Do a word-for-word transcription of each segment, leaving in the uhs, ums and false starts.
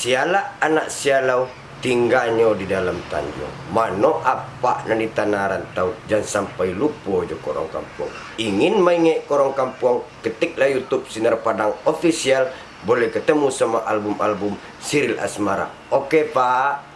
Sialak anak sialau, tingganyo di dalam tanjuang. Mano apak nan di tanah rantau, jan sampai lupo jo korong kampuang. Ingin maingek korong kampuang, ketiklah YouTube Sinar Padang Official, boleh ketemu sama album-album Siril Asmara. Oke, Pak.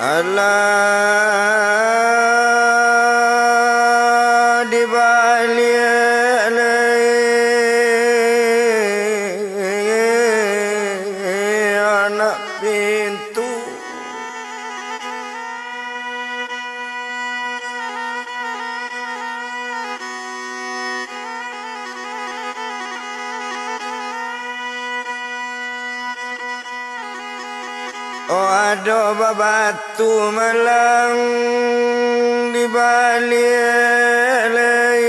Alah, dibaliak lai anak pintu. Oh, ado babatu malang di baliak lai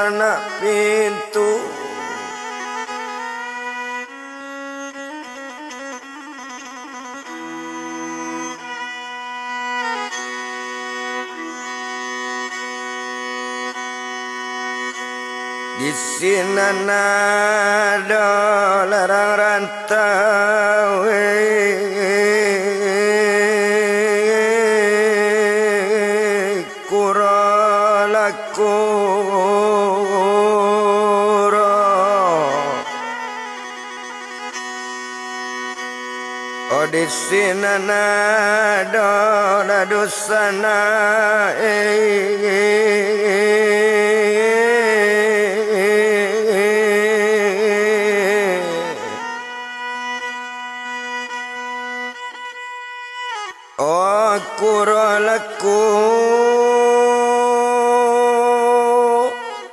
anak pintu. Di sinan ado larang rantau, eh, kuro lah kuro. Oh, di sinan ado lah dunsanak, eh. Oh, kuro lah kuro,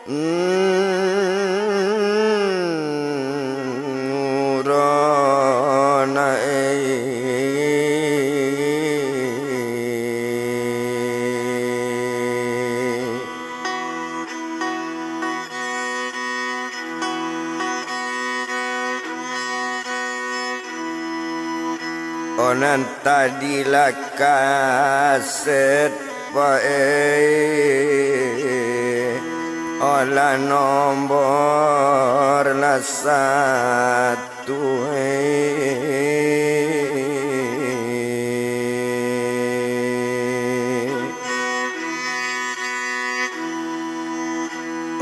mm, urang ai. Oh, nan tadi lah kaset, Pak, eh, oh, lah nombor lah satu, eh.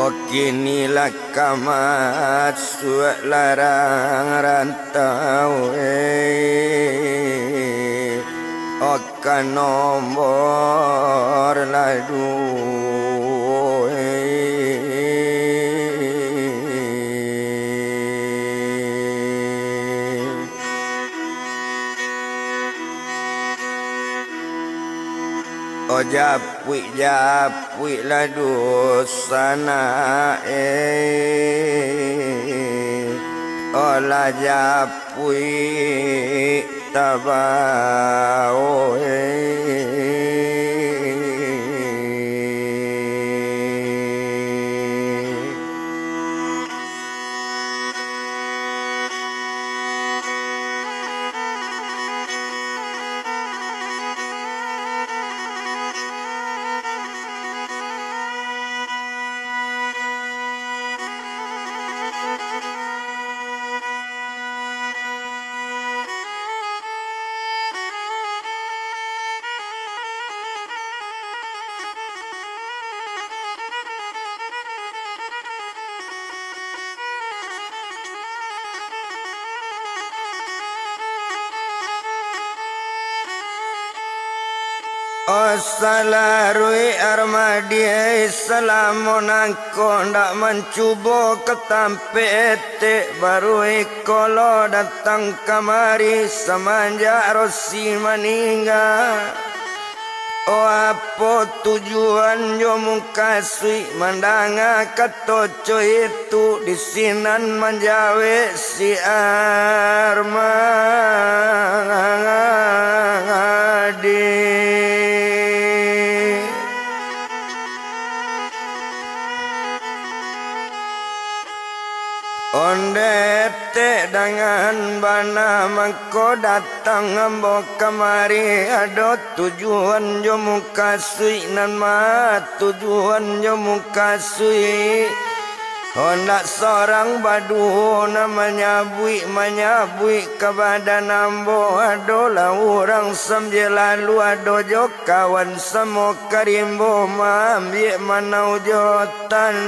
Oh, kini lah ka masuak larang rantau, eh. Oh, ka nombor lah duo, eh. Oh, japuik-japuik lah dunsanak, eh. Oh, lah japuik tabao, eh. Salaruik Armadi, salamo nangko ndak mancubo ka tampek etek, baru iko lo datang kamari samanjak Rosi maningga. Oh, apo tujuan jo mukasuik mandanga kato co itu? Di sinan manjawek si Armadi. Onde etek dangan bana mangko datang ambo kamari, ado tujuan jo mukasuik. Nan ma tujuan jo mukasuik? Handak sorang baduo nan manyabuik-manyabuik ka badan ambo, adolah urang sambia lalu, ado jo kawan samo ka rimbo maambiak manau jo tan.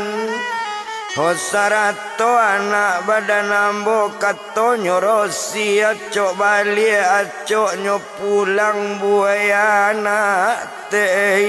Ho sarato anak badan ambo, katonyo Rosi, acok baliak, acoknyo pulang buaya anak tei.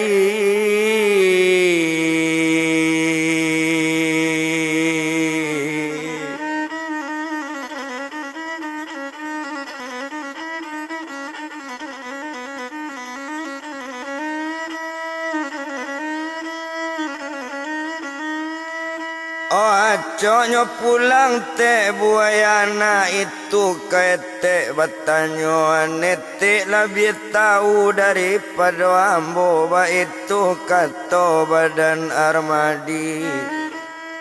Oh, acoknyo pulang tek buaya anak itu ka etek batanyoan, etek labiah tau daripado ambo, baitu kato badan Armadi.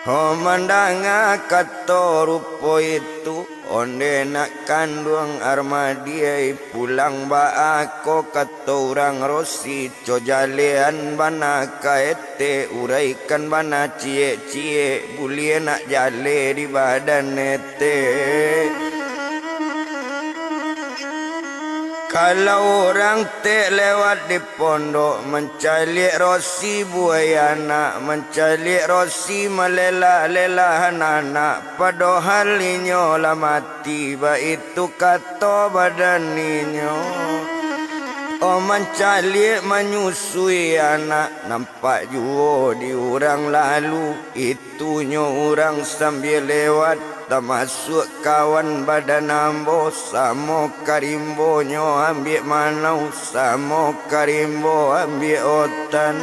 Ho mandanga kato rupo itu, onde nak kanduang Armadi ai, pulang baa ko kato urang Rosi, co jalean bana ka etek, uraikan bana ciek-ciek, buliah nak jaleh di badan etek. Kalau urang tek lewat di pondok, mancaliak Rosi buaya anak, mancaliak Rosi malelah-lelahan anak, padohal inyo lah mati, baitu kato badan inyo. Oh, mancaliak manyusui anak, nampak juo di urang lalu, itunyo urang sambia lewat, tamasuak kawan badan ambo, samo ka rimbonyo ambiak manau, samo ka rimbo ambiak otan.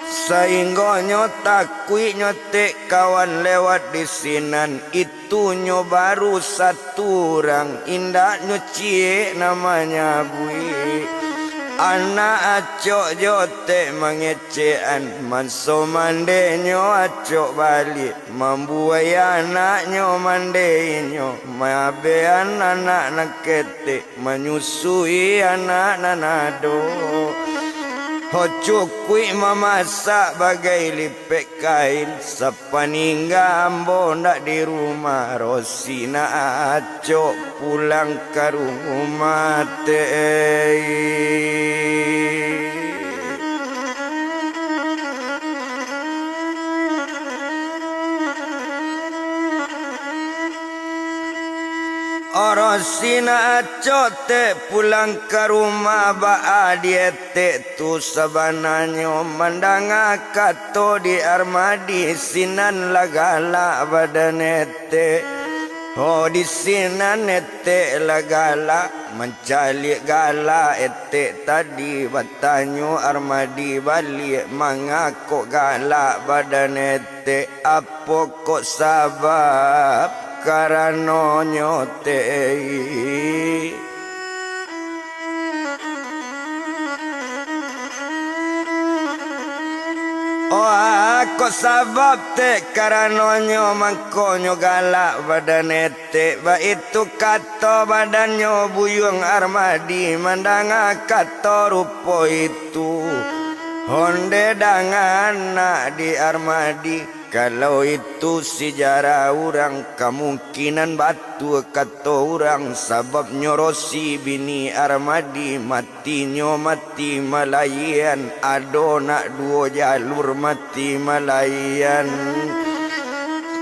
Sainggonyo takuiknyo tek kawan lewat di sinan, itunyo baru satu urang, indaknyo ciek nan manyabuik. Anak acok jo tek mangecekan, manso mandenyo acok baliak. Mambuai anaknyo mande inyo, maabekan anak nan ketek, manyusui anak nan ado. Ho cukuik mamasak bagai lipek kain, sapaningga ambo ndak di rumah, Rosi nak acok pulang ka rumah tei. Rosi nak acok tek pulang ka rumah, baa di etek tu sabananyo, mandanga kato di Armadi, sinan lah galak badan etek. Ho, di sinan etek lah galak, mancaliak galak etek tadi, batanyo Armadi baliak, manga kok galak badan etek, apo kok sabab karanonyo tei? Oh, kok sabab tek karanonyo mangkonyo galak badan etek, baitu kato badannyo Buyuang Armadi, mandanga kato rupo itu. Onde dangan nak di Armadi, kalau itu sijarah urang, kamungkinan batua kato urang, sababnyo Rosi bini Armadi matinyo mati malaian, ado nak duo jalur mati malaian.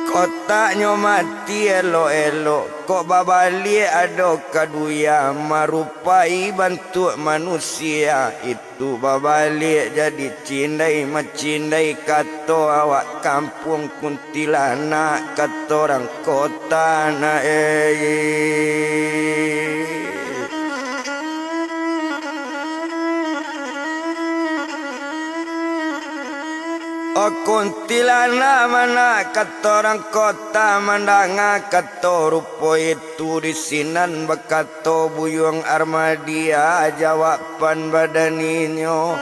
Kotaknyo mati elok-elok, kok babaliak ado kaduya, marupai bantuak manusia, itu babaliak jadi cindai macindai, kato awak kampuang kuntilanak, kato urang kota nak, eh. O kuntilanak, ma nak kato urang kota, mandanga kato rupo itu, di sinan bakato Buyuang Armadia, jawaban badan inyo,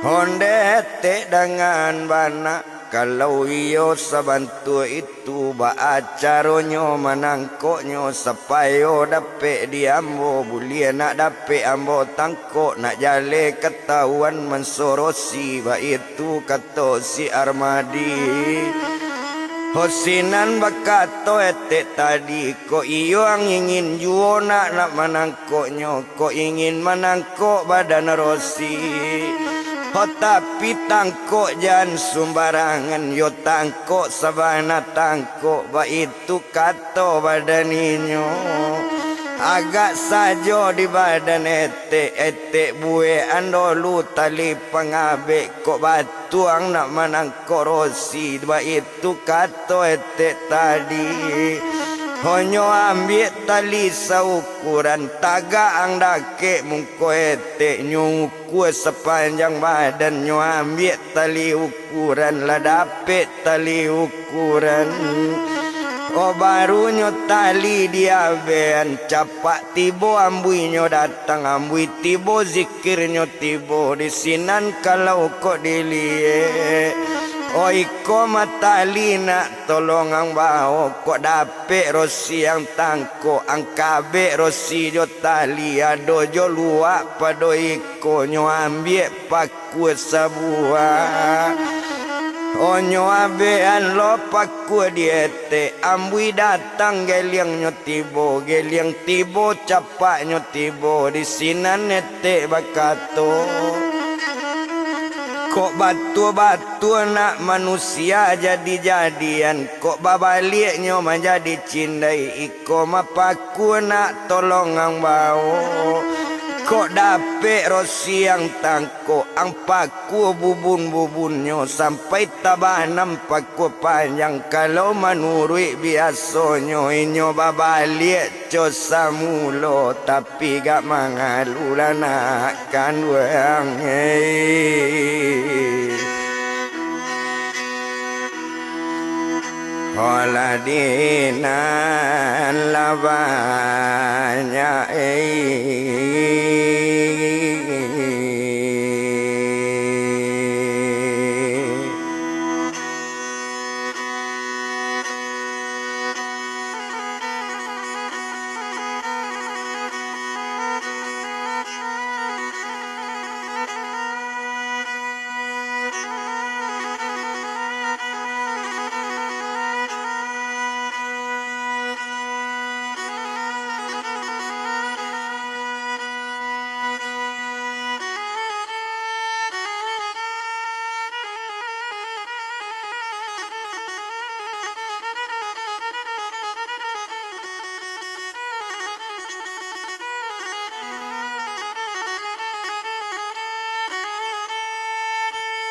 ondeh tek dangan bana. Kalau iyo sabantuak itu, baa caronyo manangkoknyo, sapayo dapek di ambo? Buliah nak dapek ambo tangkok, nak jaleh katahuan mansorosi, baitu kato si Armadi. Ho sinan bakato etek tadi, kok iyo ang ingin juo nak, nak manangkoknyo, kok ingin manangkok badan Rosi. Ho tapi tangkok jan sumbarangan, yo tangkok sabana tangkok, baitu kato badan inyo. Agak sajo di badan etek, etek buekan dolu tali pangabek, kok batuang nak manangkok Rosi, baitu kato etek tadi. Ho nyo ambiak tali saukuran, tagak ang dakek muko etek, nyo ukua sapanjang badan, nyo ambiak tali ukuran, lah dapek tali ukuran. O, barunyo tali diabekan, capak tibo ambuinyo datang, ambui tibo zikirnyo tibo, di sinan kalau kok diliek. O, iko mah tali nak tolong ang bao, kok dapek Rosi ang tangkok, ang kabek Rosi jo tali, ado jo luak pado iko, nyo ambiak pakua sabuah. O nyo abekan lo pakua di etek, ambui datang geliangnyo tibo, geliang tibo capaknyo tibo, di sinan etek bakato, kok batua-batua nak manusia jadi-jadian, kok babaliaknyo manjadi cindai, iko mah pakua nak tolong ang bao. Kok dapek Rosi ang tangkok, ang pakua bubun-bubunnyo sampai tabanam pakua panjang, kalau manuruik biasonyo inyo babaliak co samulo, tapi gak mangalu lah nak kanduang, eh. Holah dinan lah banyak, eh.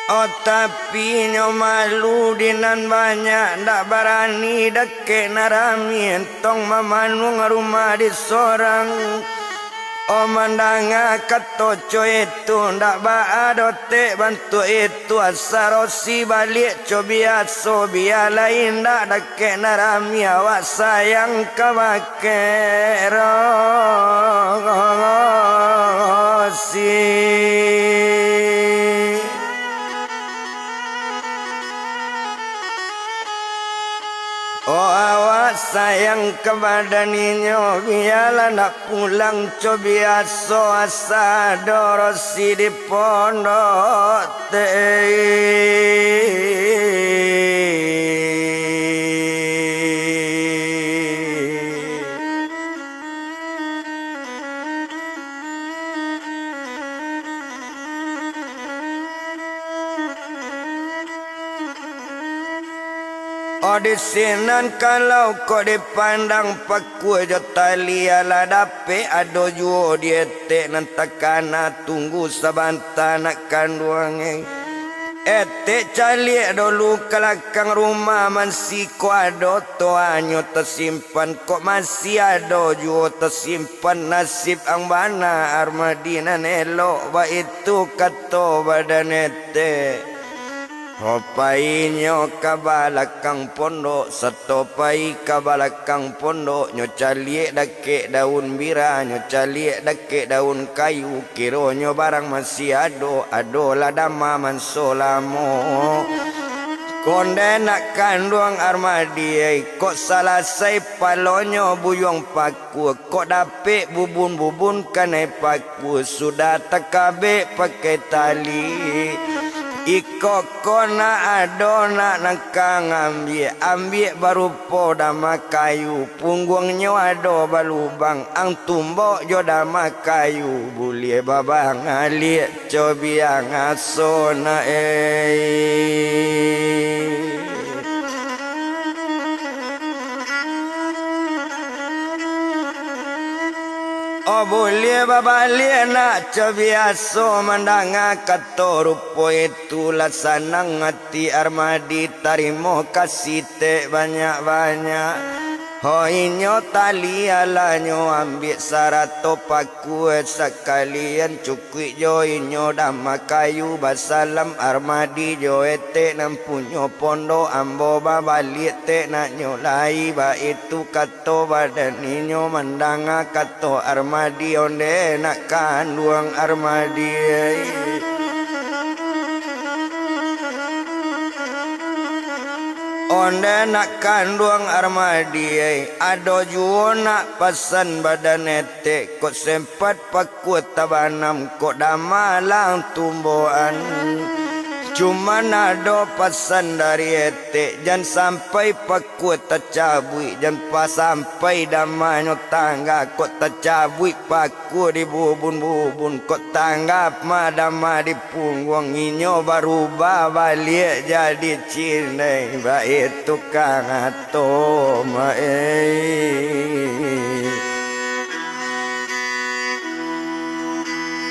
Oh, tapi nyo malu di nan banyak, ndak barani dakek nan rami, entong mamanuang rumah di sorang. Oh, mandanga kato co itu, ndak baa doh tek bantuak itu, asa Rosi baliak co biaso, bialah indak dakek nan rami, awak sayang kabake Rosi. Oh, awak sayang ka badan inyo, bialah nak pulang co biaso, asa ado Rosi di pondok te. Oh, di sinan kalau kok dipandang pakua jo tali, alah dapek ado juo di etek nan takana, tunggu sabanta nak kanduang, eh. Etek caliak dulu ka lakang rumah, mansi kok ado toanyo tasimpan, kok masih ado juo tasimpan nasib ang bana Armadi nan elok, baitu kato badan etek. Ho, painyo ka balakang pondok, sato pai ka balakang pondok, nyo caliak dakek daun bira, nyo caliak dakek daun kayu, kironyo barang masih ado, adolah dama manso lamo. Konde nak kanduang Armadi, ai, kok salasai palonyo buyuang pakua, kok dapek bubun-bubun kanai pakua, sudah takabek pakai tali. Iko ko nak ado nak nangkang ambiak, ambiak barupo dama kayu, pungguangnyo ado balubang, ang tumbok jo dama kayu, buliah babang aliak cobiang aso nak, eh. Oh, buliah babaliak nak, cobiaso mandanga kato rupo itu, lah sanang ati Armadi, tarimo kasih tek banyak-banyak. Ho, inyo tali alah nyo ambiak sarato pakua sakalian, cukuik jo inyo dama kayu basalam, Armadi jo etek nan punyo pondok, ambo babaliak tek nak nyo lai, baitu kato badan inyo mandanga kato Armadi, onde nak kanduang Armadi. Onde nak kanduang Armadi, ado juo nak pasan badan etek, kok sempat pakua tabanam, kok dama lah ang tumbokan. Cuman ado pasan dari etek, jan sampai pakua tacabuik, jan pa sampai damanyo tangga, kok tacabuik pakua di bubun-bubun, kok tangga ma dama di pungguang, inyo barubah baliak jadi cindai, baitu kato ma, eh.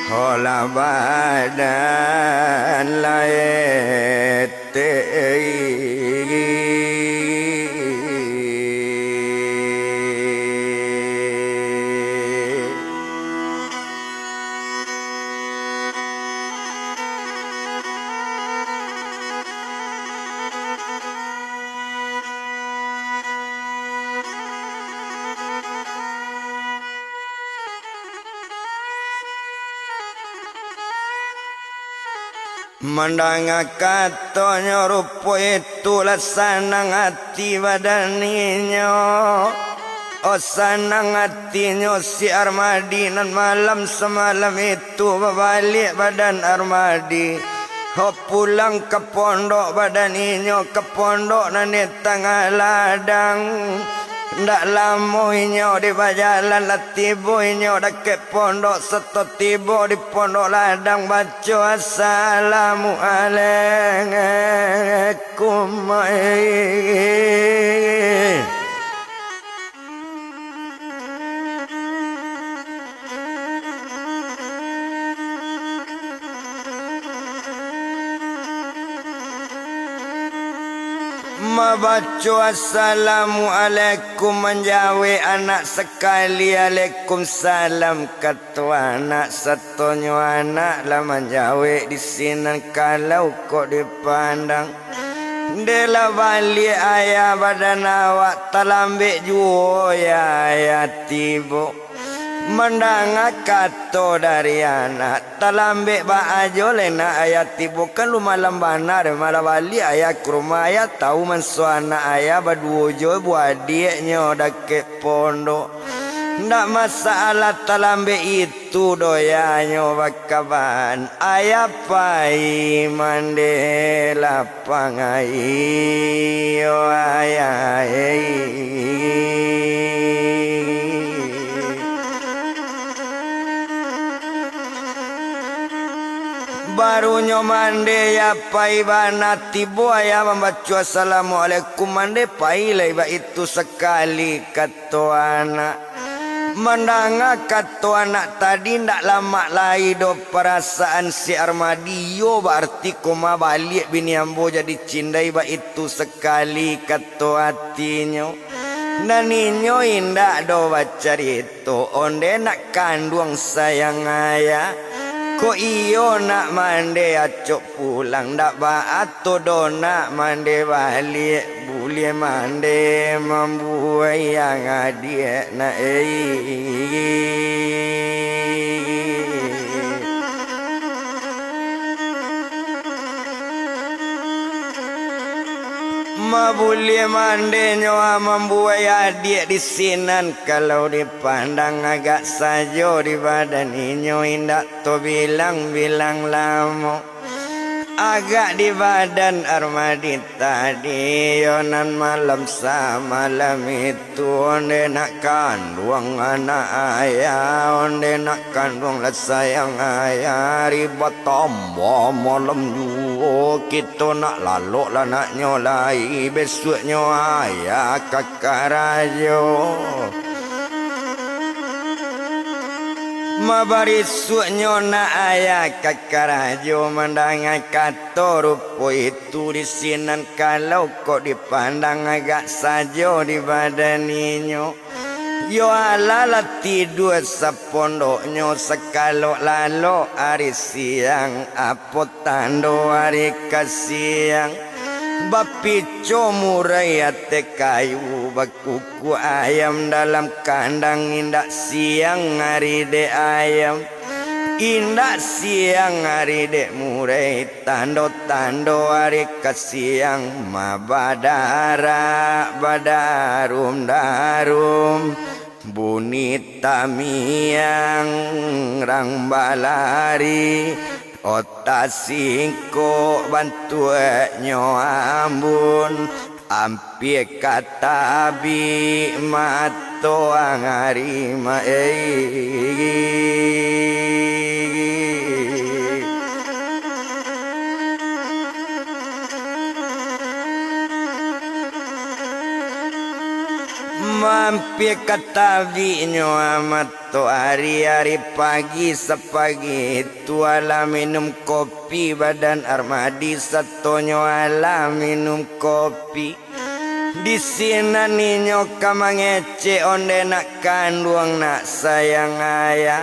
Holah badan lae. Mandanga katonyo, rupo itulah sanang ati badan inyo. Oh, sanang atinyo si Armadi nan malam samalam itu babaliak badan Armadi. Oh, pulang ka pondok badan inyo, ka pondok nan di tangah ladang. Ndak lamo inyo di bajalan, lah tibo inyo dakek pondok, sato tibo di pondok ladang, baco assalamualaikum. Mabaco assalamualaikum, manjawek anak sakali, alaikumsalam, kato anak, satonyo anak lah manjawek di sinan, kalau kok dipandang. Dek lah baliak ayah badan awak, talambek juo ya ayah tibo. Mandanga kato dari anak, talambek baa jo lai nak ayah tibo, kan lu malam bana deh, malah baliak ayah ka rumah, ayah tahu manso anak ayah baduo jo buadiaknyo dakek pondok. Ndak masalah talambek itu doh, ya nyo bakaban. Ayah pai mande lapang aia, ayah ei. Barunyo ma- Mande ya pai bana, tibo ayah mambaco assalamualaikum, mande pai lai baitu sakali, kato anak. Mandanga kato anak tadi, ndak lamak lai doh parasaan si Armadi, iyo, baarti koma baliak bini ambo jadi cindai baitu sakali, kato atinyo. Nan inyo indak doh bacarito, onde nak kanduang sayang ayah. Kok iyo nak mande acok pulang, ndak baato doh nak mande baliak, buliah mande mambuai ang adiak nak, ei. Mabuliah mande nyo a mambuai adiak di sinan, kalau dipandang agak sajo di badan inyo indak tabilang-bilang lamo. Agak di badan Armadi tadi, yo nan malam samalam itu. Tu onde nak kanduang anak ayah, onde nak kanduang lah sayang ayah, ari batambah malam juo, kito nak lalok lah naknyo lai, besuaknyo ayah ka karajo. Mabarisuaknyo nak ayah ka karajo, mandanga kato rupo itu di sinan, kalau kok dipandang agak sajo di badan inyo. Yo alah lah tidua sapondoknyo, sakalok lalok ari siang, apo tando ari ka siang. Bapico murai ateh kayu, bakukuak ayam dalam kandang, indak siang ari dek ayam, indak siang ari dek murai. Tando-tando ari ka siang, mah badarak badarum-darum, bunyi tamiang rang balari, otak singkok bantuaknyo ambun. Ampia ka tabik mato ang ari ma-, ei. Mampia ka tabiknyo amat tu ari-ari pagi, sapagi tu alah minum kopi, badan Armadi satonyo alah minum kopi. Di sinan inyo ka mangecek, onde nak kanduang nak sayang ayah,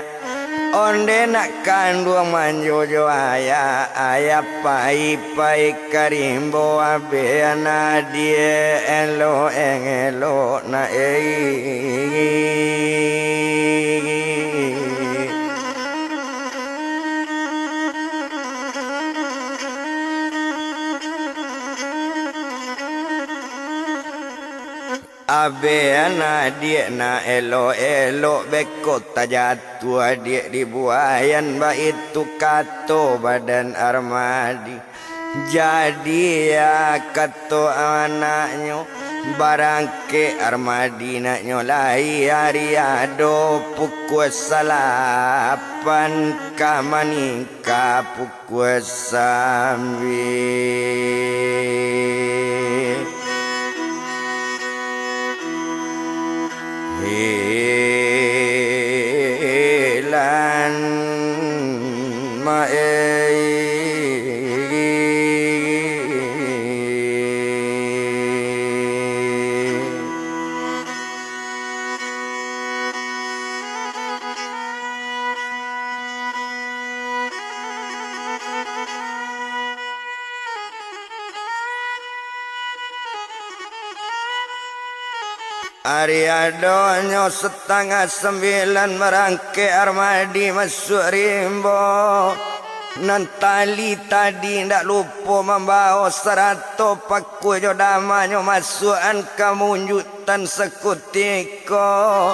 onde nak kanduang manjojo ayah, ayah pai-pai ka rimbo, abeh anak adiak elok-elok nak, ei. Abeh anak adiak nak elok-elok, beko tajatuah adiak di buaian, baitu kato badan Armadi. Jadi, ya, kato anaknyo, barangkek Armadi naknyo lai ari ado pukua salapan ka maningka pukua sambilan. Hilan ma-, ei. Ari adonyo satangah sambilan, barangkek Armadi masuak rimbo. Nan tali tadi ndak lupo mambao, sarato pakua jo damanyo masuakan ka unjutan sakutiko.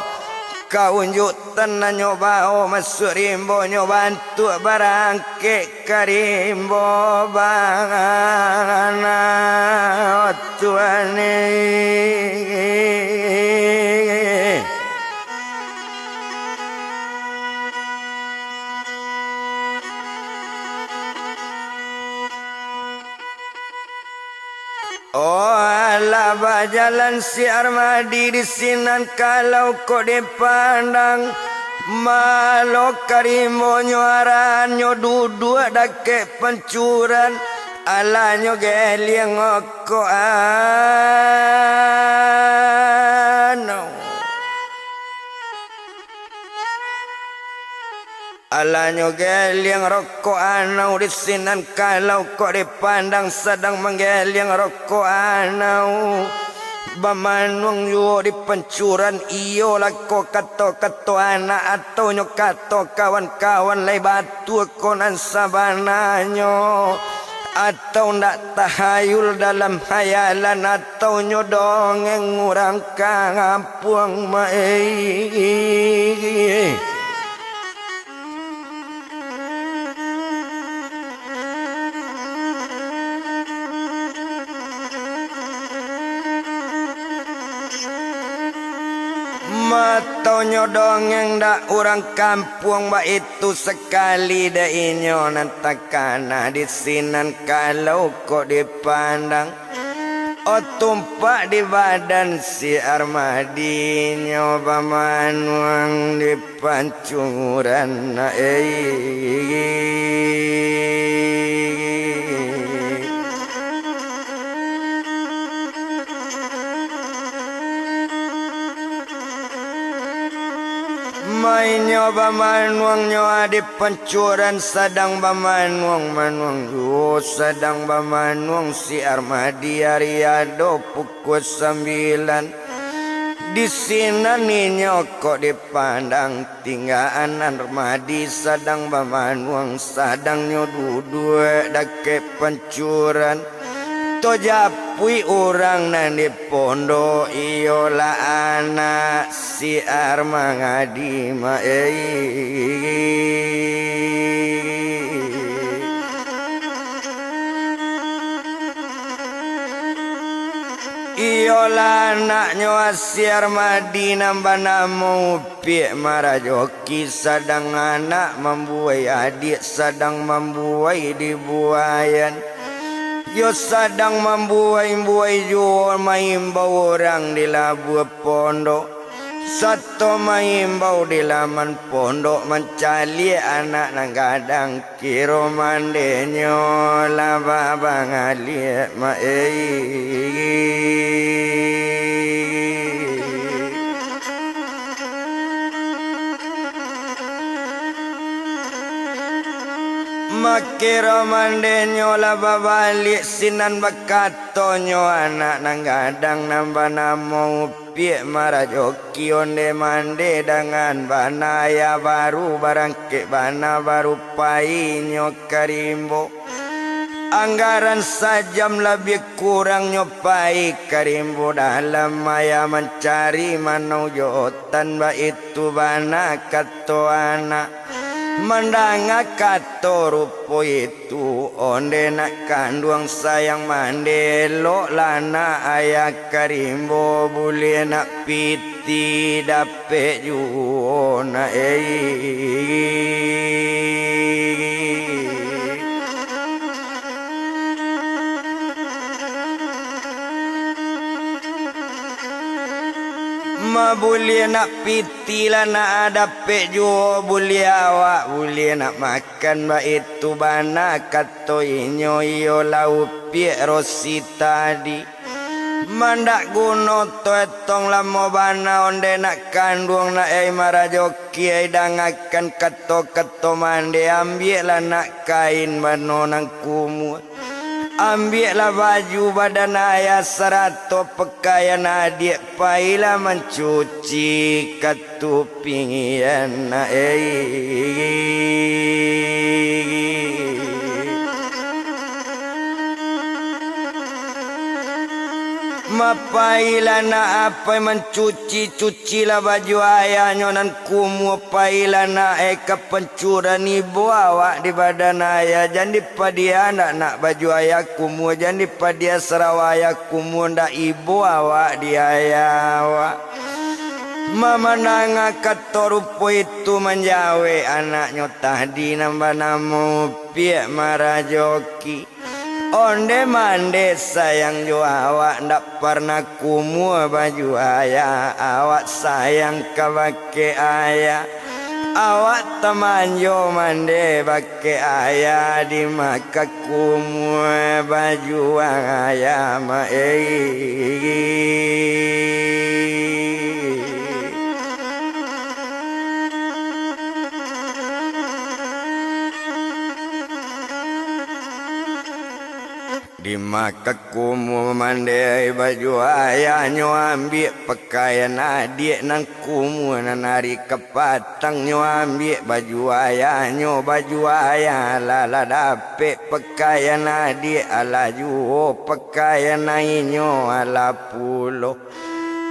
Ka unjutan nan nyo bao masuak rimbonyo, bantuak barangkek ka rimbo bana, Tuan e. Bajalan si Armadi di sinan kalau kok dipandang, malo karimbonyo arannyo duduak dakek pancuran, alanyo geliang oko anau. Alanyo geliang rokok anau di sinan kalau kok dipandang sadang manggeliang rokok anau. Bamanuang juo di pancuran, iyolah ko kato-kato anak atau nyo kato kawan-kawan lai batua ko nan sabananyo. Atau ndak tahayul dalam hayalan, atau nyo dongeng urang kampuang, ma-, eh. Matonyo dongeng dak urang kampuang baitu sakali, dek inyo nan takana di sinan kalau kok dipandang. Oh, tumpak di badan si Armadinyo bamanuang di pancuran, eh. Mainyo bamanuang nyo di pancuran, sadang bamanuang-manuang juo, sadang bamanuang si Armadi ari ado pukua sambilan. Di sinan inyo kok dipandang, tinggaan Armadi sadang bamanuang, sadang nyo duduak dakek pancuran. Tojapuik urang nan di pondok, iyolah anak si Armadi, ma-, eh. Iyolah anaknyo si Armadi nan banamo Upiak Marajoki, sadang anak mambuai adiak, sadang mambuai dibuaian. Yo sadang mambuai-buai juo maimbau urang di labuah pondok. Sato maimbau di laman pondok mancaliak anak nan gadang, kiro mandenyo lah babangaliak, ma-, eh. Makiro mandenyo lah babaliak sinan bakatonyo anak nan gadang nan banamo Upiak Marajoki, onde mande dangan bana, ayah baru barangkek bana, baru painyo ka rimbo. Anggaran sajam labiah kurangnyo pai ka rimbo dalam, ayah mancari manau jotan, baitu bana kato anak. Mandanga kato rupo itu, onde nak kanduang sayang mande, eloklah nak ayah ka rimbo, buliah nak pitih dapek juo nak, eh. Ma, buliah nak pitih lah nak dapek juo, buliah awak buliah nak makan, baitu bana kato inyo, iyolah Upiak Rosi tadi. Mandak guno tu etong lamo bana, onde nak kanduang nak, eh, Marajoki, eh, dangakan kato-kato mande, ambiaklah nak kain bano nan kumuah. Ambiaklah baju badan ayah sarato pakaian adiak, pailah mancuci ka tupingian, eh. Ma, pailah nak apai mancuci, cucilah baju ayahnyo nan kumuah, pailah nak, eh, ka pancuran, ibo awak di badan ayah, jan dipadiah ndak nak baju ayah kumuah, jan dipadiah sarawa ayah kumuah, ndak ibo awak di ayah awak. Ma, mandanga kato rupo itu manjawek anaknyo tadi nan banamo Upiak Marajoki. Onde mande sayang jo awak, ndak parnah kumuah baju ayah. Awak sayang kabake ayah, awak tamanjo mande bake ayah, di ma ka kumuah baju ayah, mak ei. Di ma ka kumuah mande baju ayah, nyo ambiak pakaian adiak nan kumuah, nan ari kapatang nyo ambiak baju ayahnyo. Baju ayah alah lah dapek, pakaian adiak alah juo, pakaian inyo alah pulo.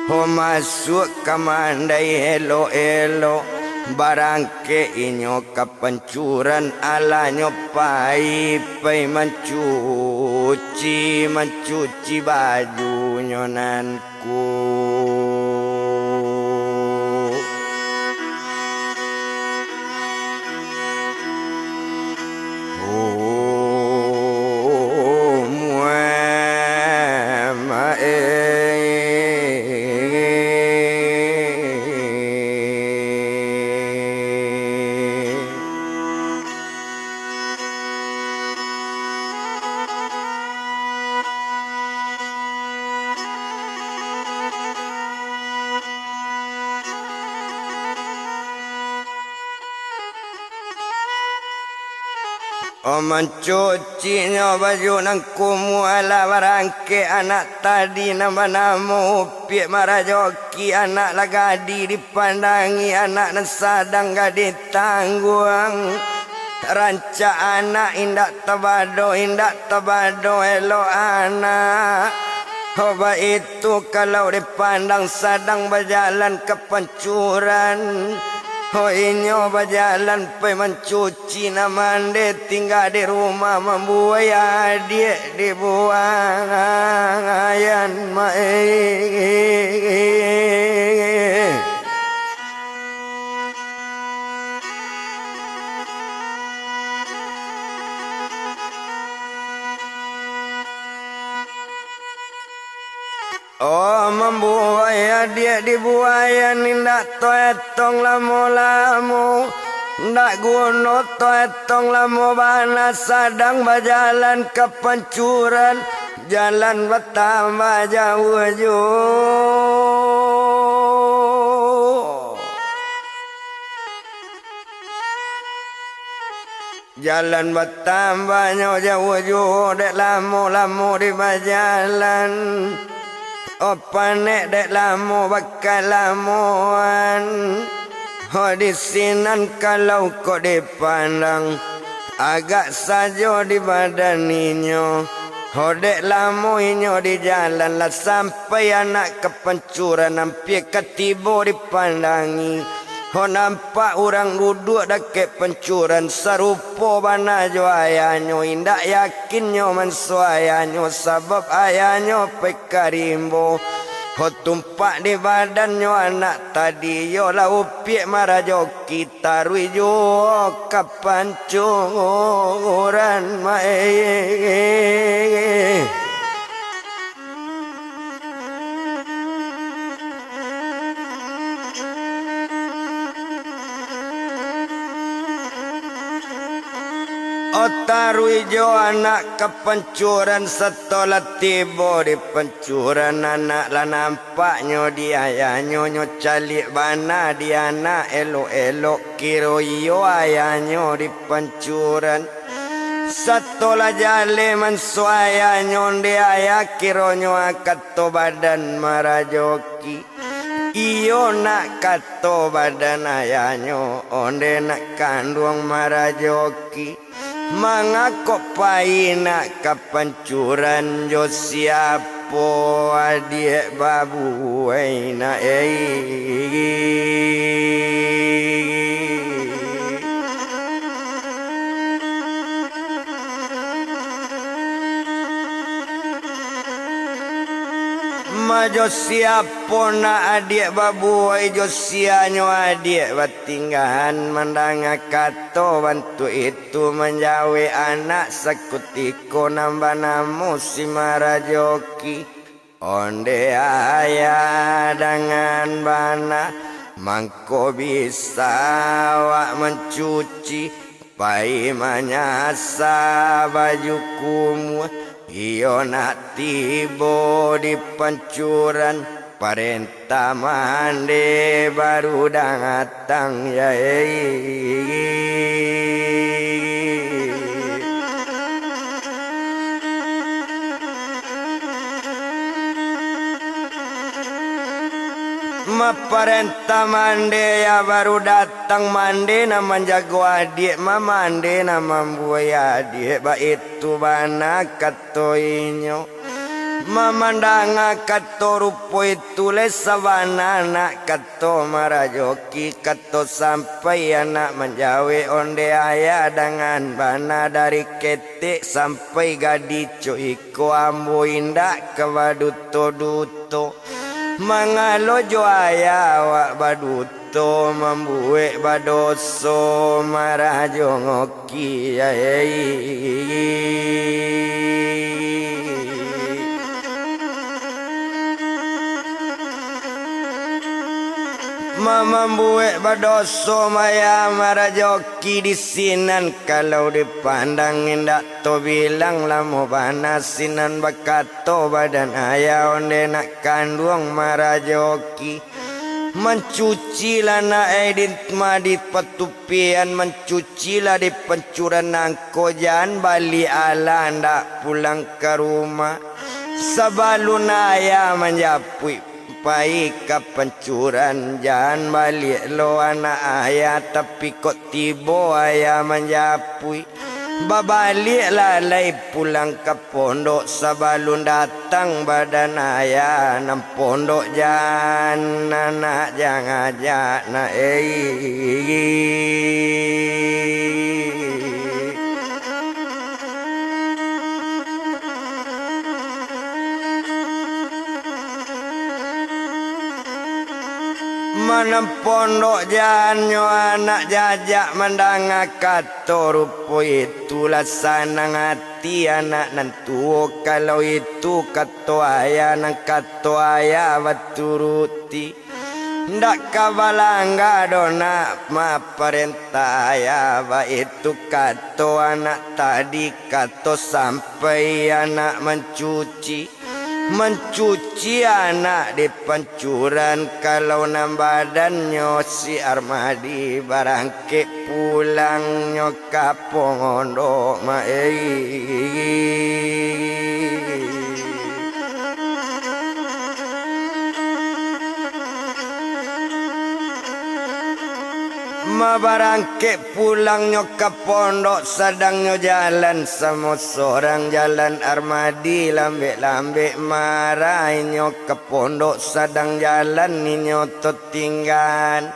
Ho masuak ka mandai elok-elok, barangkek inyo ka pancuran, alah nyo pai, pai mancuci, mancuci bajunyo nan ko. Oh, muah, mak, eh. Oh, mancucinyo baju nan kumuah, alah barangkek anak tadi nan banamo Upiak Marajoki, anak lah gadih dipandangi, anak nan sadang gadih tangguang. Rancak anak indak tabado, indak tabado elok anak. Ho, baitu kalau dipandang sadang bajalan ka pancuran. Ho, inyo bajalan pai mancuci, nan mande tingga di rumah, mambuai adiak dibuang ayan, mak, eh. Oh, mambuai adiak dibuaian, indak taetong lamo-lamo, indak guno taetong lamo bana, sadang bajalan ka pancuran, jalan batambah jauah juo. Jalan batambahnyo jauah juo, dek lamo-lamo di bajalan. Oh, panek dek lamo bakalamoan. Oh, di sinan kalau kok dipandang, agak sajo di badan inyo. Oh, dek lamo inyo di jalan, lah sampai anak ka pancuran, ampia ka tibo dipandangi. Ho, nampak urang duduak dakek pancuran, sarupo bana jo ayahnyo, indak yakinnyo manso ayahnyo, sabab ayahnyo pai ka rimbo. Ho, tumpak di badannyo anak tadi, iyolah Upiak Marajoki, taruih juo ka pancuran, mak, eh. Oh, taruih jo anak ka pancuran, sato lah tibo di pancuran, anak lah nampaknyo di ayahnyo, nyo caliak bana di anak, elok-elok kiro iyo ayahnyo di pancuran. Sato lah jaleh manso ayahnyo, ondeh ayah kironyo kato badan Marajoki. Iyo nak, kato badan ayahnyo, ondeh nak kanduang Marajoki. Mangakok pai nak ka pancuran jo siapo adiak babuai nak, eh. Ma jo siapo nak adiak babuai, jo sianyo adiak batinggahan? Mandanga kato bantuak itu, manjawek anak sakutiko nan banamo si Marajoki. Onde ayah dangan bana, mangko bisa awak mancuci, pai manyasa baju kumuah. Iyo nak tibo di pancuran, parentah mande baru datang, yai. Maparentah mande, ya, baru datang mande nan manjago adiak, ma mande nan mambuai adiak, baitu bana kato inyo. Mamandanga kato rupo itu lai sabana nak kato Marajoki, kato sampai anak manjawek, onde ayah dangan bana, dari ketek sampai gadih co iko ambo indak ka baduto-duto. Mangalo jo ayah awak baduto, mambuek badoso Marajoki, ai. Ma mambuek badoso maya Marajoki di sinan, kalau dipandang indak tobilang lamo bana sinan, bakato badan ayah onde nak kanduang Marajoki. Mancuci lah nak ai di ma di patupian, mancuci lah di pancuran nangko, jan baliak alah ndak pulang ka rumah. Sabalun ayah manjapuik pai ka pancuran, jan baliak lo anak ayah, tapi kok tibo ayah manjapuik. Babaliaklah lai pulang ka pondok, sabalun datang badan ayah nan pondok, jan anak jan ajak nak, ei. Ma nan pondok jan nyo anak jan ajak, mandanga kato rupo itu lah sanang ati anak nan tuo, kalau itu kato ayah, nan kato ayah baturuti. Ndak ka balangga doh nak ma parentah ayah, baitu kato anak tadi, kato sampai anak mancuci. Mancuci anak di pancuran, kalau nan badannyo si Armadi, barangkek pulangnyo ka pondok, ma ei. Ma barangkek pulangnyo ka pondok, sadangnyo jalan samo sorang, jalan Armadi lambek-lambek, ma rainyo ka pondok, sadang jalan inyo tatinggaan.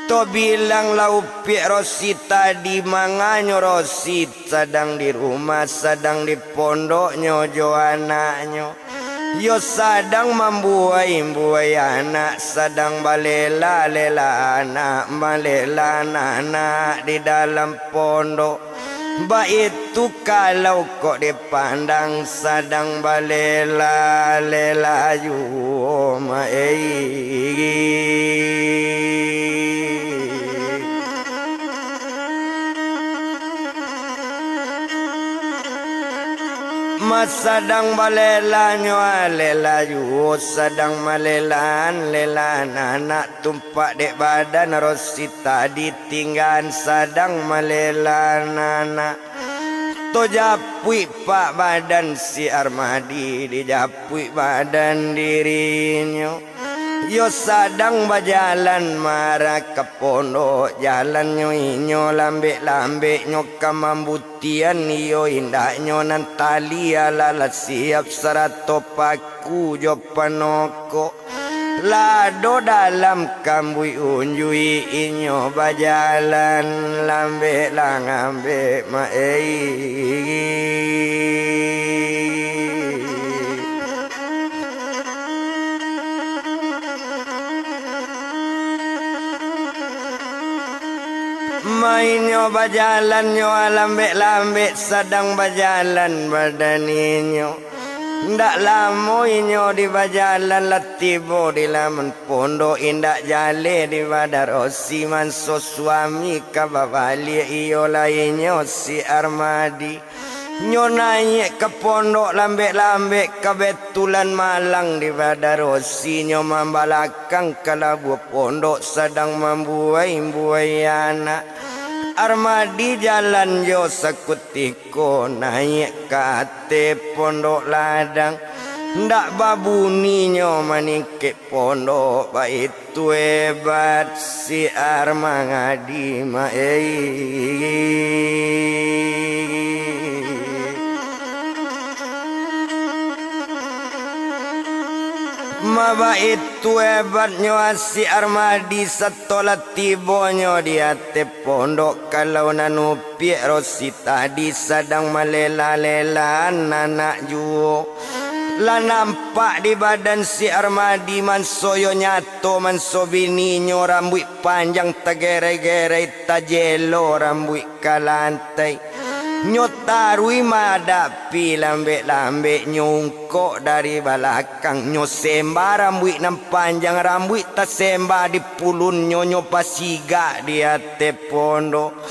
Tabilang lah upiak Rosi tadi, manganyo Rosi sadang di rumah, sadang di pondoknyo jo anaknyo. Yo sadang mambuai-buai anak, sadang balela-lela anak, malela anak di dalam pondok. Baitu kalau kok dipandang, sadang balela-lela juo, ma ei. Ma sadang balelanyo alela juo, sadang malelaan-lelaan anak, tumpak dek badan Rosi tadi tinggaan sadang malelaan anak. Tajapuik pak badan si Armadi, dijapuik badan dirinyo. Iyo sadang bajalan marah ka pondok, jalannyo inyo lambek-lambeknyo ka mambutian iyo indaknyo nan tali alah lah siap sarato paku jo panokok. Lah ado dalam kambuik unjuik inyo bajalan lambek lah ngambek ma ei. Mainyo bajalannyo lambek-lambek, sadang bajalan badan inyo. Ndak lamo inyo di bajalan, lah tibo di laman pondok. Indak jaleh di Badarosi, manso suami ka babaliak, iyo lainyo si Armadi. Nyo naiak ka pondok lambek-lambek, kabatulan malang di Badarosi, nyo mambalakang ka labuah pondok, sadang mambuai-buai anak. Armadi jalan jo sakutiko, naiak ka ateh pondok ladang. Ndak babuninyo maningkek pondok, baitu hebat si Armadi, ma-, ei. Ma, baitu hebatnyo si Armadi, satolah tibonyo di ateh pondok, kalau nan upiak Rosi tadi sadang malela-lelaan anak juo. Lah nampak di badan si Armadi, manso yo nyato, manso bininyo, rambuik panjang tagerai-gerai, tajelo rambuik ka lantai. Nyo taruih madapi lambek-lambek, nyo ungkok dari balakang, nyo sembah rambuik nan panjang, rambuik tasembah di pulunnyo, nyo pasigak di ateh pondok.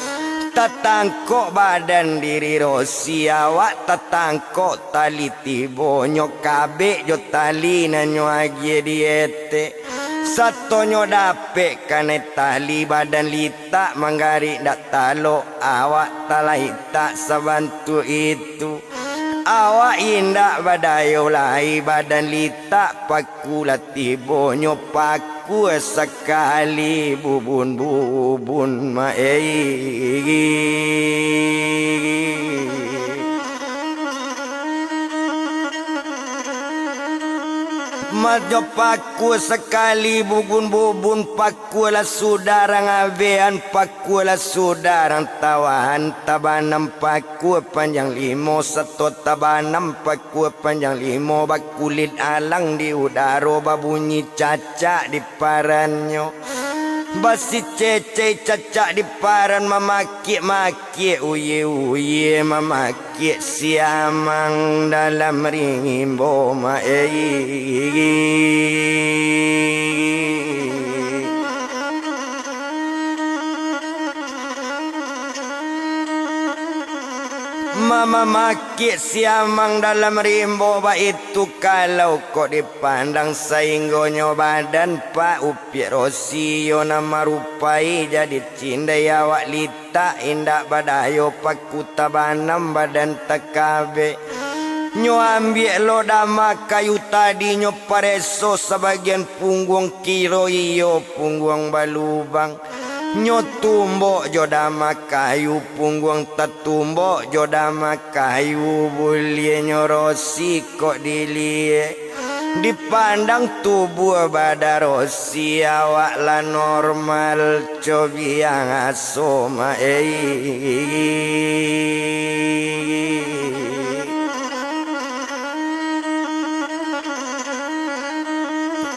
Tatangkok badan diri Rosi, awak tatangkok tali tibo, nyo kabek jo tali nan nyo agiah di etek. Satonyo dapek kanai tali, badan litak manggarik ndak talok, awak talaitak sabantuak itu. Awak indak badayo lai, badan litak paku lah tibo, nyo pakua sakali bubun-bubun, ma-ei. Manyo pakua sakali bubun-bubun, pakua lah sudarang abehan, pakua lah sudarang tawahan, tabanam pakua panjang limo, sato tabanam pakua panjang limo, bakulit alang di udaro, babunyi cacak di parannyo. Basicecai cacak di paran, mamakiak-makiak uyie-uyie, mamakiak siamang dalam rimbo, ma-ei. Mamakiak siamang dalam rimbo, baitu kalau kok dipandang, sainggonyo badan Pak Upiak Rosi yo nan marupai jadi cindai, awak litak indak badayo, paku tabanam badan takabek. Nyo ambiak lo dama kayu tadi, nyo pareso sabagian pungguang, kiro iyo pungguang balubang. Nyo tumbok jo dama kayu, pungguang tatumbok jo dama kayu, buliahnyo Rosi kok diliek. Dipandang tubuah badan Rosi, awak lah normal, cobiang aso, ma-ei.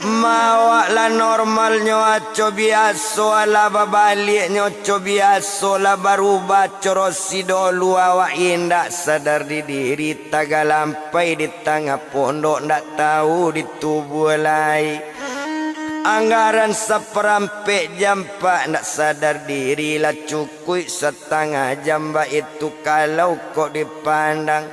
Ma, awak lah normalnyo, aco biaso, alah babaliaknyo, co biaso lah barubah, co Rosi dolu, awak indak sadar di diri, tagalampai di tangah pondok, ndak tahu di tubuah lai. Anggaran saparampek jam, Pak, ndak sadar diri, lah cukuik satangah jam, baitu kalau kok dipandang.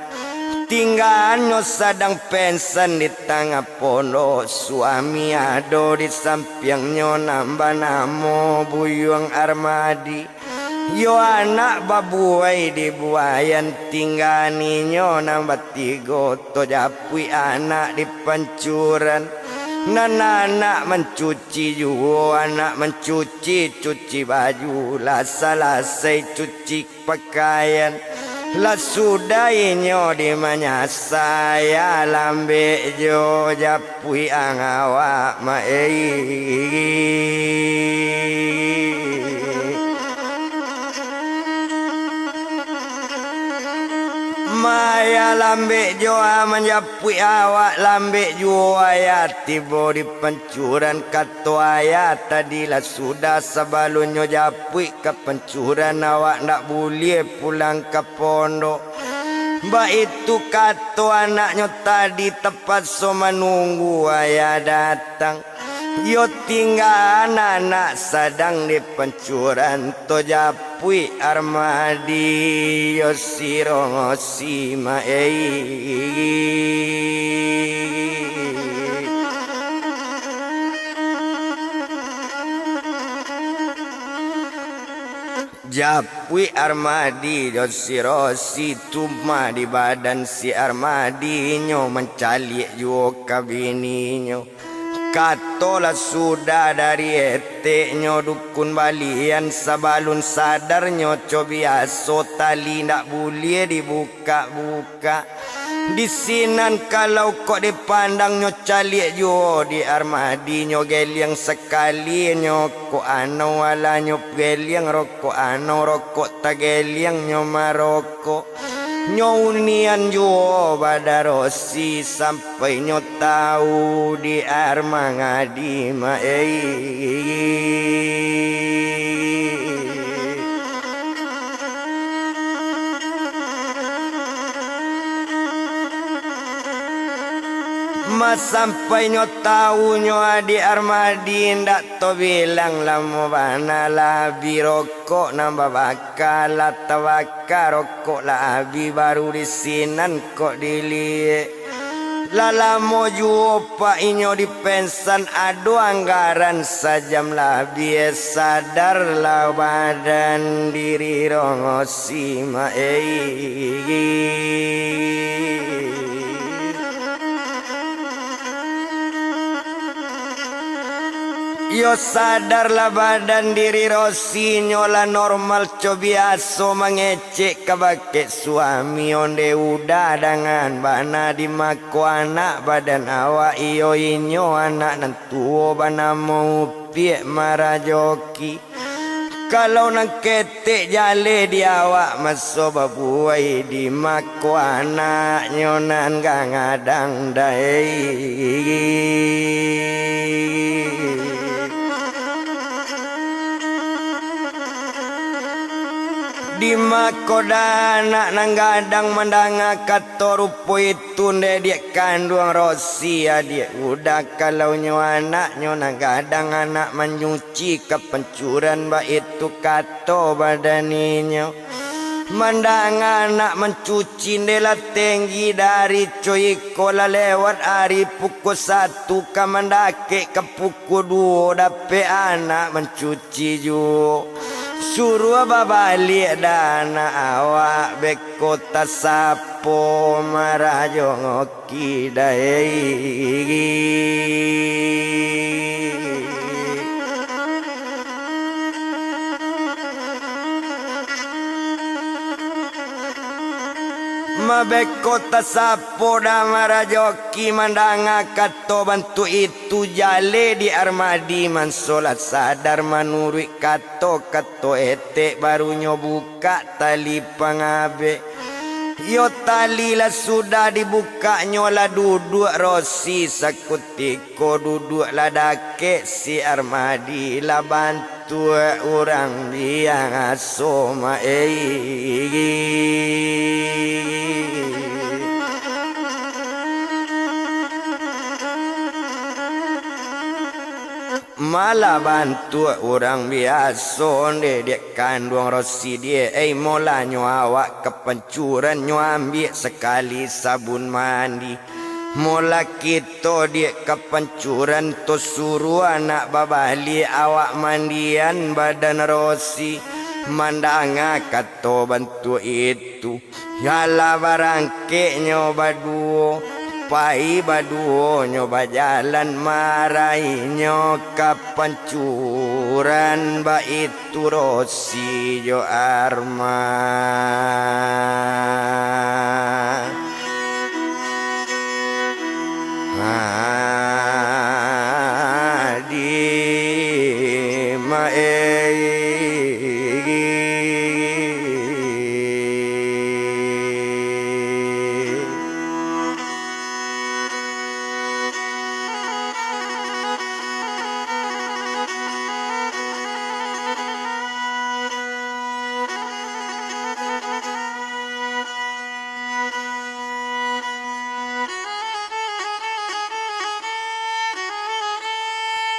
Tinggaannyo sadang pensan di tangah pondok, suami ado di sampiangnyo, nan banamo Buyuang Armadi. Yo anak babuai di buaian, tinggaan inyo nan batigo, tajapuik anak di pancuran. Nan anak mancuci juo, anak mancuci, cuci baju, lah salasai cuci pakaian. Lah sudah inyo dimanyasai, alambek jo japuik ang awak, ma-ei. Ayah lambek juo manjapuik awak, lambek juo ayah tibo di pancuran. Kato ayah tadi lah sudah, sabalunnyo japuik ka pancuran, awak ndak buliah pulang ka pondok. Baitu kato anaknyo tadi, tapaso manunggu ayah datang. Yo tingga anak sadang di pancuran, to japuik Armadi, yo siro si Maei. Japuik Armadi jo si Rosi, cuma di badan si Armadi nyo mancaliak juo ka bininyo. Kato lah sudah dari eteknyo dukun balian, sabalun sadarnyo co biaso tali ndak buliah dibukak-bukak. Di sinan kalau kok dipandang nyo caliak juo di Armadi, nyo geliang sakali nyo kok anau, alah nyo geliang rokok anau, rokok tageliang nyo marokok. Nyo unian juo badarosi sampai nyo tau di Armadi Maei. Masampai nyo tau nyo Adiak Armadi, ndak to bilang lamo bana, lah abih rokok nan babaka, lah tabaka rokok lah abih, baru di sinan kok diliek. Lah lamo juo pak inyo dipensan, ado anggaran sajam labiah, sadarlah badan diri rongo si Maei. Iyo sadarlah badan diri Rosi, nyo lah normal co biaso mangecek kabake suami, onde udah dangan bana di mako anak badan awak, iyo inyo anak nan tuo banamo Upiak Marajoki. Kalau nan ketek jaleh di awak maso babuai, di mako anaknyo nan gangadang dai. Di mako da anak nan gadang mandanga kato rupo itu, ndeh diak kanduang Rosi, adiak udah kalau nyo anaknyo nan gadang anak manyuci ka pancuran, baitu kato badan inyo. Mandanga anak mancuci, ndeh lah tenggi dari co iko, lah lewat ari pukua satu ka mandakek ka pukua duo, dapek anak mancuci juo. Suruah babaliak da anak awak, beko tasapo marajo ngoki dai. Mabeko tasapo da marajoki, mandanga kato bantuak itu, jaleh di Armadi mansolah sadar manuruik kato-kato etek, baru nyo bukak tali pangabek. Iyo tali lah sudah dibukaknyo, lah duduak Rosi sakutiko, duduak lah dakek si Armadi, lah bantuak urang biaso Maei. Malah bantuak urang biaso, ndeh diak kanduang Rosi diak, ei, molanyo awak ka pancuran nyo ambiak sakali sabun mandi. Molah kito diak ka pancuran tu suruah anak babaliak awak mandian badan Rosi. Mandanga kato bantuak itu, Yalah, barangkeknyo baduo, pai baduonyo bajalan, marainyo ka pancuran, baitu Rosi jo Arma. Adi Maei.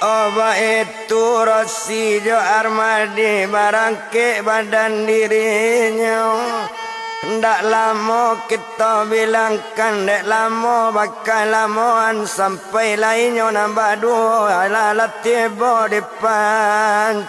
Oh, baitu Rosi jo Armadi barangkek badan dirinyo. Ndak lamo kito bilangkan, dek lamo bakalamoan sampai lai nyo nan baduo lah, lah tibo di pancuran.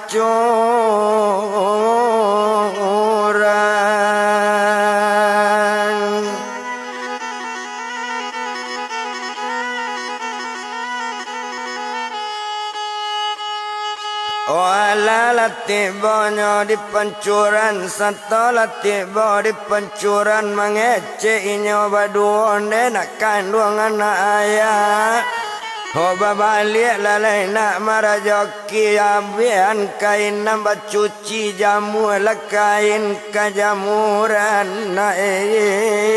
Oh alah, lah tibonyo di pancuran, sato lah tibo di pancuran, mangecek inyo baduo, nde nak kanduang anak ayah. Oh babaliak lah lai nak marajoki, abian kain nan bacuci, jamua lah kain ka jamuran, nak eh.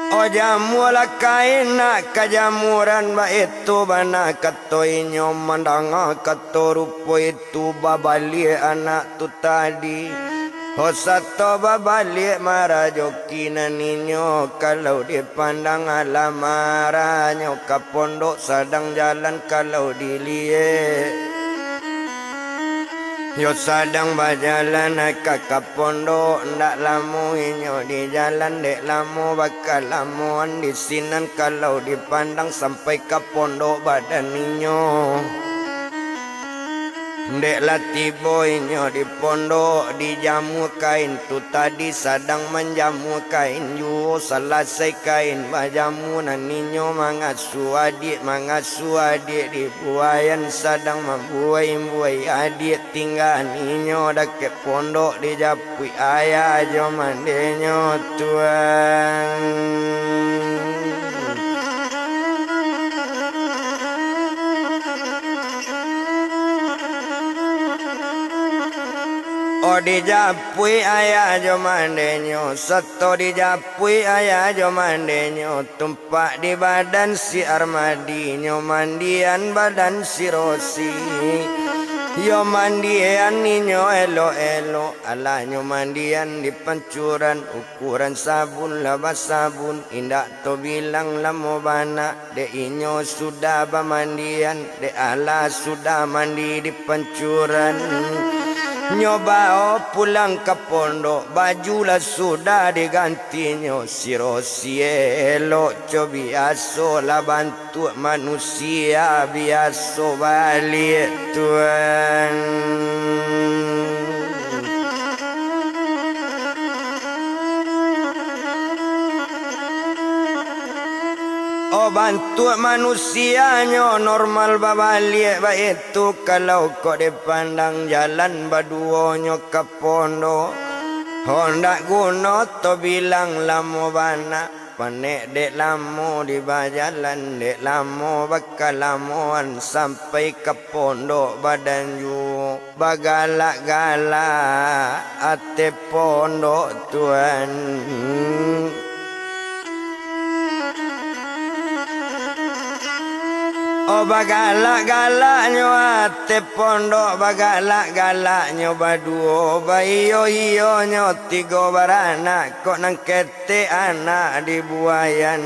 Oh jamua lah kain nak ka jamuran, baitu bana kato inyo, mandanga kato rupo itu babaliak anak tu tadi. Ho sato babaliak marajoki nan inyo, kalau dipandang alah maranyo ka pondok sadang jalan, kalau diliek yo sadang bajalan ka, ka pondok. Ndak lamo inyo di jalan, dek lamo bakalamoan di sinan, kalau dipandang sampai ka pondok badan inyo. Dek lah tibo inyo di pondok, dijamua kain tu tadi, sadang manjamua kain juo, salasai kain bajamu, nan inyo mangasuah adiak, mangasuah adiak di buaian, sadang mambuai-buai adiak, tinggaan inyo dakek pondok, dijapuik ayah jo mandenyo, Tuan. Oh, dijapuik ayah jo mandenyo, sato dijapuik ayah jo mandenyo, tumpak di badan si Armadi, nyo mandian badan si Rosi. Yo mandian inyo elok-elok, alah nyo mandian di pancuran, ukuran sabun lah basabun, indak tabilang lamo bana. Dek inyo sudah bamandian, dek alah sudah mandi di pancuran. Nyo bao pulang ka pondok, baju lah sudah digantinyo, si Rosi elok co biaso lah bantuak manusia biaso baliak, Tuan. Oh, bantuak manusianyo normal babaliak baitu, kalau kok dipandang jalan baduonyo ka pondok. Oh, ndak guno tabilang lamo bana, panek dek lamo di bajalan, dek lamo bakalamoan sampai ka pondok badan juo. Bagalak-galak ateh pondok, Tuan. Oh, bagalak-galaknyo ateh pondok, bagalak-galaknyo baduo, baiyo-iyonyo tigo baranak, kok nan ketek anak di buaian.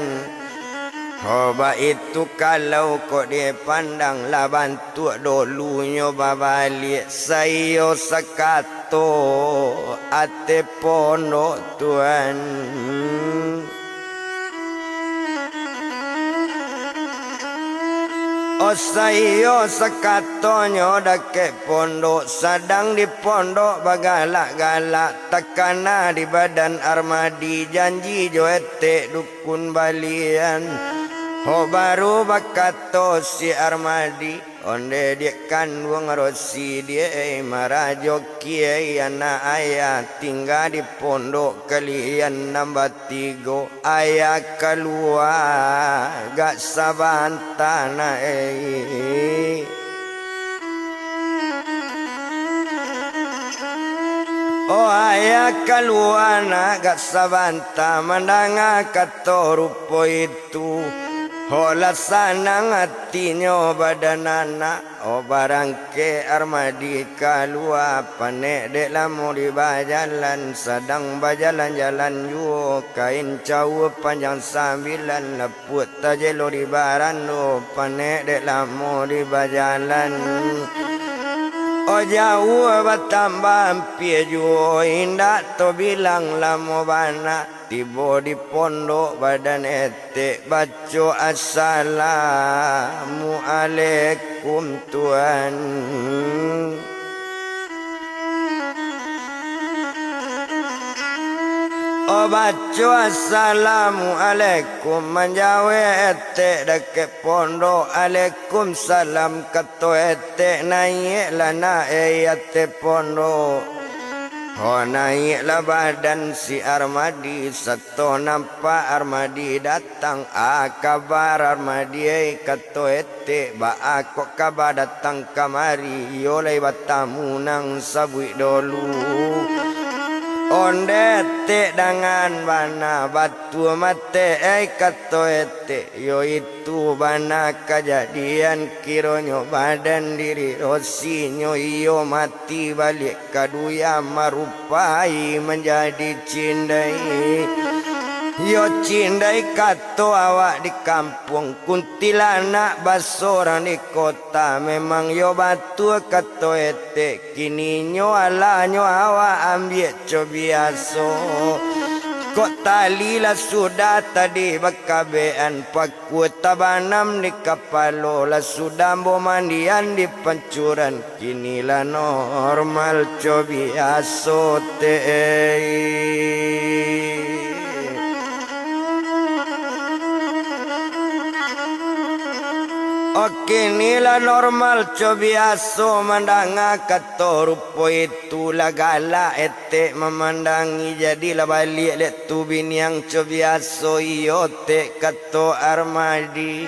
Oh, baitu kalau kok dipandang lah bantuak dolunyo babaliak, saiyo sakato ateh pondok, Tuan. Oh, saiyo sakatonyo dakek pondok, sadang di pondok bagalak-galak, takana di badan Armadi, janji jo etek dukun balian. Ho, baru bakato si Armadi, "Onde diak kanduang Rosi, diak, eh, marajo kiai anak ayah, tingga di pondok kalian nan batigo, ayah kalua gak sabanta nak, eh." Oh, ayah kalua nak gak sabanta, mandanga kato rupo itu. Ho lah sanang atinyo badan anak, o barangkek Armadi kalua, panek dek lamo di bajalan, sadang bajalan-jalan juo, kain caua panjang sambilan, lapuak tajelo di barando, panek dek lamo di bajalan. O jauah batambah ampia juo, indak tabilang lamo bana. Tibo di pondok badan etek baco, "Assalamualaikum, Tuan." O baco, "Assalamualaikum," manjawek etek dakek pondok. "Alaikumsalam," kato etek, naiaklah nak ei ateh pondok. Ho, naiaklah badan si Armadi, sato nampak Armadi datang. A, kaba Armadi ei, kato etek, baa kok kaba datang kamari, iyo lai batamu nan sabuik dolu. Onde etek dangan bana, batua mate ei, kato etek, yo itu bana kajadian, kironyo badan diri rosinyo iyo mati baliak ka dunia marupai manjadi cindai. Yo cindai kato awak di kampuang, kuntilanak basorang di kota, memang yo batua kato etek, kininyo alah nyo awak ambiak co biaso. Kok tali lah sudah tadi bakabekan, pakua tabanam di kapalo, lah sudah ambo mandian di pancuran. Kini lah normal co biaso teh. Oh, kini lah normal co biaso mandanga kato rupo itu, lah galak etek mamandangi, jadi lah baliak dek tu biniang co biaso iyo tek, kato Armadi.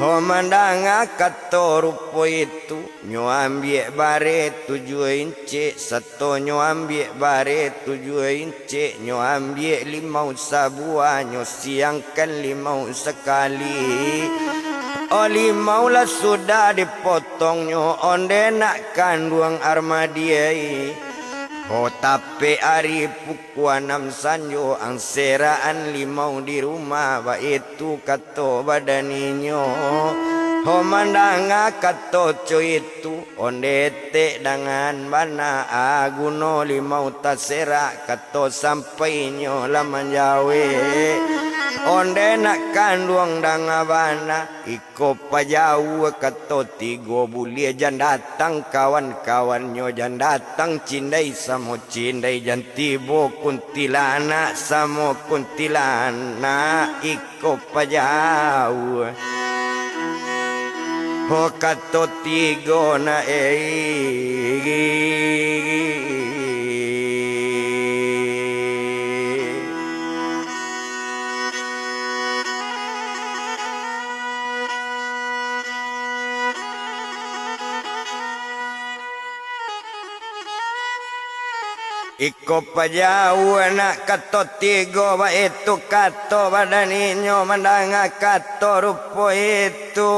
Ho, mandanga kato rupo itu, nyo ambiak bareh tujuah incik, sato nyo ambiak bareh tujuah incik, nyo ambiak limau sabuah, nyo siangkan limau sakali. Oh, limau lah sudah dipotongnyo, onde nak kanduang Armadi ai. Oh, tapek ari pukua anam sanjo, ang seraan limau di rumah, baitu kato badaninyo. Ho, mandanga kato co itu, onde tek dangan bana, a guno limau taserak, kato sampainyo lah manjawek. Onde nak kanduang danga bana, iko pajauah kato tigo buliah, jan datang kawan-kawannyo, jan datang cindai samo cindai, jan tibo kuntilanak samo kuntilanak, iko pajauah. Ho, kato tigo nak ei. Iko pajauah nak kato tigo, baitu kato badaninyo mandanga kato rupo itu.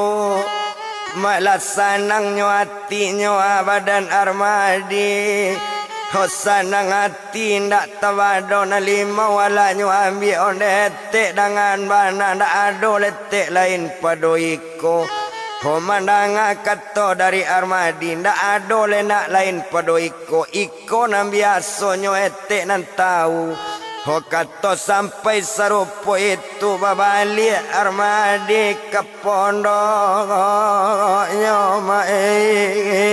Mak lah sanangnyo atinyo, ah, badan Armadi. Ho, sanang ati, indak tabado nan limau alah nyo ambiak, onde tek dangan bana, ndak ado letek lain pado iko. Ho, mandanga kato dari Armadi, ndak ado le nak lain pado iko. Iko nan biasonyo etek nan tau. Ho, kato sampai sarupo itu, babaliak Armadi ka pondoknyo, mak eh.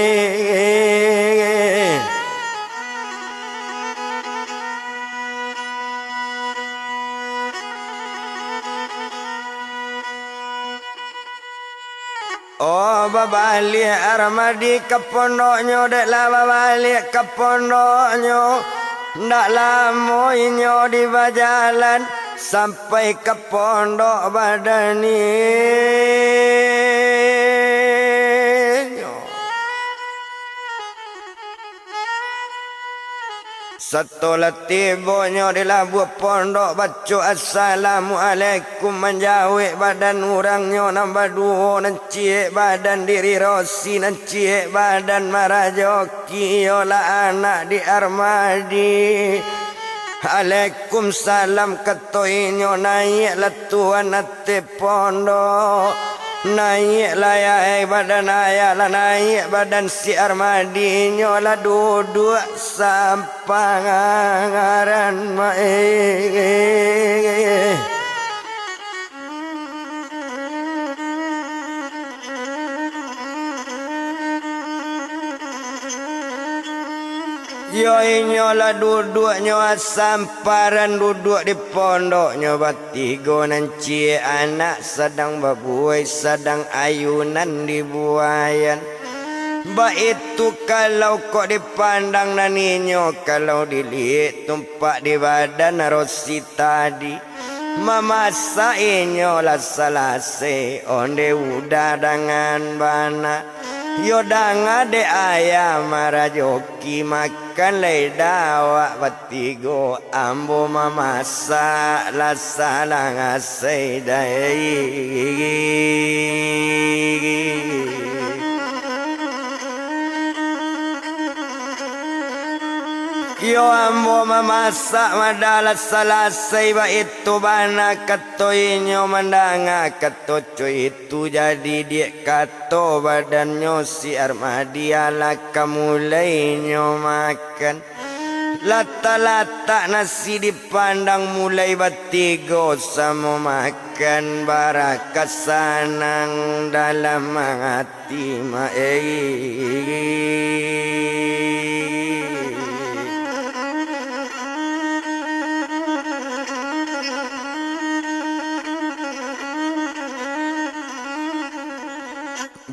Oh, babaliak Armadi ka pondoknyo, dek lah babaliak ka pondoknyo, ndak lamo inyo di bajalan sampai ka pondok badaninyo. Sato lah tibonyo di labuah pondok, baco assalamualaikum, manjawek badan urangnyo nan baduo, nan ciek badan diri Rosi, nan ciek badan Marajoki, iyolah anak di Armadi. Alaikum salam, kato inyo, naiaklah tuan ateh pondok. Naiaklah, yai, badan ayah lah naiak, badan si Armadi, inyo lah duduak sampang ngaran, mak, eh. Yo, inyo lah duduaknyo asamparan, duduak di pondoknyo batigo, nan ciek anak sadang babuai, sadang ayunan dibuaian. Baitu kalau kok dipandang nan inyo, kalau diliek tumpak di badan Rosi tadi. Mamasak inyo lah salasai, onde udah dangan bana. Yo danga dek ayah Marajoki, makan lai dek awak batigo, ambo mamasak lah salangasai dai. Iyo ambo mamasak, madah lah salasai, baitu bana kato inyo, mandanga kato co itu, jadi diak kato badannyo si Armadi, alah ka mulai inyo makan. Latak-latak nasi dipandang, mulai batigo samo makan, barakat sanang dalam ati. Ti ma-, eh.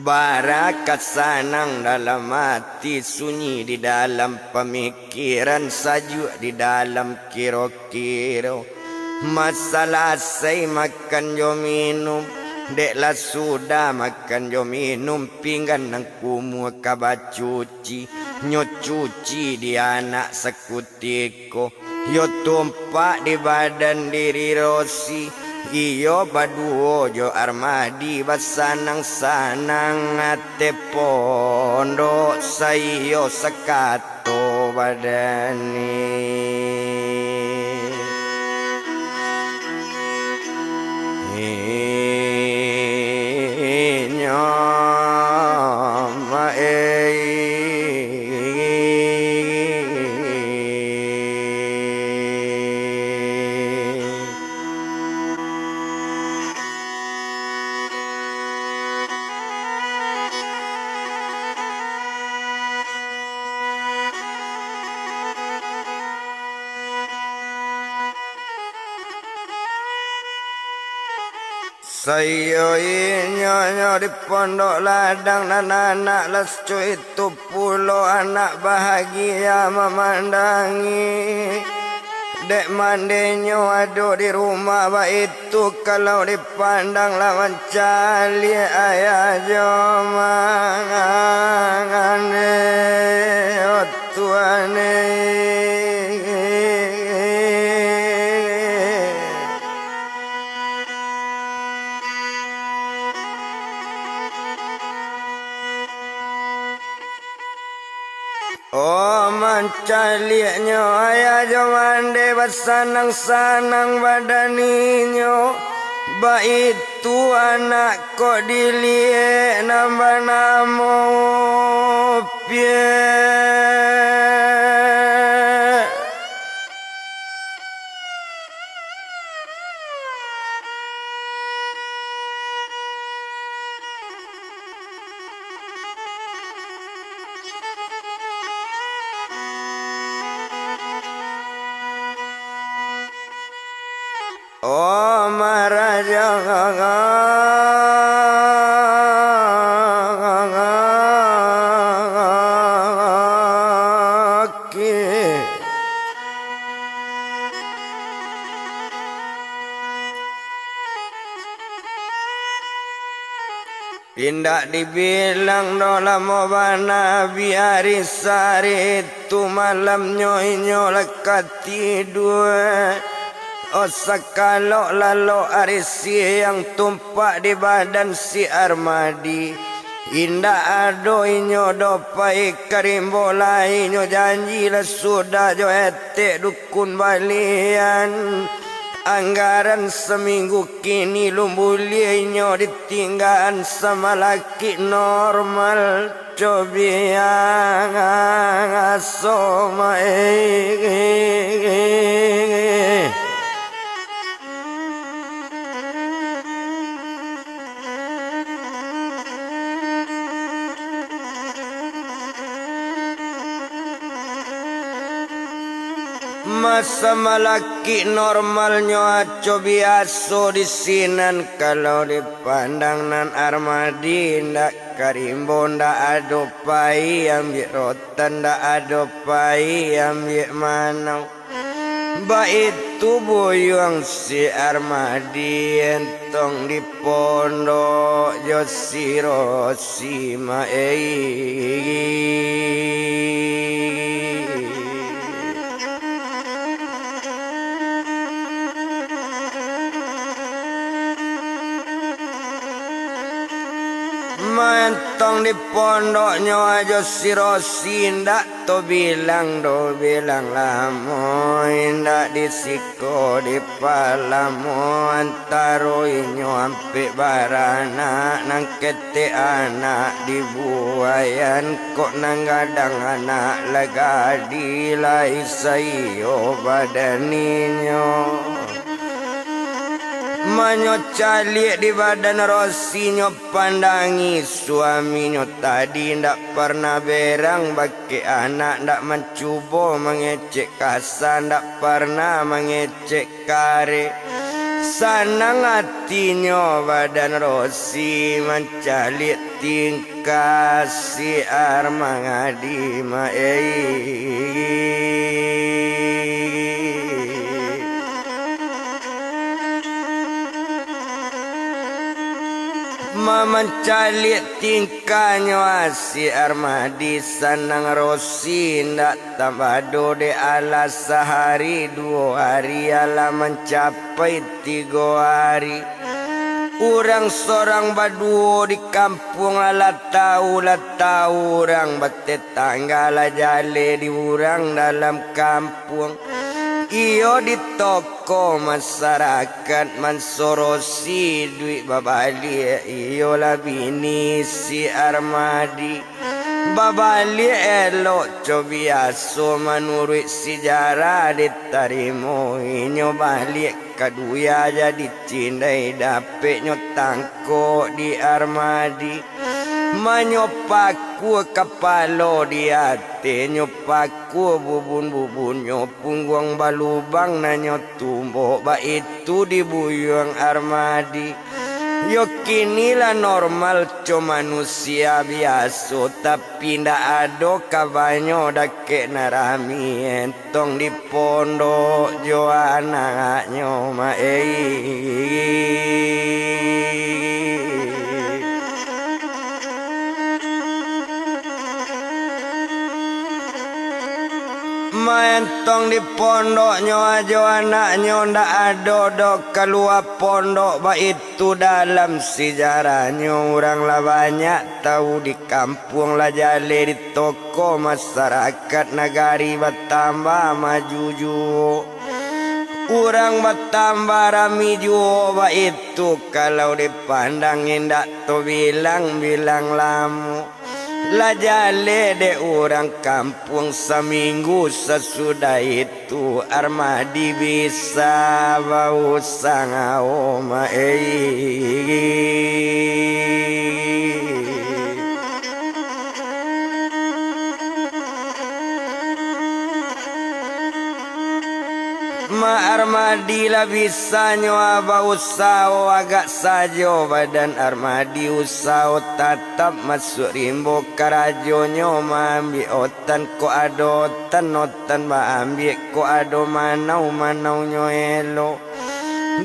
Barakat sanang dalam ati, sunyi di dalam pamikiran, sajuak di dalam kiro-kiro. Masalasai makan jo minum, dek lah sudah makan jo minum, pinggan nan kumuah ka bacuci, nyo cuci di anak sakutiko, yo tumpak di badan diri Rosi, iyo baduo jo Armadi basanang-sanang ateh pondok saiyo sakat. To badani. Inyo ma-, eh. Saiyo inyo nyo di pondok ladang nan anak lah saco itu pulo anak bahagia mamandangi. Dek mandenyo ado di rumah baitu, kalau dipandang lah mancaliak ayah jo mangan, eh, oh Tuhan, eh. Oh, mancaliaknyo ayah jo mande basanang-sanang badan inyo, baitu anak kok diliek nan banamo Piak. Oh, maraja. Indak dibilang doh lamo bana, biari sari tu malamnyo inyo lah ka tidua. Oh, sakalok lalok ari siang tumpak di badan si Armadi. Indak ado inyo doh pai ka rimbo lai, inyo janji lah sudah jo etek dukun balian. Anggaran saminggu kini lun buliah inyo ditinggaan sama laki normal. Cobiang aso mae. Masa malaki normalnyo aco biaso di sinan, kalau dipandang nan Armadi ndak karimbo, ndak ado pai ambiak rotan, ndak ado pai ambiak manau. Baitu buyuang si Armadi entong di pondok jo si Rosi ma ei. Maentong di pondoknyo ajo si Rosi, indak to bilang do bilang lamo, indak di siko dipalamo, antaro inyo ampek baranak, nan ketek anak dibuaian, kok nan gadang anak lah gadi lai saiyo badan inyo. Manyo caliak di badan Rosinyo, pandangi suaminyo tadi, ndak parnah berang bakeh anak, ndak mancubo mangecek kasa, ndak parnah mangecek kareh. Sanang atinyo badan Rosi mancaliak tingkah si Armadi ma ei. Mamancaliak tingkahnyo si Armadi, sanang Rosi ndak tambah do dek, alah sahari duo hari, alah mancapai tigo hari. Urang sorang baduo di kampuang, alah tau, lah tau urang batetangga, lah jaleh di urang dalam kampuang. Iyo di toko masarakat mansorosi duik babaliak, iyolah bini si Armadi. Babaliak elok co biaso, manuruik sijarah ditarimo inyo baliak ka duya, jadi cindai dapeknyo tangkok di Armadi. Manyo pakua kapalo di atenyo, pakua bubun-bubunnyo, pungguang balubang nanyo tumbok, baitu di buyuang Armadi. Yo kini lah normal co manusia biaso, tapi ndak ado kabanyo dakek nan rami entong di pondok jo anaknyo ma ei. Maentong di pondoknyo ajo anaknyo, ndak ado doh kalua pondok, baitu dalam sijarahnyo urang lah banyak tau di kampuang, lah jaleh di toko masarakat, nagari batambah maju juo. Urang batambah rami juo, baitu kalau dipandang indak to bilang-bilang lamo. Lah jaleh dek urang kampuang, saminggu sasudah itu Armadi bisa bausang awo ma ei. Ma Armadi lah bisanyo bausaho, agak sajo badan Armadi usaho, tatap masuak rimbo karajonyo, maambiak otan kok ado otan, otan baambiak kok ado manau, manaunyo elok.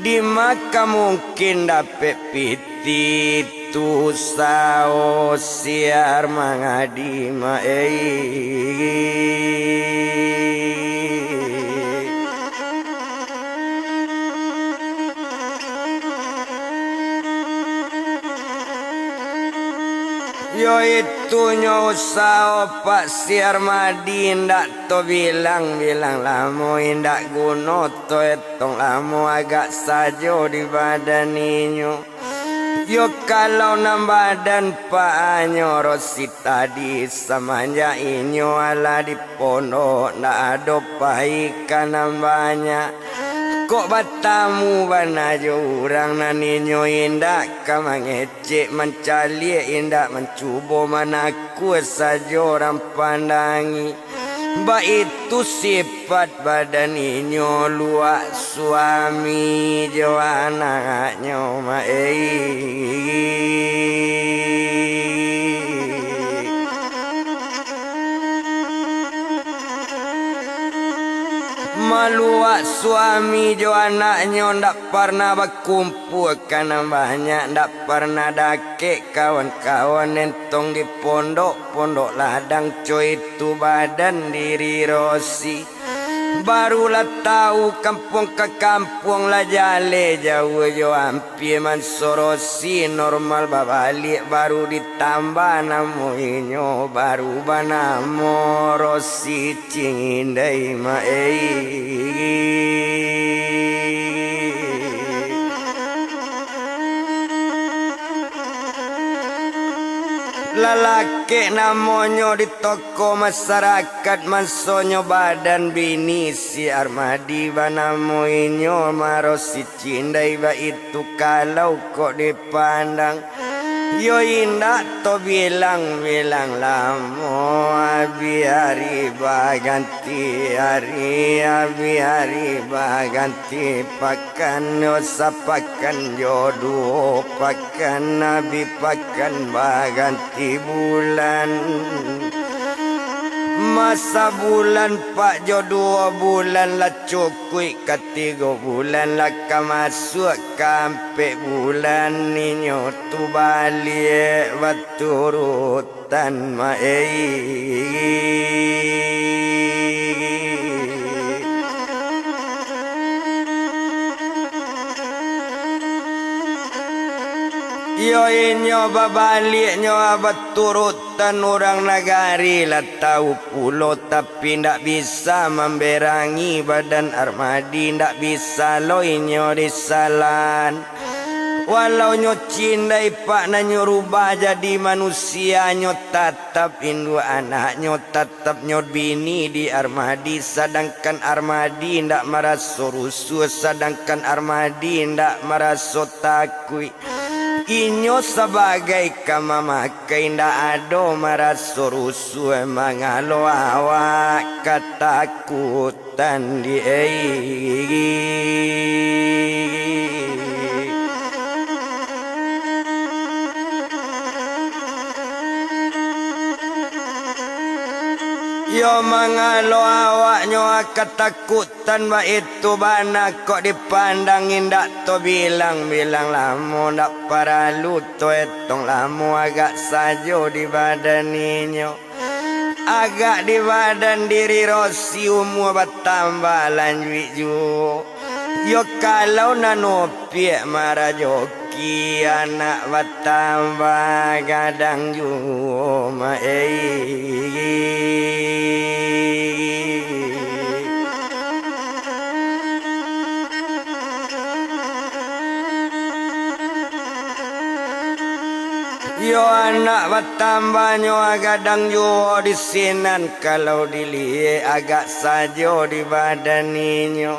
Dima ka mungkin dapek pitih Itu usaho siar mangadi ma-, ei. Yo itunyo usaho Pak Siar Madi, indak tobilang-bilang lamo, indak guno toetong lamo, agak sajo di badan inyo. Yo kalau nan badan Pak anyo Rosi tadi, samanjak inyo alah di pondok, ndak ado pai ka nan banyak. Kok batamu bana jo urang nan inyo indak ka mangecek, mancaliak, indak mancubo, manakua sajo urang pandangi. Baitu sipat badan inyo, luak suami jo anaknyo ma-, ei. Maluak suami jo anaknyo ndak parnah bakumpua ka nan banyak, ndak parnah dakek kawan-kawan, entong di pondok-pondok ladang, co itu badan diri Rosi. Barulah tau kampuang ka kampuang, lah jaleh jauah jo ampia, manso Rosi normal babaliak, baru ditambah namo inyo, baru banamo Rosi Cindai ma-, ei. Lalakek namonyo di toko masarakat, mansonyo badan bini si Armadi, banamo inyo Marosi Cindai, baitu kalau kok dipandang. Yo indak tobilang-bilang lamo, abih ari baganti ari, abih ari baganti pakan, yo sapakan jo duo pakan, abih pakan baganti bulan. Masa bulan pak jo duo bulan lah cukuik, katigo bulan lah ka masuak ka ampek bulan, inyo tu baliak baturutan ma-, ei. Iyo inyo babaliaknyo baturut tan urang nagari lah tau pulo, tapi ndak bisa mamberangi badan Armadi, ndak bisa lo inyo disalahan. Walau nyo cindai pak nan nyo rubah jadi manusia, nyo tatap induak anaknyo, tatap nyo bini di Armadi, sadangkan Armadi ndak maraso rusuah, sadangkan Armadi ndak maraso takuik. Inyo sabagai ka mamakai, indak ado maraso rusuah, mangalo awak katakutan di, ei. Yo mangalo awaknyo katakutan. Tan baitu bana kok dipandang, indak tobilang-bilang lamo, ndak paralu toetong lamo, agak sajo di badan inyo. Agak di badan diri Rosi, umua batambah lanjuik juo. Yo kalau nan opiak marajo ki, anak batambah gadang juo ma-, ei. Yo anak batambahnyo gadang juo di sinan, kalau diliek agak sajo di badan inyo.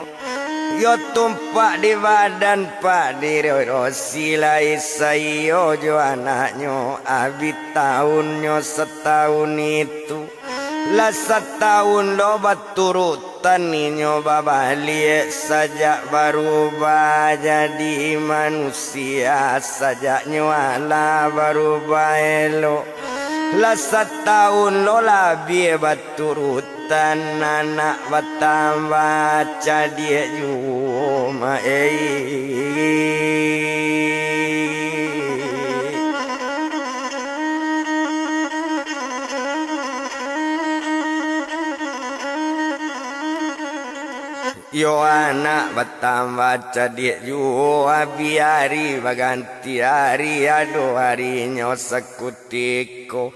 Yo tumpak di badan pak diri Rosi, lai saiyo jo anaknyo, abih taunnyo satahun itu. Lah satahun lo baturutan inyo babaliak, sajak barubah jadi manusia, sajaknyo alah barubah elok. Lah satahun lo labiah baturut tan, anak batambah cadiak juo ma-, ei. Iyo anak batambah cadiak juo, abih ari baganti ari, ado arinyo sakutiko.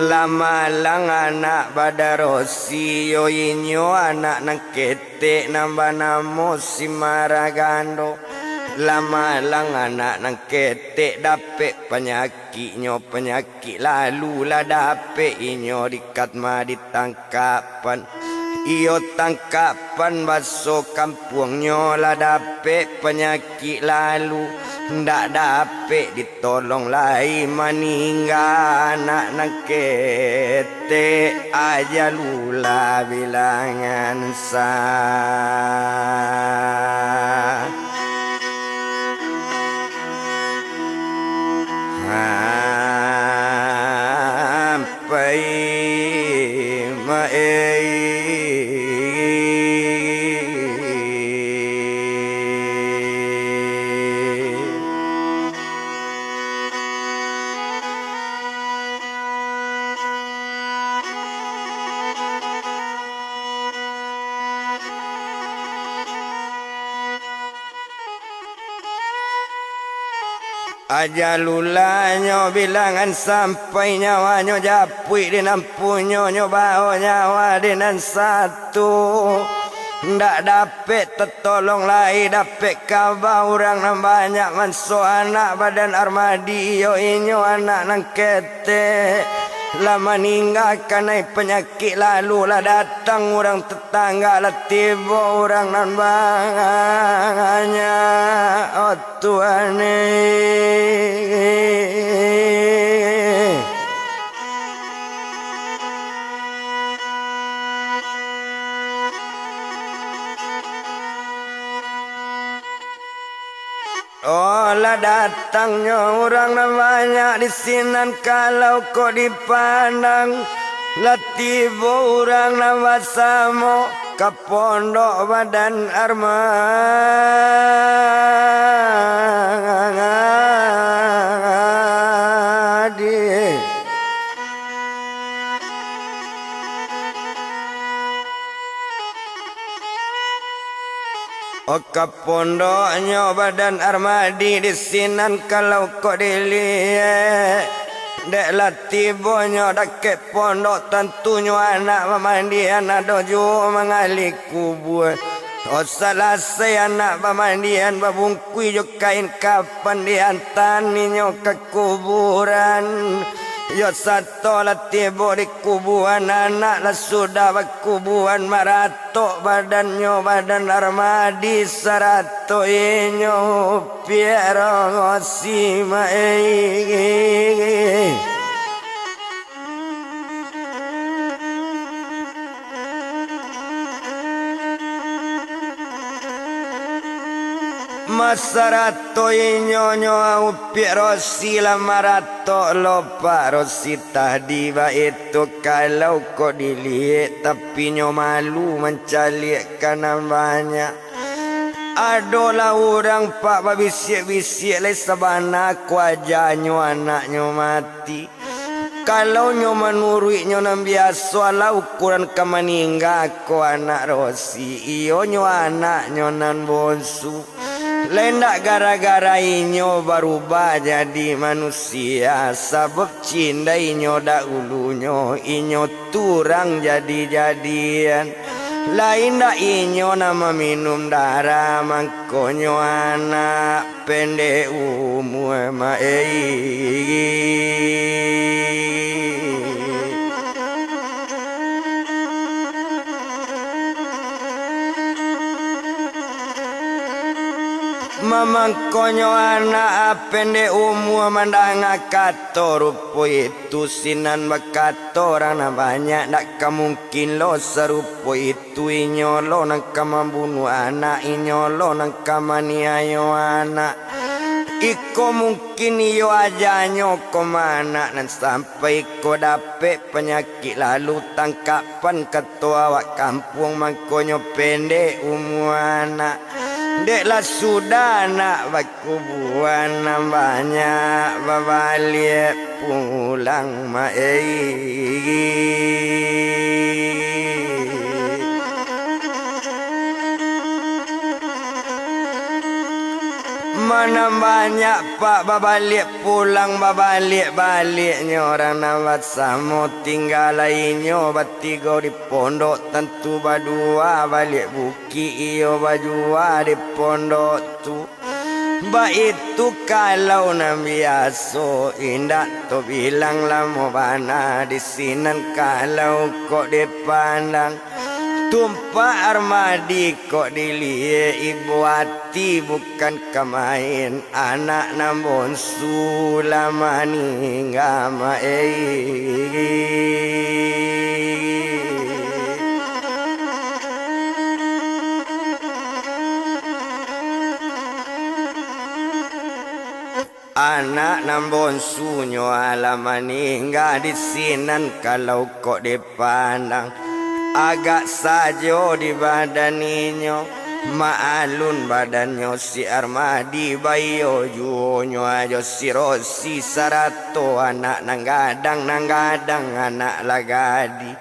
Lah malang anak badarosi, iyo inyo anak nan ketek nan banamo Simaragando. Lah malang anak nan ketek dapek panyakiknyo, panyakik lalu lah dapek inyo dikat ma ditangkapan. Iyo tangkapan baso kampuangnyo lah dapek panyakik lalu, ndak dapek ditolong lai, maningga anak nan ketek, ajalulah bilangan sa. Sampai ma-, eh. Ajalulah nyo bilangan sampai, nyawanyo japuik di nan punyo, nyo bao nyawa di nan satu. Ndak dapek tatolong lai, dapek kaba urang nan banyak manso anak badan Armadi, iyo inyo anak nan ketek. Lah maningga kanai panyakik lalu, lah datang urang tangga, lah tibo urang nan banyak, oh Tuhan eh. Oh, lah datangnyo urang nan banyak di sinan, kalau kok dipandang, lah tibo urang nan basamo ka pondok badan Armadi. Oka pondoknyo badan Armadi di sinan kalau kok diliek. Dek lah tibonyo dakek pondok, tantunyo anak bamandian ado juo mangali kubua. Oh, salasai anak bamandian, babungkuih jo kain kapan, diantaan inyo ka kuburan. Yo sato lah tibo di kuburan, anak lah sudah bakuburan, maratok badannyo badan Armadi, sarato inyo upiak rosi ma-, eh. Masarato inyo nyo upiak rosi lah maratok lopak rosi tadi baitu, kalau kok diliek, tapi nyo malu mancaliak ka nan banyak. Adolah urang pak babisiak-bisiak lai, sabana ko ajanyo anaknyo mati. Kalau nyo manuruiknyo nan biaso, alah ukuran ka maningga ko anak rosi, iyo nyo anaknyo nan bonsu. Lai ndak gara-gara inyo barubah jadi manusia, sabab cindai inyo dahulunyo, inyo turang jadi-jadian. Lai ndak inyo nan maminum darah, mangkonyo anak pendek umua ma-, eh. Mamangkonyo anak pendek umua mandanga kato rupo itu, sinan bakato urang nan banyak, ndak ka mungkin lo sarupo itu. Tu inyo lo nan ka mambunuah anak, inyo lo nan ka maniayo anak. Iko mungkin iyo ajanyo ko ma anak nan sampai ko dapek panyakik lalu tangkapan kato awak kampuang, mangkonyo pendek umua anak. Dek lah sudah anak bakubuan nan banyak babaliak pulang ma-, eh. Nan banyak pak babaliak pulang, babaliak-baliaknyo urang nan basamo, tingga lai inyo batigo di pondok, tantu badua baliak bukik iyo bajua di pondok tu. Baitu kalau nan biaso, indak tabilang lamo bana di sinan kalau kok dipandang. Tumpak Armadi kok diliek ibo ati bukan ka main, anak nan bonsu lah maningga, mak ei. Anak nan bonsunyo alah maningga di sinan kalau kok dipandang. Agak sajo di badan inyo, maalun badannyo si Armadi, baiyo juo nyo ajo si Rosi sarato anak nan gadang, nan gadang anak lah gadih.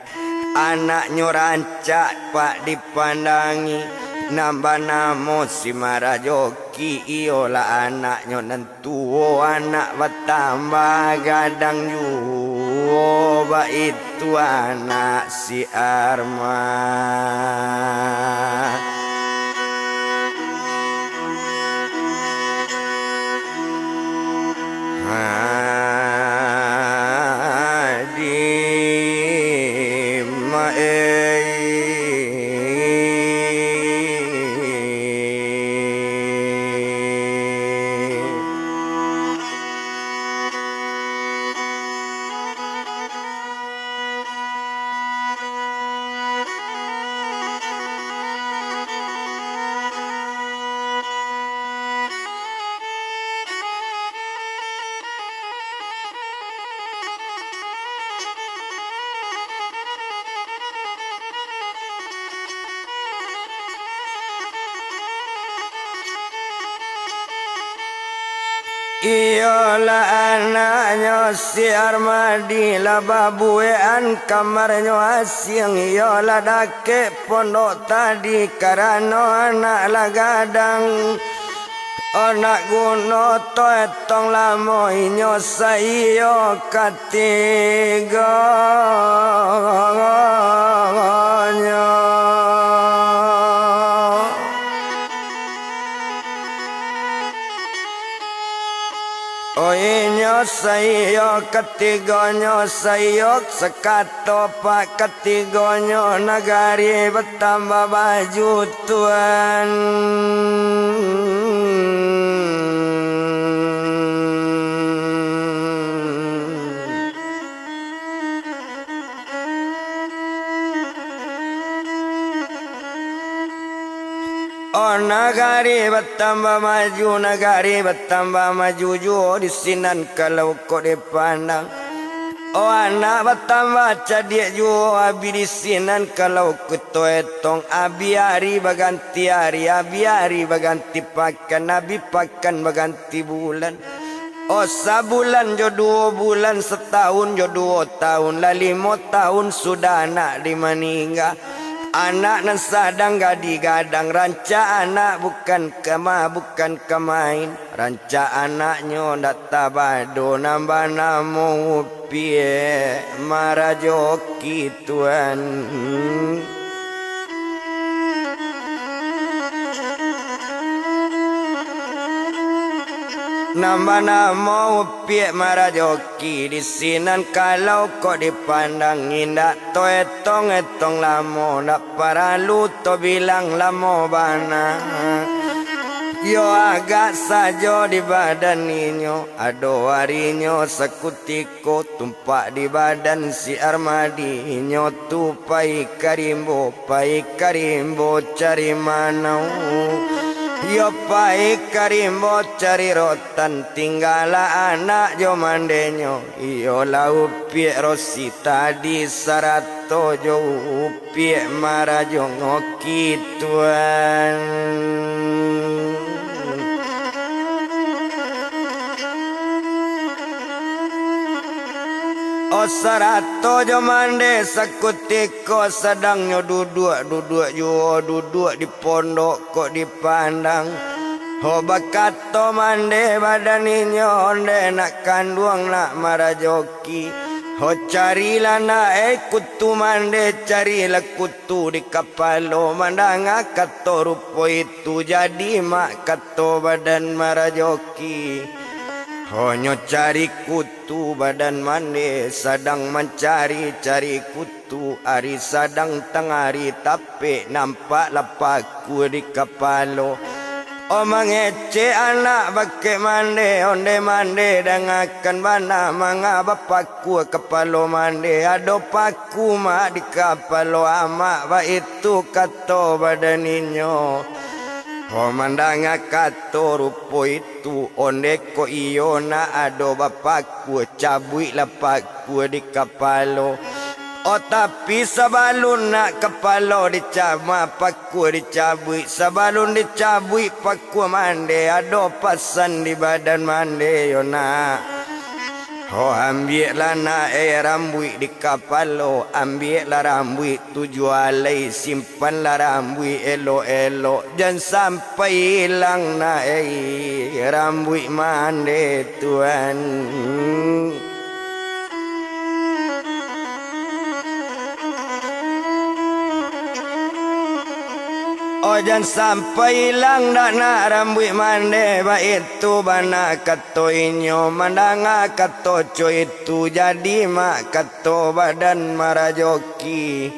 Anaknyo rancak pak dipandangi, nan banamo si Marajoki, iyolah anaknyo nan tuo, anak batambah gadang juo, baitu anak si Arma. Hadi ma ei. Iyolah anaknyo si Armadi lah babuekan kamarnyo asiang, iyolah dakek pondok tadi, karano anak lah gadang. Anak guno toetong lamo inyo saiyo katigonyo. O inyo saiyo katigonyo saiyo sakato. Topak katigonyo nagari batambah maju, Tuan. Oh, nagari batambah maju, nagari batambah maju juo di sinan kalau kok dipandang. Oh, anak batambah cadiak juo, abih di sinan kalau kito etong, abih ari baganti ari, abih ari baganti pakan, abih pakan baganti bulan. Oh, sabulan jo duo bulan, satahun jo duo tahun, lah limo tahun sudah anak di maningga. Anak nan sadang gadih gadang, rancak anak bukan kama, bukan kamain. Rancak anaknyo ndak tabado, nan banamo Upiak Marajoki, Tuan. Nan banamo Upiak Marajoki di sinan kalau kok dipandang, indak toetong-etong lamo, ndak paralu tobilang lamo bana. Yo agak sajo di badan inyo, ado arinyo sakutiko, tumpak di badan si Armadi, inyo tu pai ka rimbo, pai ka rimbo cari manau. Yo pai ka rimbo cari rotan, tinggalah anak jo mandenyo, iyolah Upiak Rosi tadi sarato jo Upiak Marajo Ngoki, Tuan. Oh, sarato jo mande sakutiko, sadang nyo duduak, duduak juo, duduak di pondok kok dipandang. Ho bakato mande badan inyo, onde nak kanduang nak marajoki. Ho carilah nak e kutu mande, carilah kutu di kapalo. Mandanga kato rupo itu, jadi mak kato badan marajoki. Ho nyo cari kutu badan mande, sadang mancari-cari kutu. Tu ari sadang tangari, tapek nampak lah pakua di kapalo. Oh mangecek anak bakeh mande, onde mande dangakan bana manga bapakua kapalo mande, ado paku mak di kapalo amak, baitu kato badan inyo. Oh mandanga kato rupo itu, onde ko iyo nak ado bapakua, cabuiklah pakua di kapalo. Oh tapi sabalun nak kapalo dicama pakua dicabuik, sabalun dicabuik pakua mande, ado pasan di badan mande yo nak. Ho ambiaklah nak e rambuik di kapalo, ambiaklah rambuik tujuah alai, simpanlah rambuik elok-elok, jan sampai ilang nak e rambuik mande tuan. Oh jan sampai ilang dak nak rambuik mande, baitu bana kato inyo, mandanga kato co itu, jadi mak kato badan marajoki.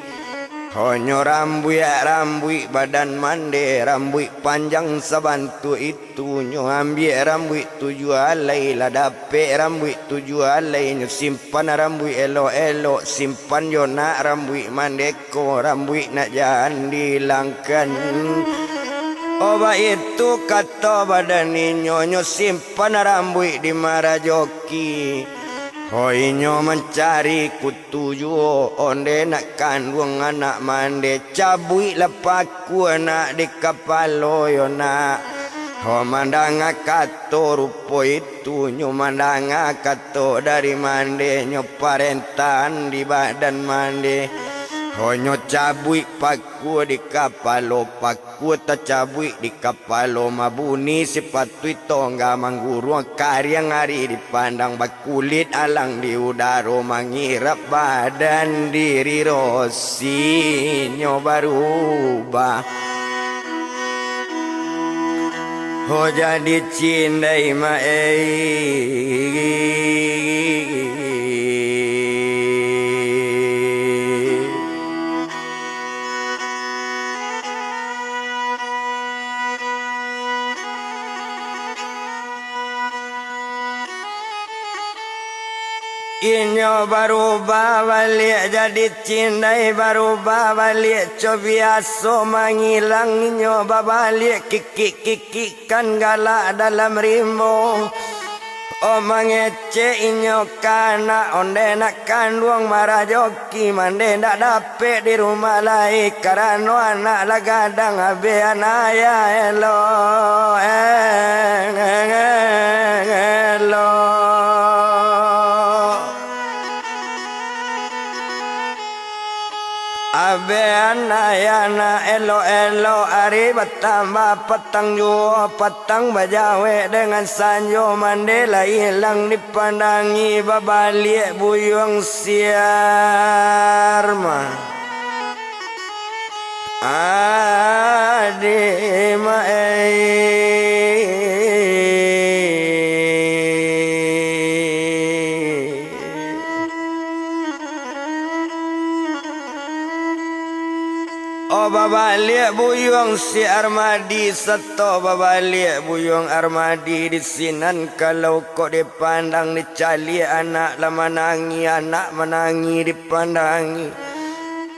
Ho nyo rambuik-rambuik badan mande, rambuik panjang sabantuak itu. Tu nyo ambiak rambuik tujuah alai, lah dapek rambuik tujuah alai, nyo simpan rambuik elok-elok, simpan yo nak rambuik mande ko, rambuik nak jan diilangkan. Oh baitu kato badan inyo, nyo simpan rambuik di marajoki. Ho inyo mancari kutu juo, onde nak kanduang anak mande, cabuiklah pakua nak di kapalo yo nak. Ho mandanga kato rupo itu, nyo mandanga kato dari mande, nyo parentahan di badan mande. Ho nyo cabuik pakua di kapalo, pakua tacabuik di kapalo, mabuni sipatuik tongga, mangguruang kariang ari dipandang, bakulik alang di udaro, mangirap badan diri rosinyo barubah. Ho jadi cindai ma-, eh. Inyo barubah baliak jadi cindai, barubah baliak co biaso mangilang, inyo babaliak kikik-kikik kan galak dalam rimbo. Oh, mangecek inyo ka anak, onde nak kanduang marajoki, mande ndak dapek di rumah lai, karano anak lah gadang abih anaya, elok, eh, elok. Abih anak-anak elok-elok, ari batambah patang juo, patang bajawek dengan sanjo, mande lah ilang dipandangi, babaliak buyuang siar mah. Adi ma-, eh. Oh, babaliak buyuang si Armadi, sato babaliak buyuang Armadi di sinan, kalau kok dipandang dicaliak anak lah manangih, anak manangih dipandangi.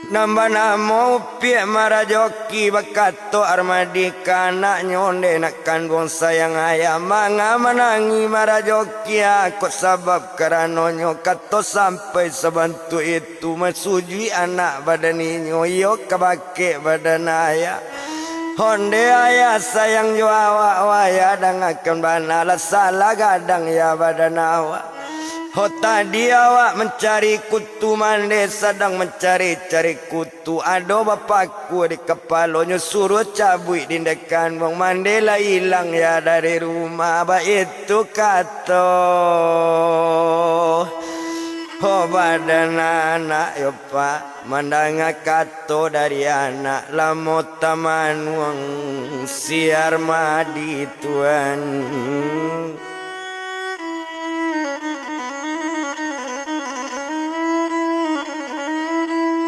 Nan banamo Upiak Marajoki bakato Armadi ka anaknyo, onde nak kanduang sayang ayah, manga manangih Marajoki, ah, kok sabab karanonyo kato sampai sabantuak itu, masujuik anak badan inyo, iyo ka bakeh badan ayah. Onde ayah sayang jo awak, wayah dangakan bana lah salah gadang ya badan awak. Ho tadi awak mancari kutu, mande sadang mancari-cari kutu. Ado bapaku di kapalonyo, suruah cabuik di indak kanduang, mande lah ilang ya dari rumah, baitu kato. Ho badan anak yo, Pak, mandanga kato dari anak, lamo tamanuang si Armadi tuan.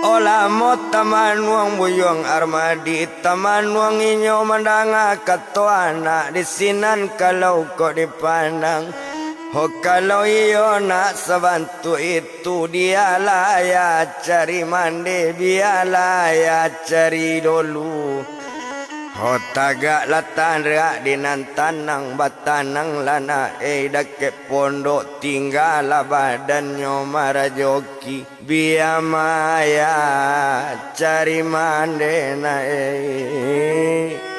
Oh, lamo tamanuang buyuang Armadi, tamanuang inyo mandanga kato anak, di sinan kalau kok dipandang. Ho, kalau iyo nak sabantuak itu, dialah ayah cari mande, bialah ayah cari dulu. Ho, tagaklah tandak di nan tanang, batananglah nak, eh, dakek pondok, tinggalah badannyo marajoki. Bia ma ayah cari mande nak, eh.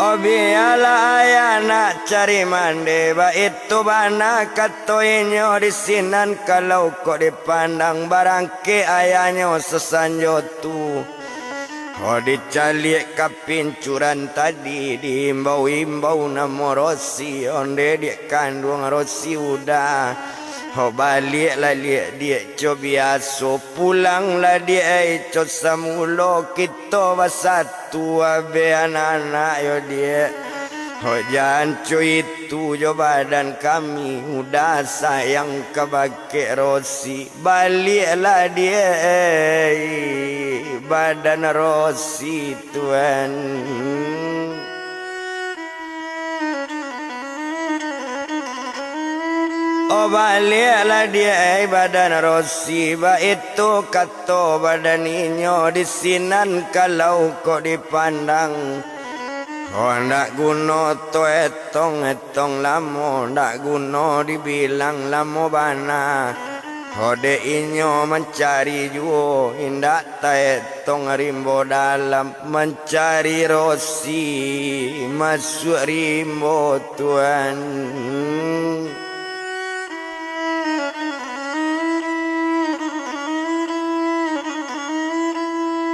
Oh, bialah ayah nak cari mande, baitu bana kato inyo di sinan, kalau kok dipandang, barangkek ayahnyo sasanjo tu. Ho, dicaliak ka pincuran tadi, diimbau-imbau namo Rosi, onde diak kanduang Rosi Uda. Ho, baliaklah diak, diak co biaso, pulanglah diak, ai, co samulo, kito basatu abeh anak-anak yo, diak. Ho, jan co itu jo badan kami, Uda sayang kabake Rosi. Baliaklah diak, eh, badan Rosi tuan. Oh, baliaklah diak, eh, badan Rosi, baitu kato badan inyo di sinan kalau kok dipandang. Oh, ndak guno to etong-etong lamo, ndak guno dibilang lamo bana. Ho, dek inyo mancari juo, indak taetong rimbo dalam, mancari Rosi masuak rimbo tuan.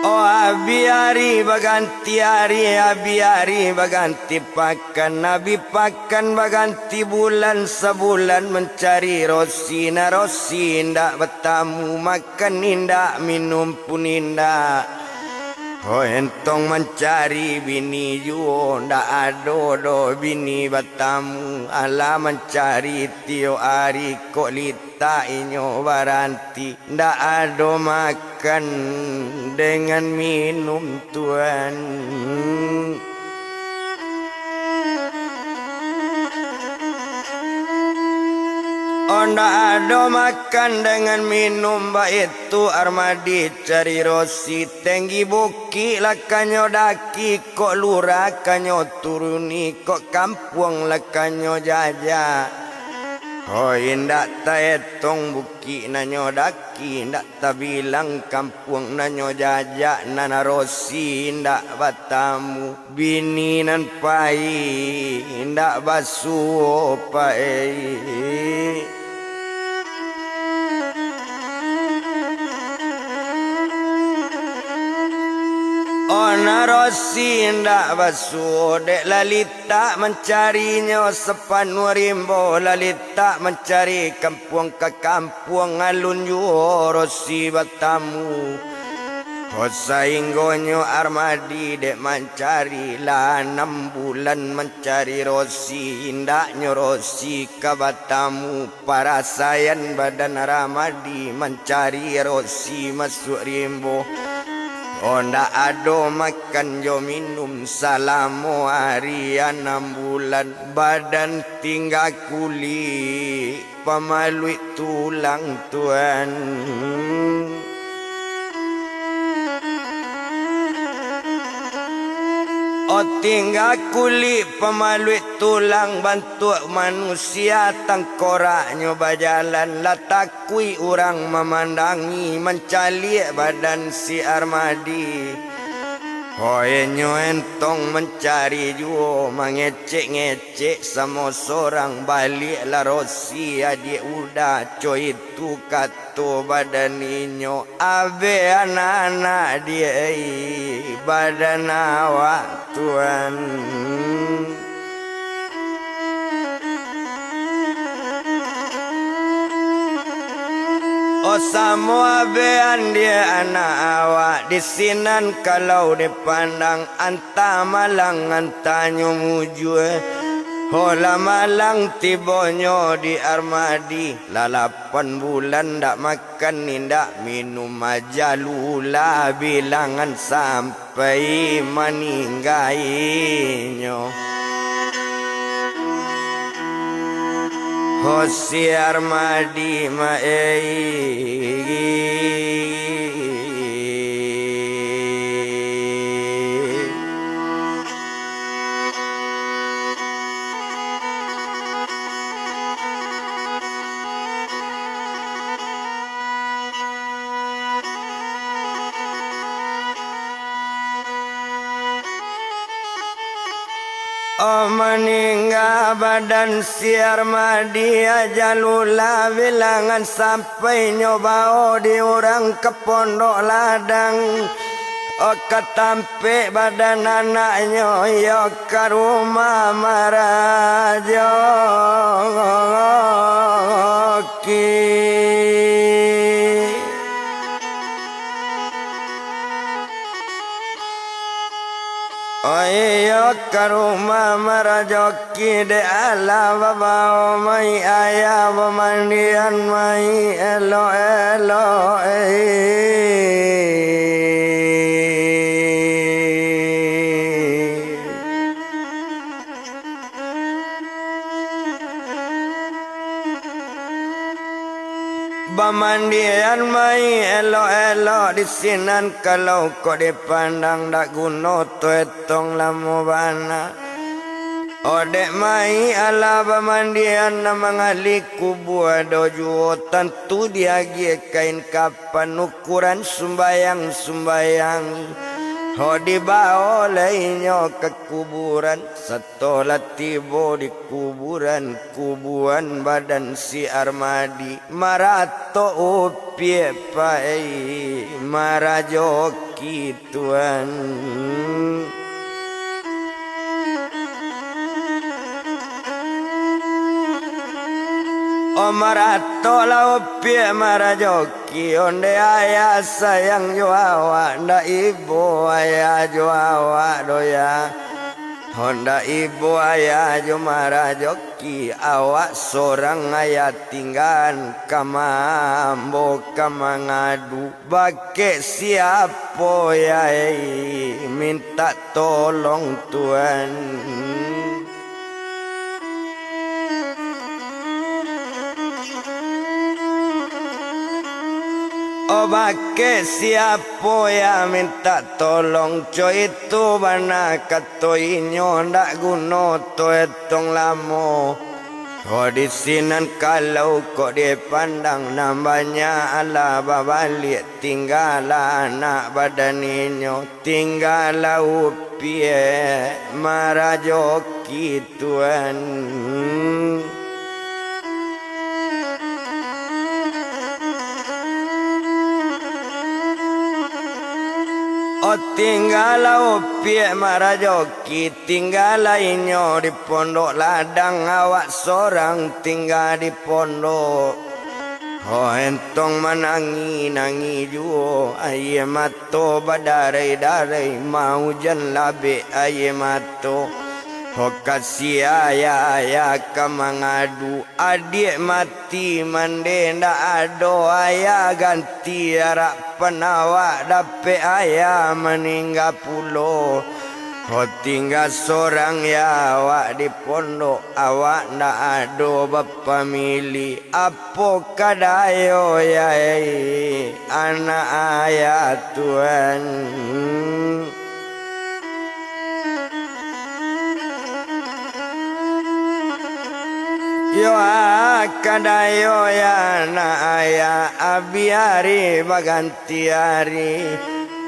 Oh, abih ari baganti ari, abih ari baganti pakan, abih pakan baganti bulan, sabulan mancari Rosi, nah Rosi indak batamu, makan indak, minum pun indak. Ho, entong mancari bini juo, ndak ado doh bini batamu, alah mancari tiok ari kok litak inyo baranti. Ndak ado makan dengan minum tuan. Oh, ndak ado makan dengan minum, baitu Armadi cari Rosi. Tenggi bukik lah kanyo daki, kok lurah kanyo turuni, kok kampuang lah kanyo jajak. Ho, indak taetong bukik nan nyo daki, indak tabilang kampuang nan nyo jajak, nan Rosi indak batamu, bini nan pai indak basuo pai. Oh, nan Rosi indak basuo, dek lah litak mancarinyo sapanuah rimbo, lah litak mancari kampuang ka kampuang, alun juo Rosi batamu. Ho, sainggonyo Armadi dek mancari, lah anam bulan mancari Rosi, indaknyo Rosi ka batamu. Parasaian badan Ramadi mancari Rosi masuak rimbo. Oh, ndak ado makan jo minum salamo ari anam bulan, badan tingga kulik pamaluik tulang tuan. Oh, tingga kulik pamaluik tulang, bantuak manusia, tangkoraknyo bajalan, lah takuik urang mamandangi, mancaliak badan si Armadi. Ho inyo entong mancari juo, mangecek-ngecek samo sorang, baliaklah Rosi adiak Uda, co itu kato badan inyo, abeh anak-anak diak, badan awak tuan. Oh, samo abeh andiak anak awak, di sinan kalau dipandang, antah malang, antahnyo mujua. Ho lah malang tibonyo di Armadi, lah lapan bulan ndak makan, indak minum, ajalulah bilangan sampai pai maninggainyo. Hosiar madi maei. Oh, maningga badan si Armadi, ajalulah bilangan sampai nyo bao di urang ka pondok ladang. Oh, ka tampek badan anaknyo, iyo ka rumah marajo. Oiyo ka rumah marajoki, dek alah babao mai ayah bamandian mai elok-elok, eh. Bamandian mai elok-elok di sinan, kalau kok dipandang dak guno tu etong lamo bana. Odek mai alah bamandian nan mangali kubua do juo, tantu diagiah kain kapan ukuran sumbayang-sumbayang. Ho dibao lai nyo ka kuburan. Toh lah tibo di kuburan, kubuan badan si Armadi, maratok upiak pai marajoki tuan. Oh, maratok lah upiak marajoki, ondeh ayah sayang jo awak, ndak ibo ayah jo awak doh, yah. Hondak ibo ayah jo marajoki, awak sorang ayah tinggaan, ka mambo ka mangadu, bakeh siapo yai mintak tolong tuan. Oh, bakeh siapo yah mintak tolong, co itu bana kato inyo, ndak guno tu etong lamo. Oh, di sinan kalau kok dipandang, nan banyak alah babaliak, tinggalah anak badan inyo, tinggalah upiak marajoki tuan. Oh, tinggalah upiak marajoki, tinggalah inyo di pondok ladang, awak sorang tingga di pondok. Oh, entong manangih-nangih juo, aia mato badarai-darai, maujan labek aia mato. Ho, kasiah ayah, ayah ka mangadu, adiak mati mandeh ndak ado ayah ganti, arapan awak dapek ayah maningga pulo. Ho, tingga sorang yah awak di pondok, awak ndak ado bapamili, apo ka dayo yai anak ayah tuan. Yo, ah, ka dayo yai anak ayah, abih ari baganti ari.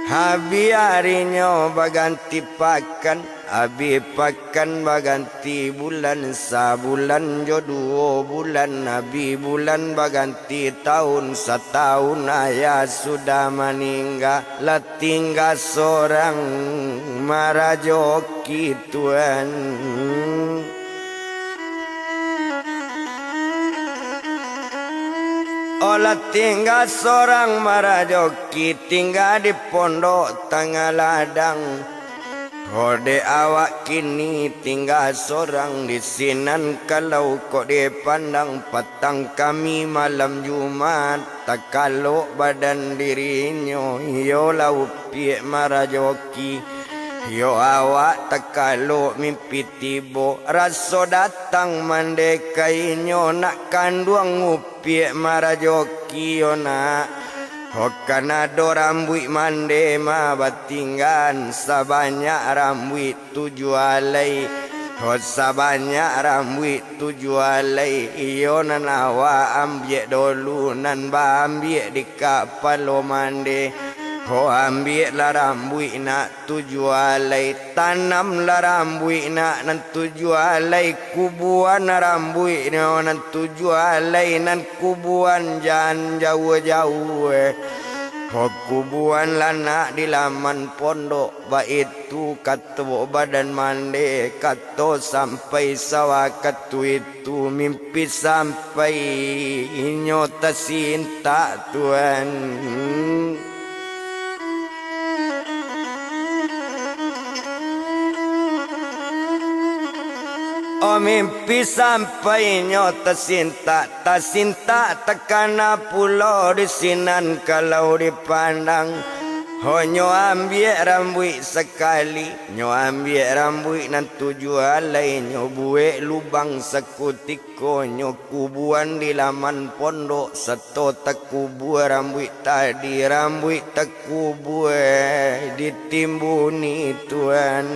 Abih arinyo baganti pakan, abih pakan baganti bulan, sabulan jo duo bulan, abih bulan baganti taun, sataun ayah sudah maningga, lah tingga sorang marajoki, Tuan. Oh, lah tingga sorang marajoki, tingga di pondok tangah ladang. Oh, dek awak kini tingga sorang di sinan, kalau kok dipandang patang Kami malam Jumat, takalok badan dirinyo, iyo lah upiak marajoki. Yo awak takalok mimpi tibo, raso datang mande ka inyo, nak kanduang upiak marajoki yo nak. Ho kan ado rambuik mande mah batinggaan, sabanyak rambuik tujuah alai. Ho sabanyak rambuik tujuah alai, iyo nan awak ambiak dolu, nan baambiak di kapalo mande. Ho ambiaklah rambuik nak tujuah alai, tanamlah rambuik nak nan tujuah alai, kubuan rambuiknyo nan tujuah alai, nan kubuan jan jauah-jauah. Ho kubuanlah nak di laman pondok, baitu kato badan mande, kato sampai sawakatu itu mimpi sampai inyo tasintak, Tuan. Oh, mimpi sampai inyo tasintak, tasintak takana pulo di sinan kalau dipandang. Ho nyo ambiak rambuik sakali, nyo ambiak rambuik nan tujuah alai, nyo buek lubang sakutiko, nyo kubuan di laman pondok, sato takubua rambuik tadi, rambuik takubua ditimbuni, Tuan.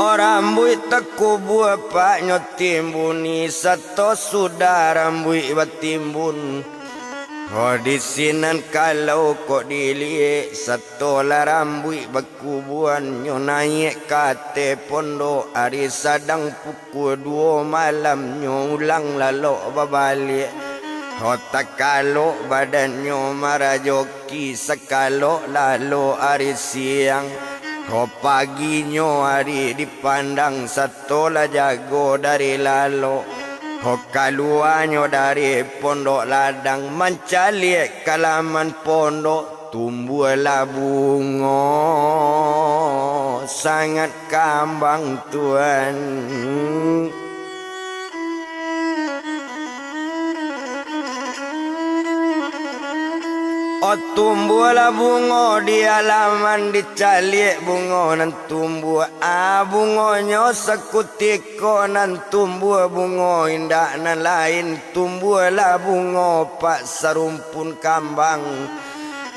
Oh, rambuik takubua pak nyo timbuni, sato sudah rambuik batimbun. Oh, di sinan kalau kok diliek, sato lah rambuik bakubuan, nyo naiak ka ateh pondok, ari sadang pukua duo malam, nyo ulang lalok babaliak. Ho takalok badannyo marajoki, sakalok lalok ari siang. Ho paginyo ari dipandang, sato lah jago dari lalok. Ho kaluanyo dari pondok ladang, mancaliak ka laman pondok, tumbuahlah bungo sangat kambang, Tuan. Oh, tumbuahlah bungo di alaman, dicaliak bungo nan tumbuah. Ah, bungonyo sakutiko nan tumbuah, bungo indak nan lain, tumbuahlah bungo pak sarumpun kambang.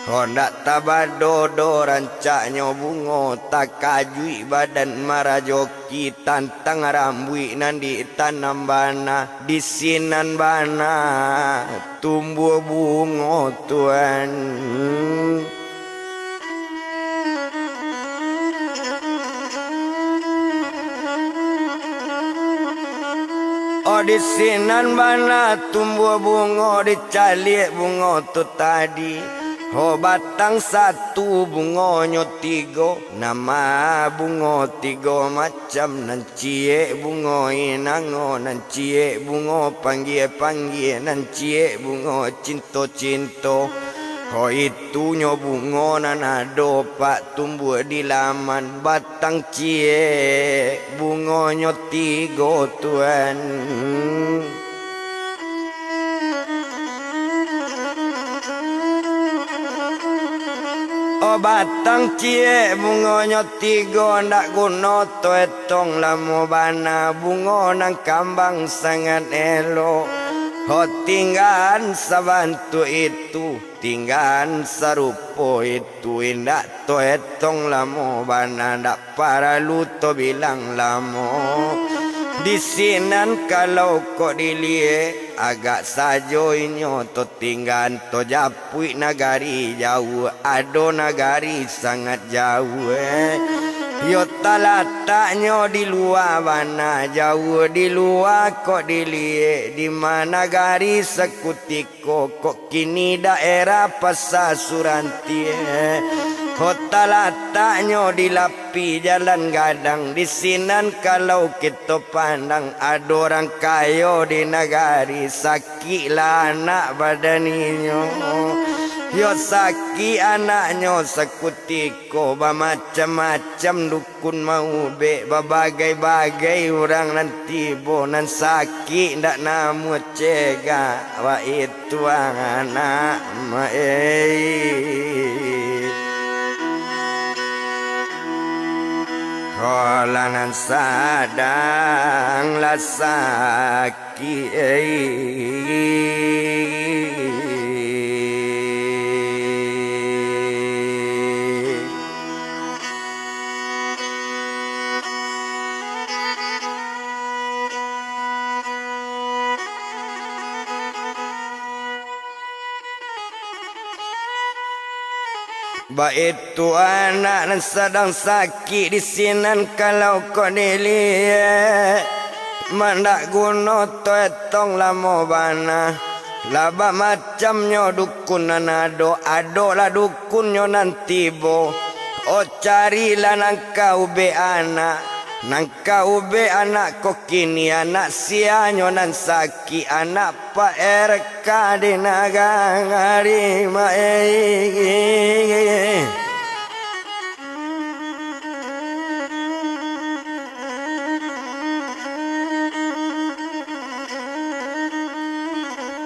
Ho ndak tabado doh rancaknyo bungo, takajuik badan marajoki, tantang rambuik nan ditanam bana, di sinan bana tumbuah bungo, Tuan. Oh, di sinan bana tumbuah bungo, dicaliak bungo tu tadi. Ho batang satu bungonyo tigo, nama bungo tigo macam, nan ciek bungo inango, nan ciek bungo panggia-panggia, nan ciek bungo cinto-cinto. Ho itunyo bungo nan ado pak tumbuah di laman, batang ciek bungonyo tigo, Tuan. Oh, batang ciek bungonyo tigo, ndak guno toetong lamo bana, bungo nan kambang sangat elok. Ho tinggaan sabantuak itu, tinggaan sarupo itu, indak toetong lamo bana, ndak paralu tobilang lamo. Di sinan kalau kok diliek, agak sajo inyo to tinggan to japuik nagari jauah, ado nagari sangat jauah. Yo talataknyo di lua bana jauah, di lua kok diliek, di ma nagari sakutik ko, kok kini daerah Pasa Surantie. Ho talataknyo di lapi jalan gadang, di sinan kalau kito pandang, ado urang kayo di nagari, sakiklah anak badan inyo. Yo sakik anaknyo sakutiko, bamacam-macam dukun maubek, babagai-bagai urang nan tibo, nan sakik ndak namuah cegak, baitu anak mak ei. Kolah nan sadang lah sakik. Baitu anak nan sadang sakik di sinan, kalau kok diliek, mandak guno to etong lamo bana. Lah bamacamnyo dukun nan ado, adolah dukunnyo nan tibo. Oh, carilah nan ka ubek anak, nan ka ubek anak kok kini, anak sianyo nan sakik, anak Pak R K di nagari mak ei.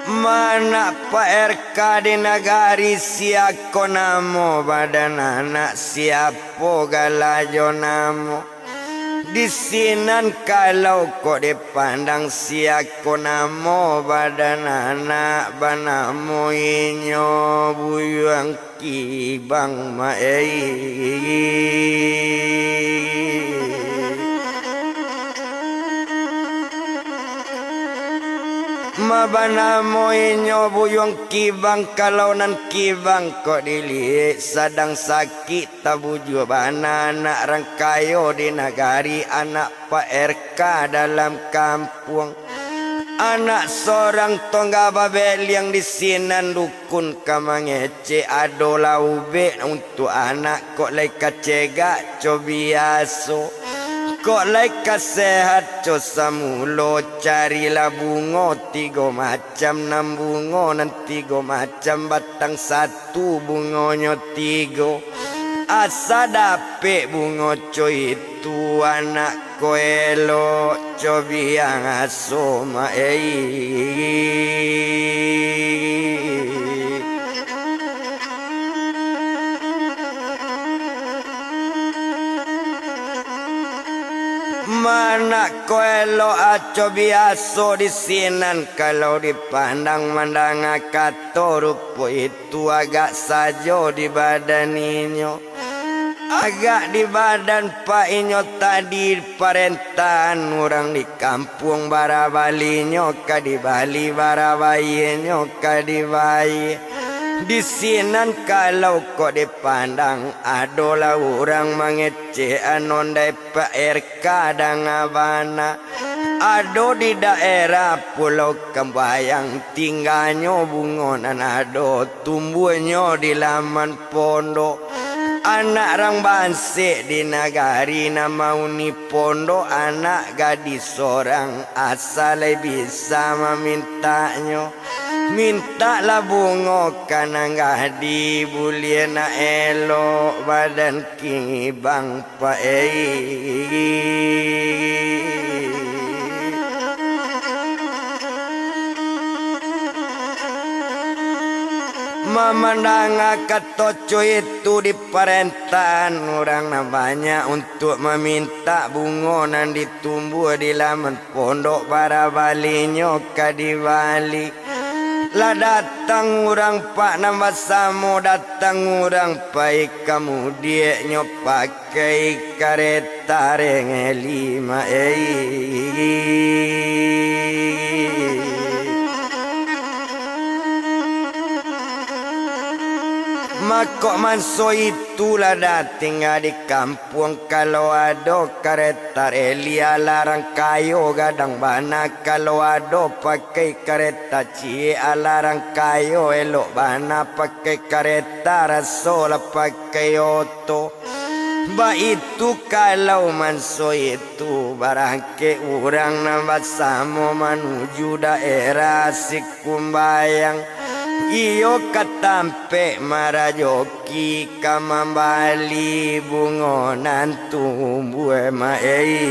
Ma anak Pak R K di nagari, sia ko namo badan anak, siapo gala jo namo? Di sinan kalau kok dipandang, sia ko namo badan anak, banamo inyo Buyuang Kibang mak ei. Ma banamo inyo Buyuang Kibang, kalau nan kibang kok diliek sadang sakik tabujua bana, anak rang kayo di nagari, anak Pak R K dalam kampuang. Anak sorang tongga babeliang di sinan, dukun ka mangecek, adolah ubek untuak anak, kok lai ka cegak co biaso, kok lai ka sehat co samulo, carilah bungo tigo macam, nan bungo nan tigo macam, batang satu bungonyo tigo, asa dapek bungo co itu, anak ko elok co biaso mak ei. Ma anak ko elok co biaso di sinan, kalau dipandang mandanga kato rupo itu, agak sajo di badan inyo. Agak di badan pak inyo tadi, parentahan urang di kampuang, bara balinyo ka dibali, bara bayianyo ka dibayia. Di sinan kalau kok dipandang, adolah urang mangecek, ondeh Pak R K danga bana. Ado di daerah Pulau Kambayang, tingganyo bungo nan ado, tumbuahnyo di laman pondok. Anak rang bansek di nagari nan mauni pondok, anak gadih sorang, asa lai bisa mamintaknyo. Mintaklah bungo ka nan gadih, buliah nak elok badan kibang pak ei. Mamandanga kato co itu, diparentahan urang nan banyak untuak mamintak bungo nan ditumbuah di laman pondok, bara balinyo ka dibali. Lah datang urang, Pak, nan basamo, datang urang, pai ka mudiaknyo pakai kareta rengeli, Mak, ei. Mako manso itu lah dah tingga di kampuang. Kalau ado kareta reli, alarang kayo gadang bana. Kalau ado pakai kareta ciek, alarang kayo elok bana. Pakai kareta raso lah pakai oto. Baitu kalau manso itu, barangkek urang nan basamo manuju daerah Sikumbayang, iyo ka tampek Marajoki, ka mambali bungo nan tumbuah, Mak, ei.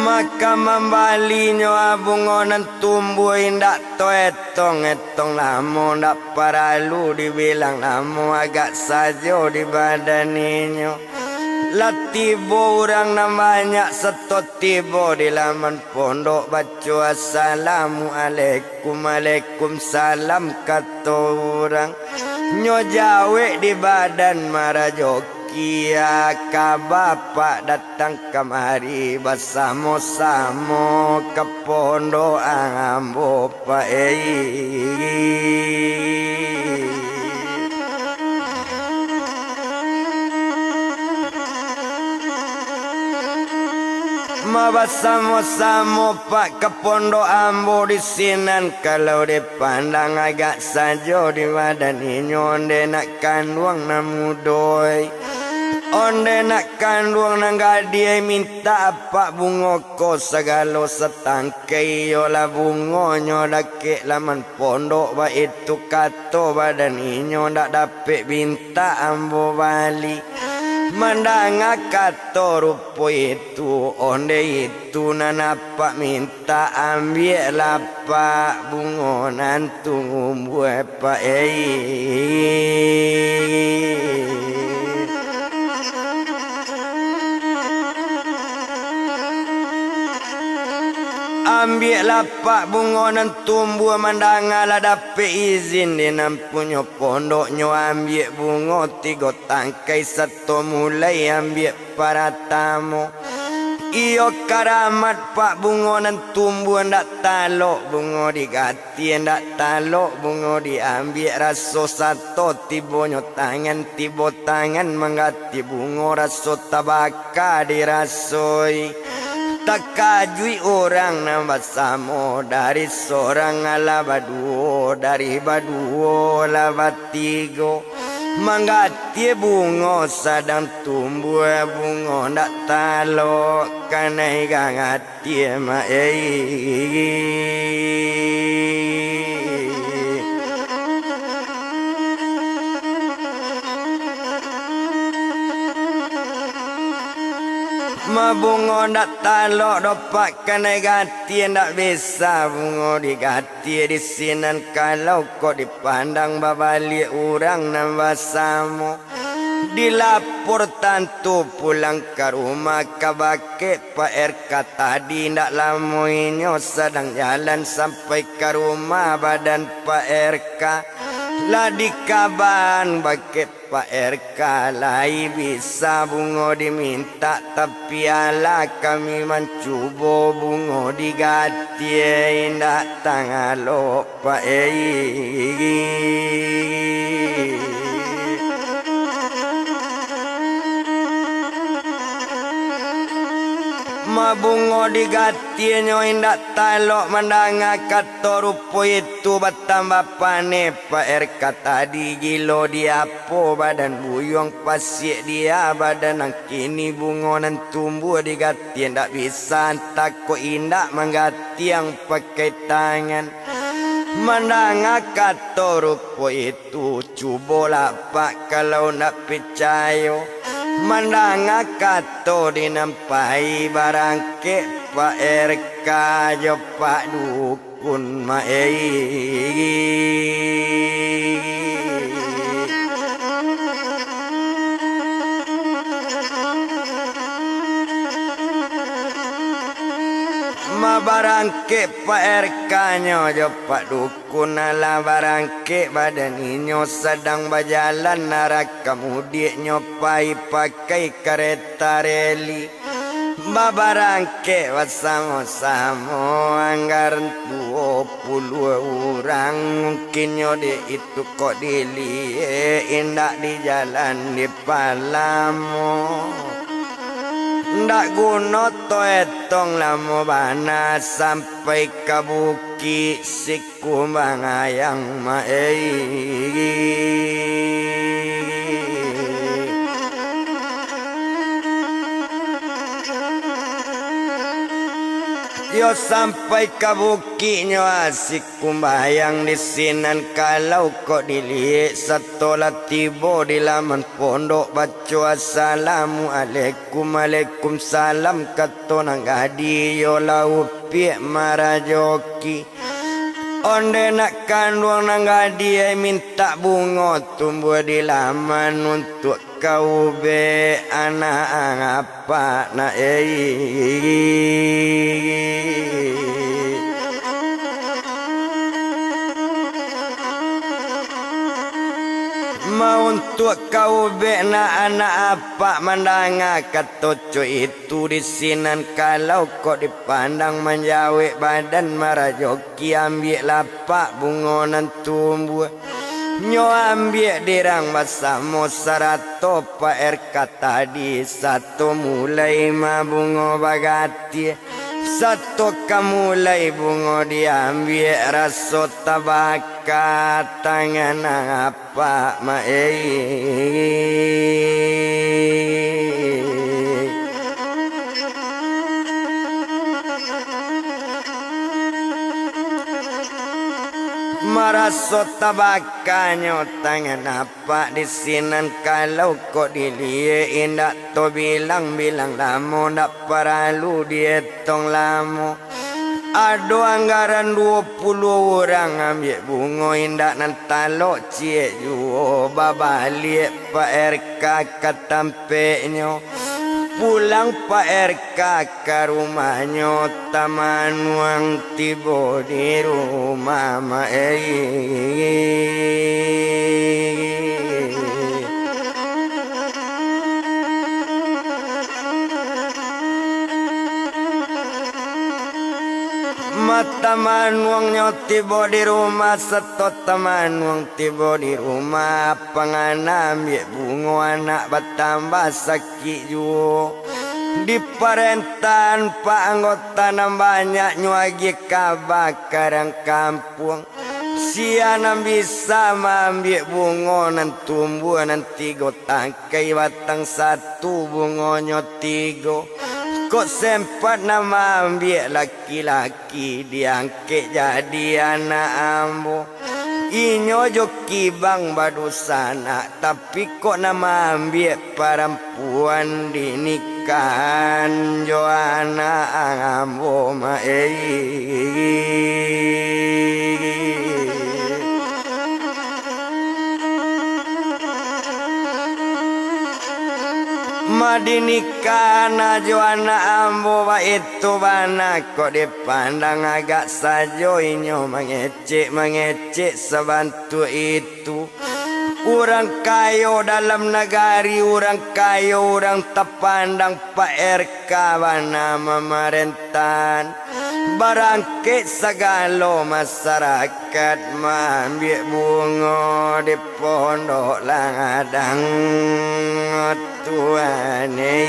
Maka mambalinyo bungo nan tumbuah indak taetong-etong lamo, ndak paralu dibilang lamo, agak sajo di badan inyo. Lah tibo urang nan banyak, sato tibo di laman pondok, baco, "Assalamualaikum." "Waalaikumsalam," kato urang. Nyo jawek di badan Marajoki, "A, ka Bapak datang kamari basamo-samo ka pondok ambo, Pak, ei." Ma basamo-samo, Pak, ka pondok ambo di sinan. Kalau dipandang, agak sajo di badan inyo, onde nak kanduang nan mudo, onde nak kanduang nan gadih, mintak apak bungo ko sagalo satangkai. Iyolah bungonyo dakek laman pondok, baitu kato badan inyo, ndak dapek mintak ambo bali. Mandanga kato rupo itu, onde itu nan apak mintak, ambiaklah, Pak, bungo nan tumbuah, Pak, ei. Ambiaklah, Pak, bungo nan tumbuah. Mandanga lah dapek izin di nan punyo pondok, nyo ambiak bungo tigo tangkai, sato mulai ambiak paratamo. Iyo karamat, Pak, bungo nan tumbuah ndak talok bungo digatie, ndak talok bungo diambiak, raso sato tibonyo tangan, tibo tangan manggatie bungo, raso tabaka dirasoi. Takajuik urang nan basamo, dari sorang alah baduo, dari baduo lah batigo. Manggatie bungo sadang tumbuah, bungo ndak talok kanai gangat. Tiek, Mak, ei. Ma bungo ndak talok doh, Pak, kanai gatie, ndak bisa bungo digatie di sinan. Kalau kok dipandang babaliak urang nan basamo, dilapor tantu pulang ka rumah, kabake Pak R K tadi. Ndak lamo inyo sadang jalan sampai ka rumah badan Pak R K. Lah dikabaan bakeh Pak R K, lai bisa bungo dimintak, tapi alah kami mancubo bungo digatie, indak tangalo. Pak ei. Ma bungo digatienyo indak talok mandanga kato rupo itu, batambah paneh Pak R K tadi. Gilo di apo badan buyuang, pasiak dia badan nan kini, bungo nan tumbuah digatie ndak bisa, antah kok indak manggatiang pakai tangan. Mandanga kato rupo itu, cubolah Pak kalau ndak picayo. Mandanga kato di nan pai, barangkek Pak R K jo Pak Dukun, Mak ei. Barangkek Pak R K-nyo jo Pak Dukun, alah barangkek badan inyo, sadang bajalan arah ka mudiaknyo pai pakai kareta reli. Babarangkek basamo-samo anggaran duo puluah urang, mungkinnyo dek itu kok diliek indak di jalan dipalamo. Ndak guno to etong lamo bana sampai ka Bukik Sikumbang Ayang, ma ei. Yo sampai ka bukiknyo Sikumbang Ayang di sinan, kalau kok diliek sato lah tibo di laman pondok, baco assalamualaikum, waalaikumsalam, kato nan gadih, iyo lah upiak marajoki. Ondeh nak kanduang nan gadih, ai mintak bungo tumbuah di laman untuak ka ubek anak apak nak ei. Ma untuak ka ubek nak anak apak mandanga kato cok itu di sinan, kalau kok dipandang manjawek badan marajoki, ambiak lapak bungo nan tumbuah. Nyo ambiak dirang basamo sarato Pak R K tadi, sato mulai ma bungo bagatiah, sato ka mulai bungo diambiak, raso tabaka tangan apak ma ei. Maraso tabakanyo tangan apak di sinan, kalau kok diliek indak to bilang-bilang lamo, ndak paralu dietong lamo. Ado anggaran duo puluah urang ambiak bungo, indak nan talok ciek juo babaliak Pak R K ka tampeknyo. Pulang Pak R K ka rumahnyo, tamanuang tibo di rumah ma ei. Ma tamanuangnyo tibo di rumah, sato tamanuang tibo di rumah, pangana ambiak bungo anak batambah sakik juo. Diparentahan Pak anggota nan banyak nyo agiah kaba ka rang kampuang. Sia nan bisa maambiak bungo nan tumbuah nan tigo tangkai batang satu bungonyo tigo. Kok sempat nan maambiak laki-laki diangkek jadi anak ambo. Inyo jo kibang badusanak, tapi kok nan maambiak parampuan dinikahan jo anak ambo ma ei. Ma dinikahan jo anak ambo baitu bana, kok dipandang agak sajo inyo mangecek-mangecek sabantuak itu. Urang kayo dalam nagari, urang kayo, urang tapandang, Pak R K bana mamarentahan. Barangkek sagalo masarakat maambiak bungo di pondok ladang. Tuhan ei.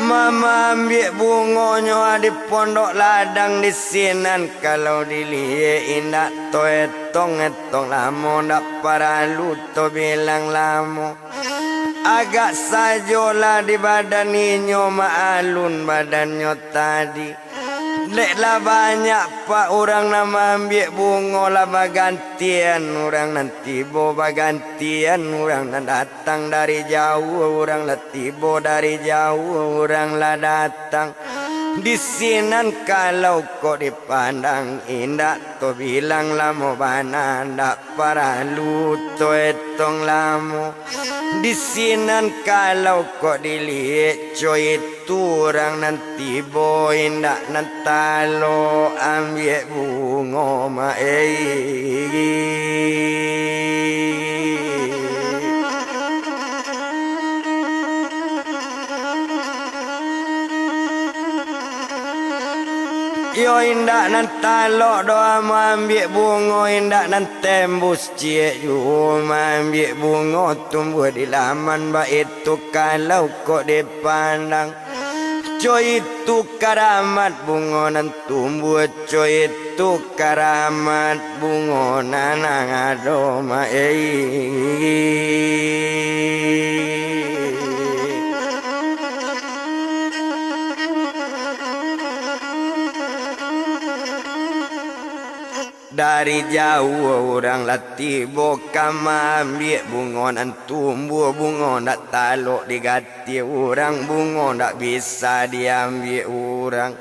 Ma maambiak bungonyo di pondok ladang di sinan, kalau diliek indak to etong-etong lamo, ndak paralu to bilang lamo. Agak sajolah di badan inyo ma alun badannyo tadi. Dek lah banyak Pak urang nan maambiak bungo, lah bagantian urang nan tibo, bagantian urang nan datang dari jauah, urang lah tibo dari jauah, urang lah datang. Di sinan kalau kok dipandang, indak tobilang lamo bana, ndak paralu toetong lamo. Di sinan kalau kok diliek, co itu urang nan tibo, indak nan talok ambiak bungo, mak ei. Iyo, indak nan talok doh maambiak bungo, indak nan tembus ciek juo maambiak bungo tumbuah di laman, baitu kalau kok dipandang. Co itu karamat bungo nan tumbuah, co itu karamat bungo nan ado, mak ei. Dari jauah urang lah tibo ka maambiak bungo nan tumbuah, bungo ndak talok digati urang, bungo ndak bisa diambiak urang.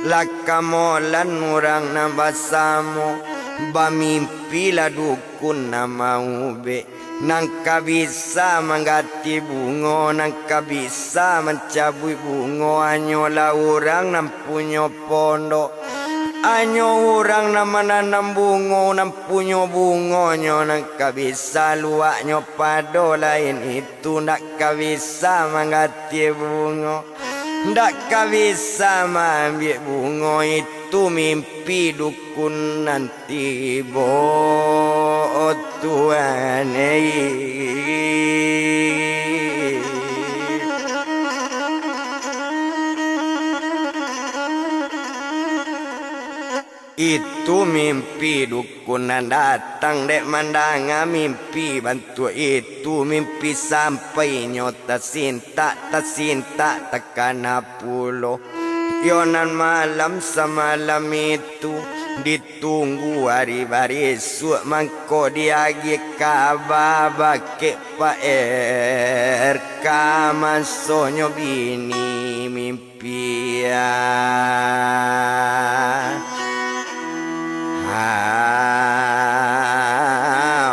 Lah ka molan urang nan basamo, bamimpi lah dukun nan maubek. Nan ka bisa manggati bungo, nan ka bisa mancabuik bungo, hanyolah urang nan punyo pondok. Hanyo urang nan mananam bungo, nan punyo bungonyo, nan ka bisa luaknyo pado, lain itu ndak ka bisa manggati bungo. Ndak ka bisa maambiak bungo, itu mimpi dukun nan tibo, o Tuhan ei. Itu mimpi dukun nan datang dek mandanga mimpi bantuak itu, mimpi sampai inyo tasintak, tasintak takana pulo. Iyo nan malam samalam itu ditunggu ari barisuak, mangko diagiah kaba bakeh Pak R K, masonyo bini mimpi. Pian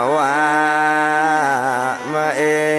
awak ma-, eh.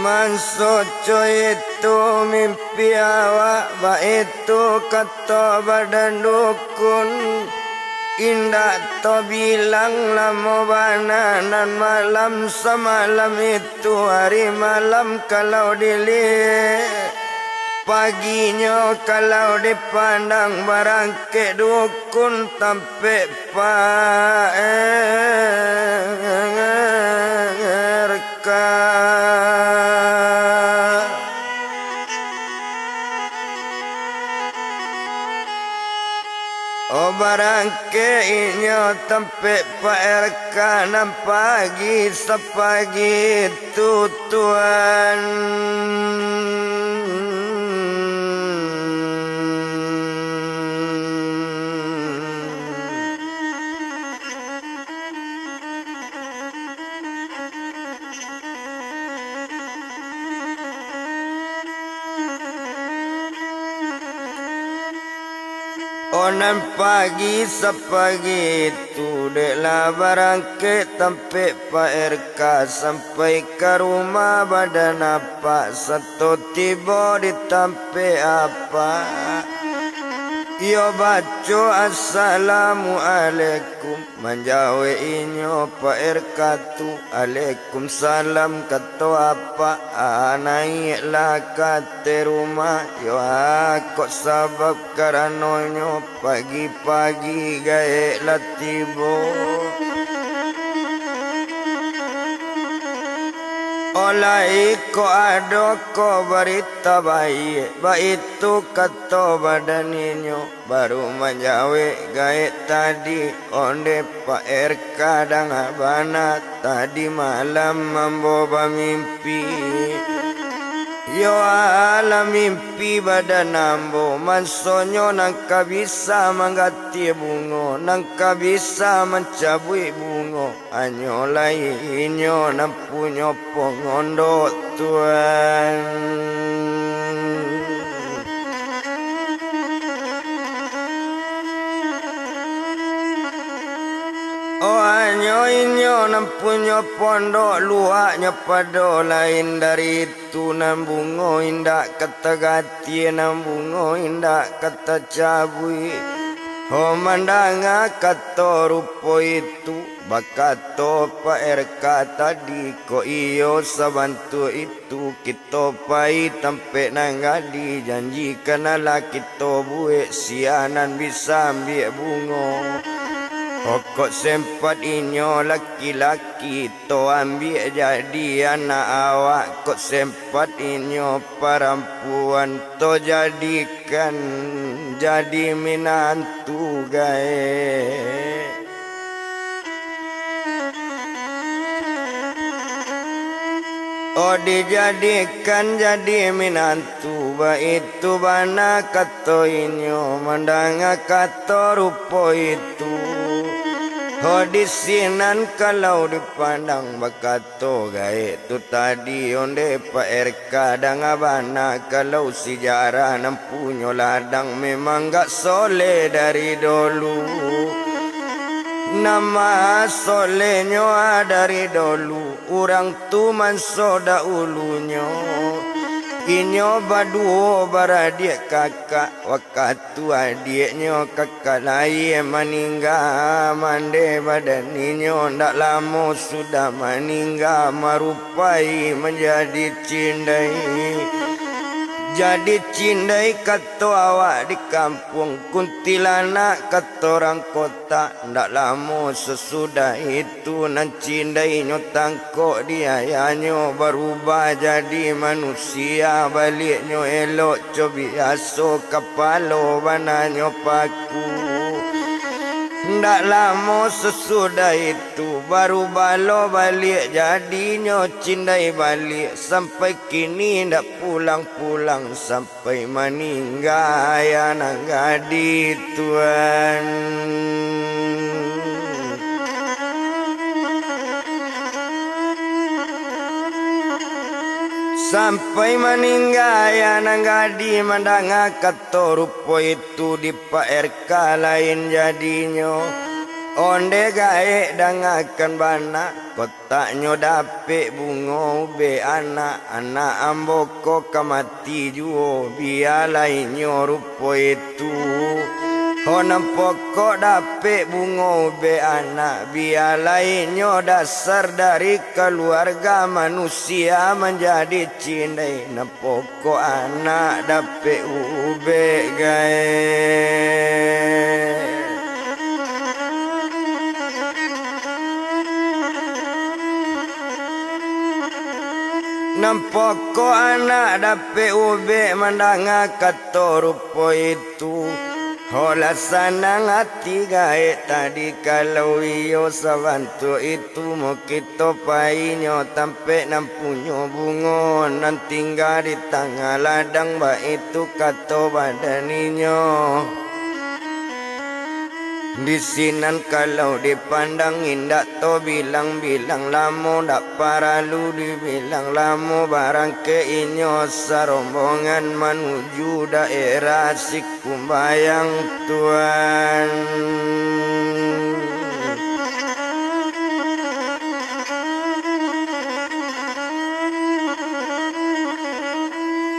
Mansoco itu mimpi awak, baitu kato badan dukun. Indak tabilang lamo bana nan malam samalam itu, ari malam kalau diliek, paginyo kalau dipandang, barangkek dukun tampek Pak R K. Oh, barangkek inyo tampek Pak R K nan pagi sapagi tu, Tuan. Oh, nan pagi sapagi tu, dek lah barangkek tampek Pak R K, sampai ka rumah badan apak, sato tibo di tampek apak, iyo baco assalamualaikum. Manjawek inyo Pak R K tu, "Alaikumsalam," kato apak, ah, naiaklah ka ateh rumah, yo, ah, kok sabab karanonyo pagi-pagi gaek lah tibo. Olai ko ado ko barita baiak, baitu kato badan inyo, baru manjawek gaek tadi, onde Pak R K danga bana, tadi malam ambo bamimpi. Yo alah mimpi badan ambo, mansonyo nan ka bisa manggatie bungo, nan ka bisa mancabuik bungo. Hanyo lai inyo nan punyo pongondok, Tuan. Oh, hanyo inyo nan punyo pondok, luaknyo pado lain dari itu, nan bungo indak ka tagatie, nan bungo indak ka tacabuik. Oh, mandanga kato rupo itu, bakato Pak R K tadi, kok iyo sabantuak itu, kito pai tampek nan ka dijanjikan, alah kito buek, sia nan bisa ambiak bungo. Kok sempat inyo laki-laki, to ambiak jadi anak awak, kok sempat inyo parampuan, to jadikan jadi minantu gaek. Oh, dijadikan jadi minantu, baitu bana kato inyo, mandanga kato rupo itu. Oh, di sinan kalau dipandang, bakato gaek tu tadi, onde Pak R K danga bana, kalau sejarah nan punyo ladang memang gak soleh dari dolu. Nan maha solehnyo ah dari dolu, urang tu manso dahulunyo. Inyo baduo baradiak kakak, wakatu adiaknyo kakak lai maningga, mande badan inyo ndak lamo sudah maningga, marupai manjadi cindai. Jadi cindai kato awak di kampuang, kuntilanak kato urang kota. Ndak lamo sasudah itu, nan cindainyo tangkok di ayahnyo, barubah jadi manusia, baliaknyo elok co biaso, kapalo bananyo paku. Ndak lamo sasudah itu, barubah lo baliak jadinyo cindai baliak, sampai kini ndak pulang-pulang, sampai maningga ayah nan gadih, Tuan. Sampai maningga ayah nan gadih, mandanga kato rupo itu di Pak R K lain jadinyo. Onde gaek dangakan bana, kotaknyo dapek bungo ubek anak, anak ambo ko ka mati juo, bialah inyo rupo itu. Ho nan pokok dapek bungo ubek anak, bialah inyo dasar dari kaluarga manusia manjadi cindai, nan pokok anak dapek ubek gaek. Nan pokok anak dapek ubek, mandanga kato rupo itu. Holah sanang ati gaek tadi, kalau iyo sabantuak itu, mukito painyo tampek nan punyo bungo, nan tingga di tangah ladang, baitu kato badan inyo. Di sinan kalau dipandang, indak to bilang-bilang lamo, ndak paralu dibilang lamo, barangkek inyo sarombongan manuju daerah Sikumbayang, Tuan.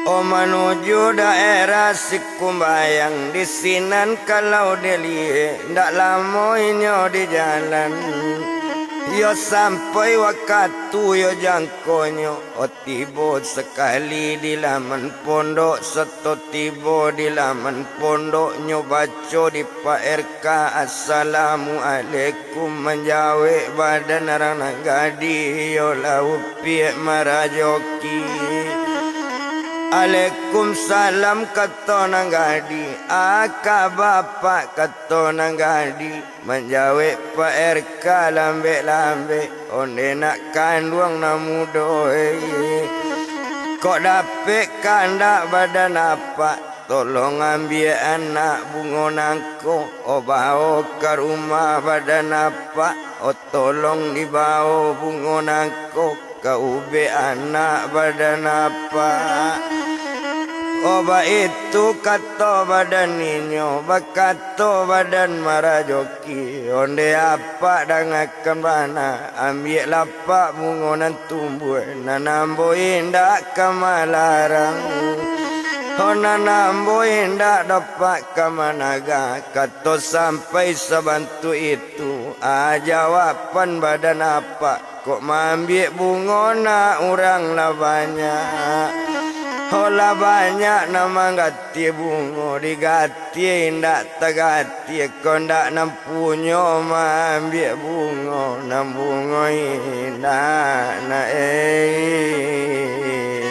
Oh, manuju daerah Sikumbayang, di sinan kalau diliek, ndak lamo inyo di jalan. Yo sampai wakatu yo jangkonyo, o tibo sakali di laman pondok, sato tibo di laman pondoknyo baco di Pak R K, "Assalamualaikum," manjawek badan urang nan gadih, iyolah upiak marajoki. "Alaikumsalam," kato nan gadih. "Aka bapak," kato nan gadih. Manjawek Pak R K lambek-lambek, "Onde nak kanduang nan mudo, eh. Kok dapek kandak badan apak, tolong ambiak anak bungo nangko, o bao ka rumah badan apak, o tolong dibao bungo nangko, ka ubek anak badan apak." O baitu kato badan inyo, bakato badan marajoki, "Onde apak dangakan bana, ambiaklah apak bungo nan tumbuah, nan ambo indak ka malarang, ho nan ambo indak doh apak ka managah." Kato sampai sabantuak itu, a jawaban badan apak, "Kok maambiak bungo nak urang lah banyak, ho lah banyak nan manggatia bungo, digatia indak tagatia, kok ndak nan punyo maambiak bungo, nan bungo indak nak, eh.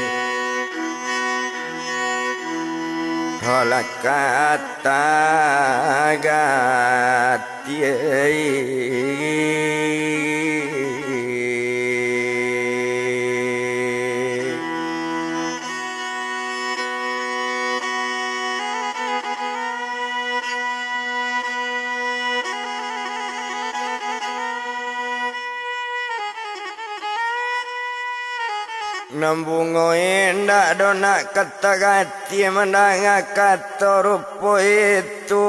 Ho lah kata gat." Nan bungo indak doh nak ka tagati mandanga kato rupo itu.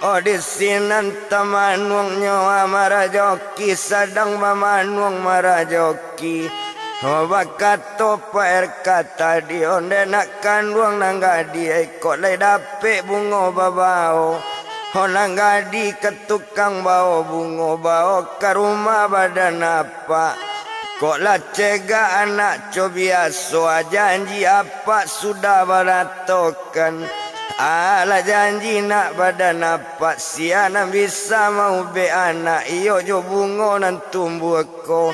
O, di sinan tamanuang nyawa marajoki, sadang bamanuang marajoki. O, bakato Pak R K tadi, "Onde nak kanduang nan gadih, ai, kok lai dapek bungo babao. O, nan gadih ka tukang bao bungo, bao ka rumah badan apak. Kok lah cegak anak co biaso, a janji apak sudah baratokan. Alah janji nak badan apak, sia nan bisa maubek anak, iyo jo bungo nan tumbuah ko.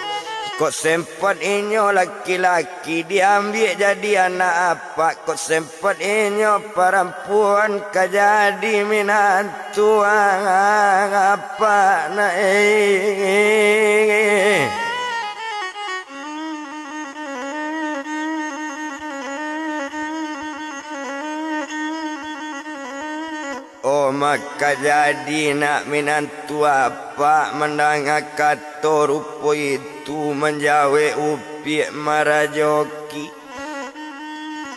Kok sempat inyo laki-laki, diambiak jadi anak apak, kok sempat inyo parampuan ka jadi minantu apak nak, eh." O, maka jadi nak minantu apak mandanga kato rupo itu, manjawek upiak marajoki.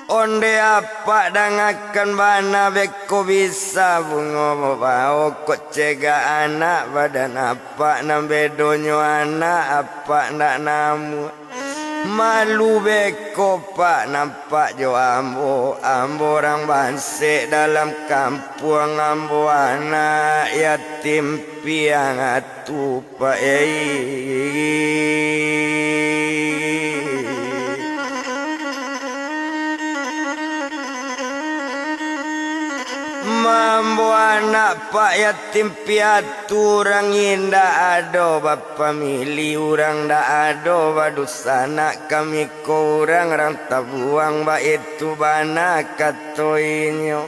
Onde apak dangakan bana, beko bisa bungo bao kok cegak anak badan apak, nan bedonyo anak apak ndak namuah. Malu beko pak nampak jo ambo, ambo urang bansek dalam kampuang, ambo anak yatim piatu. Pak ei. Mambo anak pak yatim piatu, urang indak ado bapamili, urang ndak ado badusanak, kami ko urang rang tabuang, baitu bana kato inyo.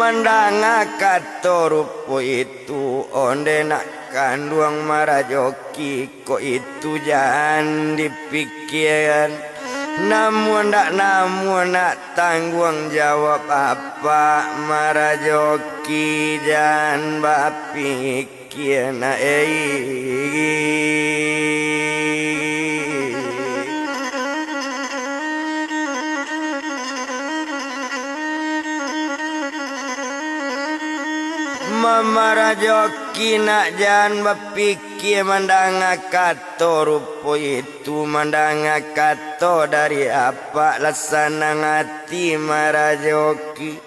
Mandanga kato rupo itu, onde nak kanduang marajoki, kok itu jan dipikian. Namuah ndak namuah nak tangguang jawab apak marajoki, jan bapik- kian ai. Mamarajoki nak jan bapikia, mandanga kato rupo itu, mandanga kato dari apak lah sanang ati marajoki.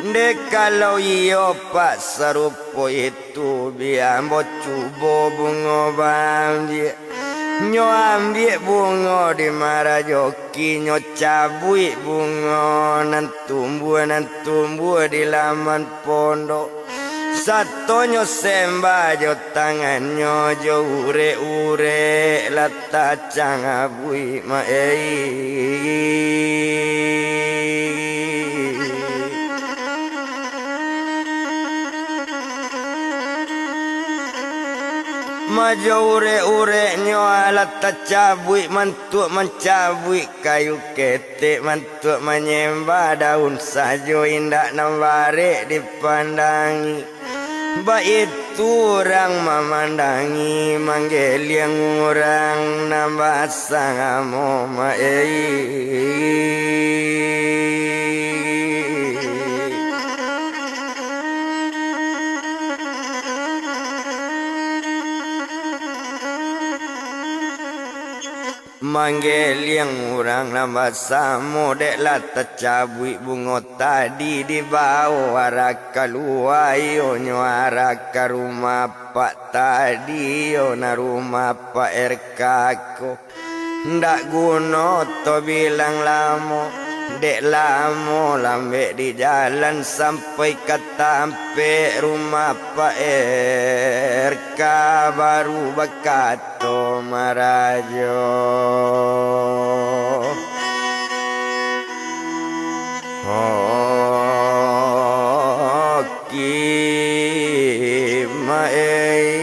Dek kalau iyo, Pak, sarupo itu, bia ambo cubo bungo baambiak. Nyo ambiak bungo di Marajoki, nyo cabuik bungo nan tumbuah, nan tumbuah di laman pondok. Sato nyo sembah jo tangannyo, jo urek-urek lah tacabuik, ma ei. Ma jo urek-ureknyo alah tacabuik, mantuak mancabuik kayu ketek, mantuak manyembah daun sajo, indak nan barek dipandangi. Baitu urang mamandangi, manggeliang urang nan basamo, ma ei. Manggeliang urang nan basamo, dek lah tacabuik bungo tadi, dibao arah kalua, iyonyo arah ka rumah apak tadi, iyo nan rumah apak R K ko. Ndak guno to bilang lamo, dek lamo lambek di jalan, sampai ka tampek rumah apak R K, baru bakato marajo. Oki, ma ei.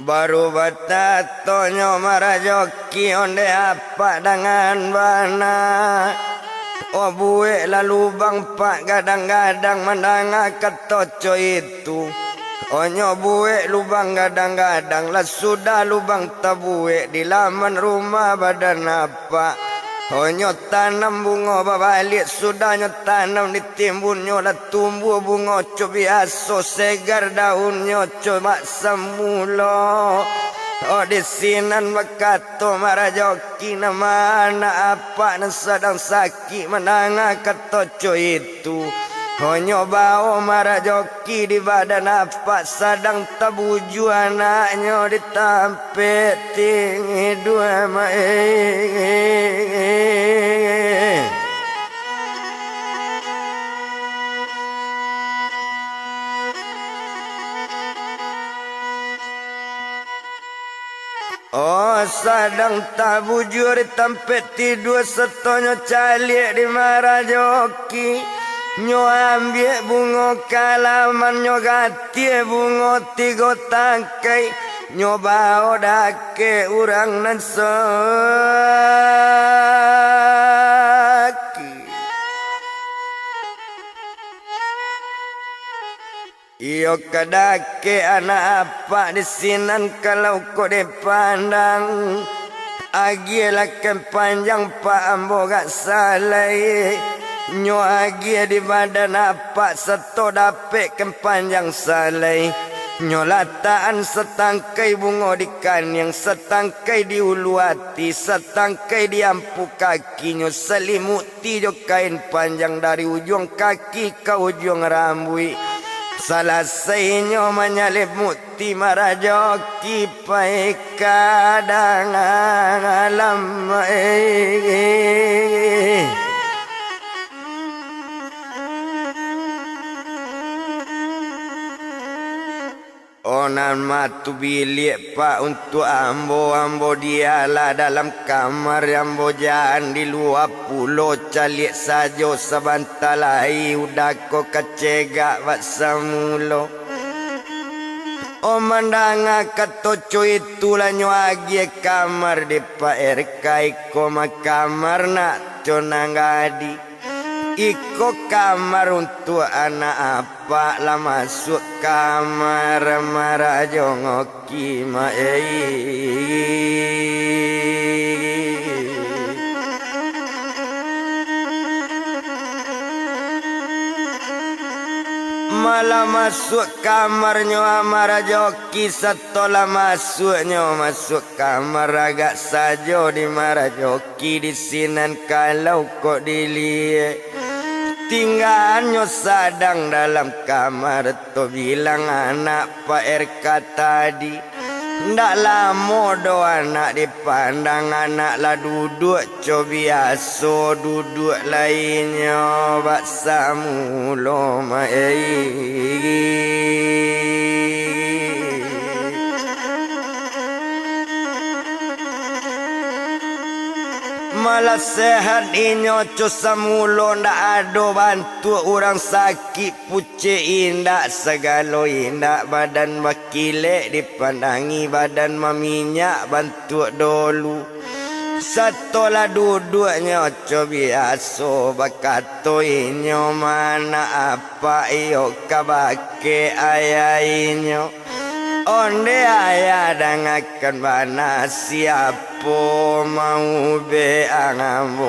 Baru batatonyo marajoki ondeh apak dangan bana. O buek lah lubang pak gadang-gadang mandanga kato co itu. Onyo buek lubang gadang-gadang, lah sudah lubang tabuek di laman rumah badan apak. Onyo tanam bungo babaliak, sudahnyo tanam di timbunnyo lah tumbuah bungo co biaso, segar daunnyo co bak samulo. O di sinan bakato marajoki, nama anak apak nan sadang sakik mandanga kato co itu. Onyo bao marajoki di badan apak sadang tabujua anaknyo di tampek tidua, ma ei. O, sadang tabujua di tampek tidua, satonyo caliak di marajoki. Nyo ambiak bungo kalaman, nyo gatiah bungo tigo tangkai, nyo bao dakek urang nan sakik. Iyo ka dakek anak apak di sinan, kalau kok dipandang, agiah lah kempanjang pak ambo gak salai. Nyo agiah di badan apak sato dapek kempanjang salai. Nyo latakan satangkai bungo di kaniang, satangkai di ulu ati, satangkai di ampu kaki. Kakinyo salimuti jo kain panjang dari ujuang kaki ka ujuang rambuik. Salasainyo manyalimuti marajoki pai ka dangah alam. O nan matu biliak pak untuak ambo, ambo dialah dalam kamar ambo, jan di lua pulo, caliak sajo sabanta lai, udah ko kacegak bak samulo. O mandanga kato co itu, lah nyo agiah kamar di Pak R K, iko mah kamar nak co nan gadi. Iko kamar untuak anak apak, lah masuak kamar marajo ngoki ma ei. Malah masuak kamarnyo Ama Rajoki, satolah masuaknyo masuak kamar, agak sajo di Ama Rajoki di sinan kalau kok diliek. Tinggaannyo sadang dalam kamar, tabilang anak Pak R K tadi. Ndak lamo doh anak dipandang, anak lah duduak co biaso duduak lai nyo bak samulo ma ei. Malah sehat inyo co samulo, ndak ado bantuak urang sakik. Pucek indak, sagalo indak, badan bakilek dipandangi, badan maminyak bantuak dolu. Satolah duduaknyo co biaso, bakato inyo, ma anak apak iyo ka bakeh ayah inyo. Onde ayah dangakan bana, siapo maubek ang ambo,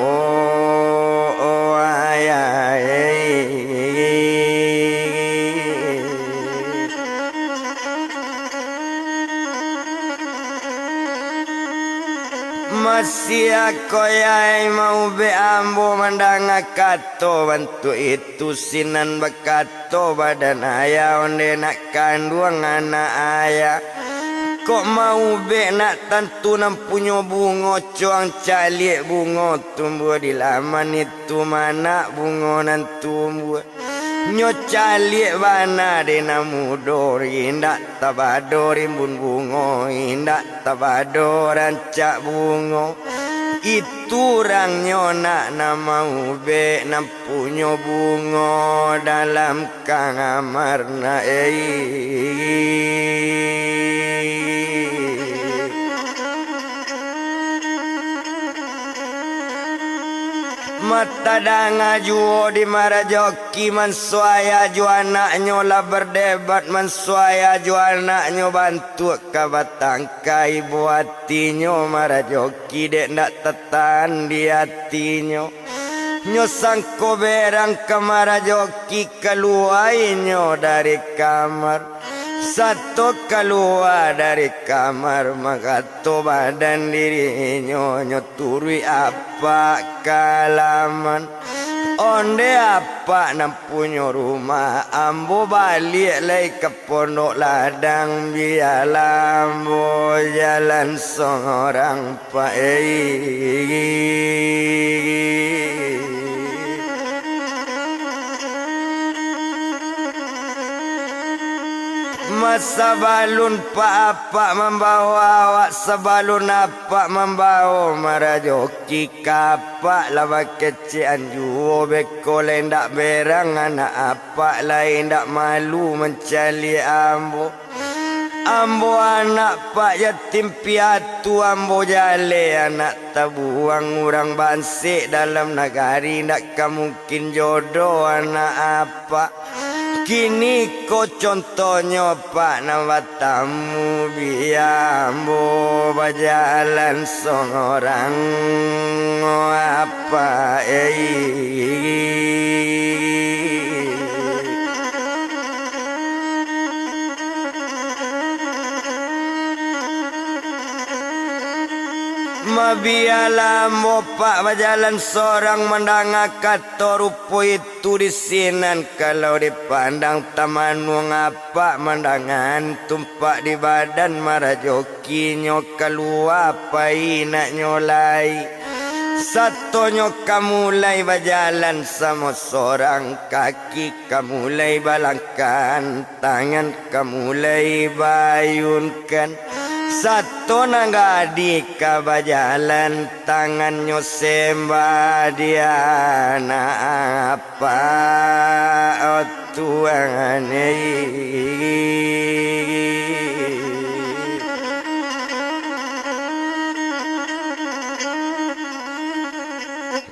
o ayah ei. Masiah ko yai maubek ambo mandanga kato bantuak itu, sinan bakato to badan ayah, onde nak kanduang anak ayah. Kok maubek nak tantu nan punyo bungo, co ang caliak bungo tumbuah di laman itu, ma nak bungo nan tumbuah. Nyo caliak bana dek nan mudo, indak tabado rimbun bungo, indak tabado rancak bungo. Itu urangnyo nak nan maubek, nan punyo bungo dalam kang amar na ei. Ma tadanga juo di Marajoki mansuaia jo anaknyo lah berdebat, mansuaia jo anaknyo bantuak ka batangka ibo atinyo Marajoki dek ndak tatahan di atinyo. Nyo sangko berang ka Marajoki, kalua inyo dari kamar. Sato kalua dari kamar, manggato badan dirinyo, nyo turuik apak ka alaman. Onde apak nan punyo rumah, ambo baliak lai ka Pondok Ladang, bialah ambo jalan sorang, Pak ei. Ma sabalun Pak apak mambawo awak, sabalun apak mambawo Marajoki ka apak, lah bakecekan juo beko, lai indak berang anak apak, lai indak malu mancaliak ambo. Ambo anak Pak yatim piatu, ambo jaleh anak tabuang, urang bansek dalam nagari, indak ka mungkin jodoh anak apak. Kini ko contohnyo Pak nan batamu, bia ambo bajalan sorang, apak ei. Ma bialah ambo Pak bajalan sorang, mandanga kato rupo itu di sinan, kalau dipandang tamanuang apak, mandangaan tumpak di badan Marajoki, nyo kalua pai naknyo lai. Satonyo ka mulai bajalan samo sorang, kaki ka mulai balangkahan, tangan ka mulai baayunkan. Sato nan gadih ka bajalan, tangannyo sembah di anak apak, o Tuhan ei.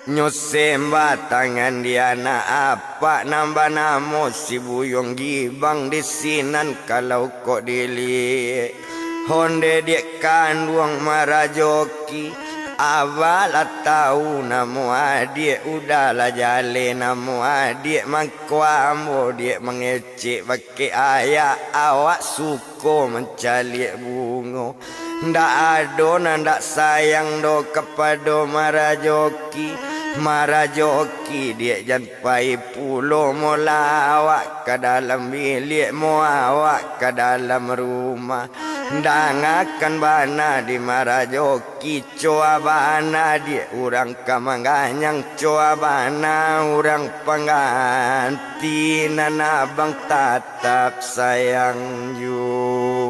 Nyo sembah tangan di anak apak nan banamo si Buyuang Gibang di sinan, kalau kok diliek. Onde dek kanduang Marajoki, Abah lah tau namo adiak, udah lah jaleh namo adiak, mangko ambo diak mangecek bakeh ayah awak suko mancaliak bungo. Ndak ado nan ndak sayang doh kapado Marajoki. Marajoki diak jan pai pulo, mo lawak ka dalam biliak, mo awak ka dalam rumah. Dangakan bana di Marajoki, coa bana diak urang ka mangganyang, coa bana urang pangganti nan abang tatap sayang juo.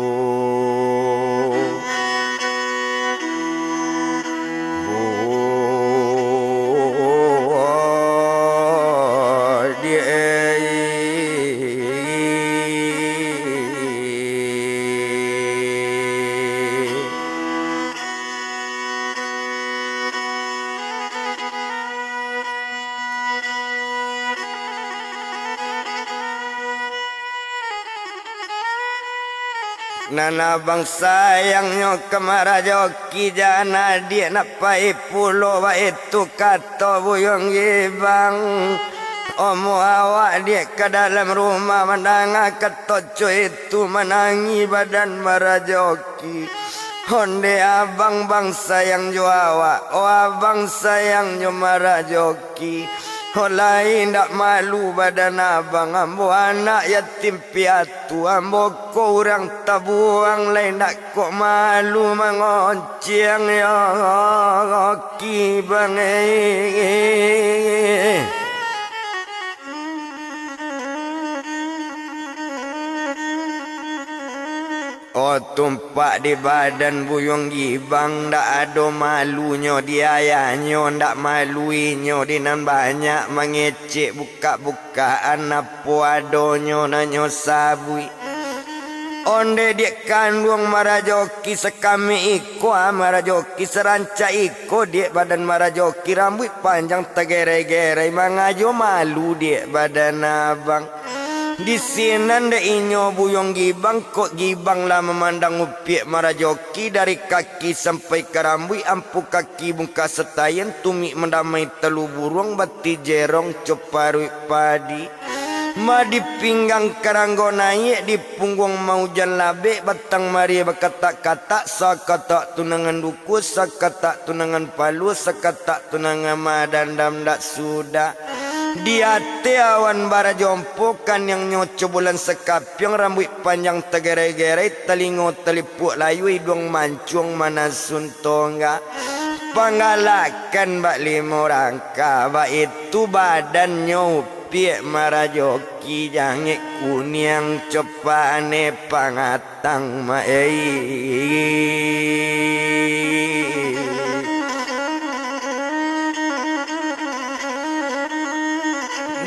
Nan abang sayangnyo ka Marajoki, jan adiak nak pai pulo, baitu kato Buyuang Gibang. Omo awak diak ka dalam rumah, mandanga kato co itu, manangih badan Marajoki. Onde abang, bang sayang jo awak, o abang sayang jo Marajoki. O lai ndak malu badan abang, ambo anak yatim piatu, ambo ko urang tabuang, lai ndak kok malu mangonciang yo Ki bang eh. O tumpak di badan Buyuang Gibang, ndak ado malunyo di ayahnyo, ndak malu inyo di nan banyak mangecek bukak-bukakan apo adonyo nan nyo sabuik. Onde diak kanduang Marajoki, sakami iko ah Marajoki, sarancak iko diak badan Marajoki, rambuik panjang tagerai-gerai, mangajo malu diak badan abang. Di sinan dek inyo Buyuang Gibang, kok Gibang lah mamandang upiak Marajoki dari kaki sampai ka rambuik, ampu kaki bungkah satayan, tumik mandamai talu buruang, bati jerong coparuik padi. Ma di pinggang karanggo naiak, di pungguang maujan labek, batang maria bakatak-katak, sakatak tunangan duku, sakatak tunangan palu, sakatak tunangan madandam ndak sudah. Di ateh awan barajompo, kaniangnyo cobulan sakapiang, rambuik panjang tagerai-gerai, talingo talipuak layua, iduang mancuang manasun tongga. Panggalakan bak limo rangka, baitu badannyo upiak Marajoki, jangek kuniang copane pangatang ma ei.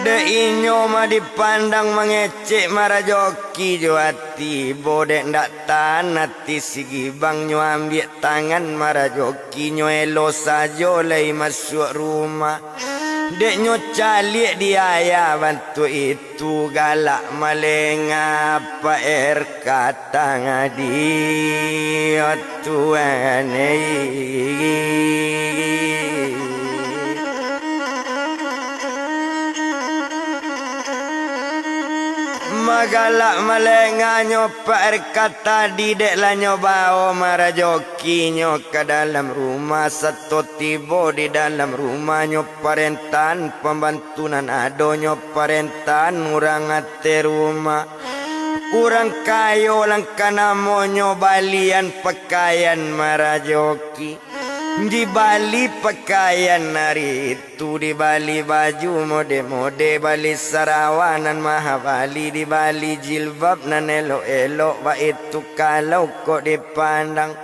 Dek inyo ma dipandang mangecek Marajoki jo ati ibo, dek ndak tahan ati si Gibang, nyo ambiak tangan Marajoki, nyo elo sajo lai masuak rumah. Dek nyo caliak di ayah bantuak itu, galak malenga Pak R K tangah di tuan ei. Magalak malenganyo Pak R K tadi, dek lah nyo bao Marajokinyo ka dalam rumah, sato tibo di dalam rumah, nyo parentahan pambantu nan ado, nyo parentahan urang ateh rumah. Urang kayo langka namonyo, balian pakaian Marajoki. Dibali pakaian ari itu, dibali baju mode-mode, bali sarawa nan maha bali, dibali jilbab nan elok-elok, baitu kalau kok dipandang.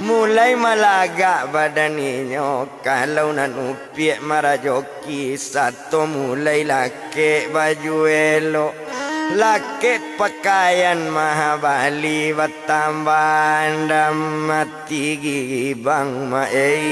Mulai malagak badan inyo, kalau nan upiak Marajoki, sato mulai lakek baju elok, lakek pakaian maha bali, batambah andam ati Gibang ma ei.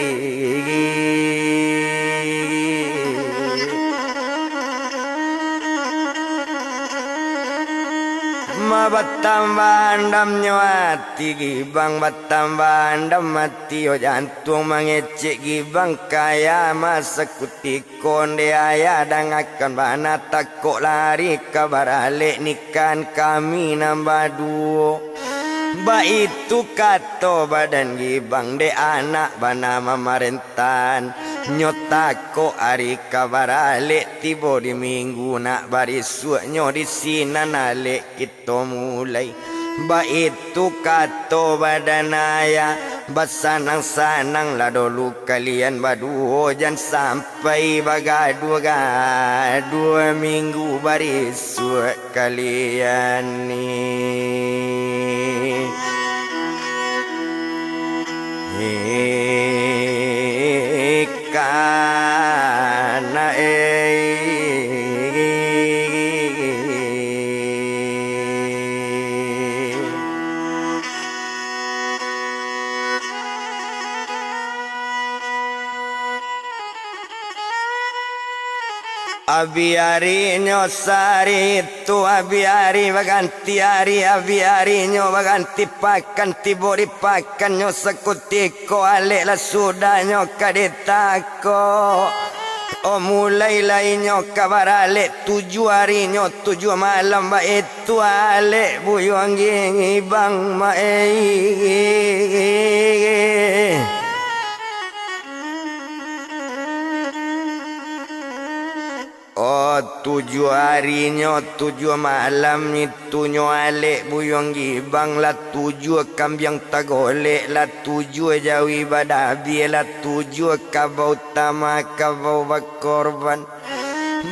Batambah andamnyo ati Gibang, batambah andam ati yo jantuang mangecek Gibang kaya masa kutiko nde ayah dangakan bana takok lari ka baralek nikahan kami nan baduo. Baitu kato badan Gibang dek anak bana mamarentahan. Nyo takok ari ka baralek tibo di minggu nak barisuaknyo di sinan alek kito mulai. Baitu kato badan ayah, basanang-sananglah dulu kalian baduo, jan sampai bagaduah-gaduah minggu barisuak kalian ni. Hei, kana, eh. Abi arinyo sari tu, abi ari baganti ari, abi arinyo baganti pakan, tibo di pakan nyo sakutiko alek lah sudah nyo ka ditako. Oh, mulailah inyo ka baralek tujuah arinyo tujuah malam baitu alek buyuang Gibang maeh. Oh, tujuah arinyo, tujuah malam itu nyo alek buyuang Gibang, lah tujuah kambiang tagolek, lah tujuah jawi badabia, lah tujuah kabau tama, kabau bakorban.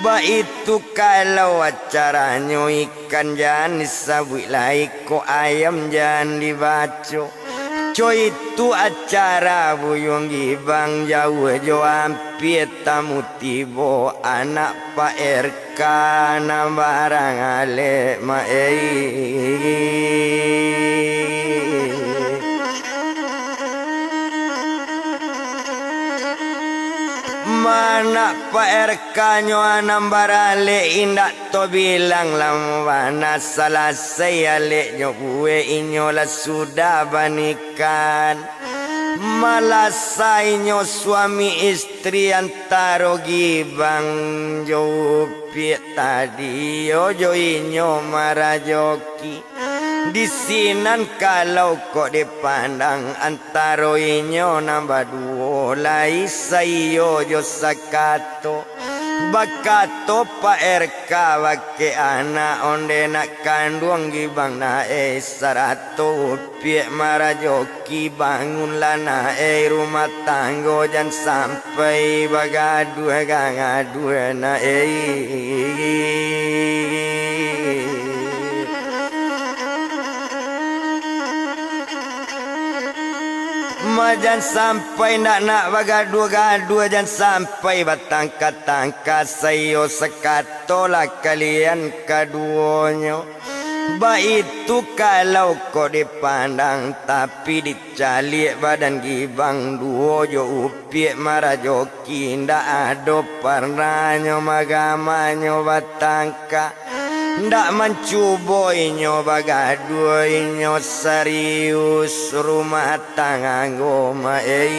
Baitu kalau acaranyo ikan jan disabuik lai, kok ayam jan dibaco. Co itu acara buyuang Gibang, jauah jo ampia tamu tibo anak Pak R K nan barang alek maeh. Manak Pak R K nyo nan baralek indak tobilang lamo bana, salasai aleknyo buek inyo lah sudah banikahan. Malasai nyo suami istri antaro Gibang jo Upiak tadi, iyo jo inyo marajoki. Di sinan kalau kok dipandang antaro inyo nan baduo lai saiyo jo sakato. Bakato Pak R K bakeh anak onde nak kanduang Gibang nak eh sarato Upiak marajoki, bangunlah nak eh rumah tanggo, jan sampai bagaduah gagaduah nak eh. Ma jan sampai ndak nak bagaduah-gaduah, jan sampai batangka-tangka, saiyo sakatolah kalian kaduonyo. Baitu kalau kok dipandang, tapi dicaliak badan Gibang duo jo Upiak marajoki, indak ado parnahnyo magamanyo batangka. Ndak mancubo inyo bagaduah, inyo sarius rumah tanggo ma eh.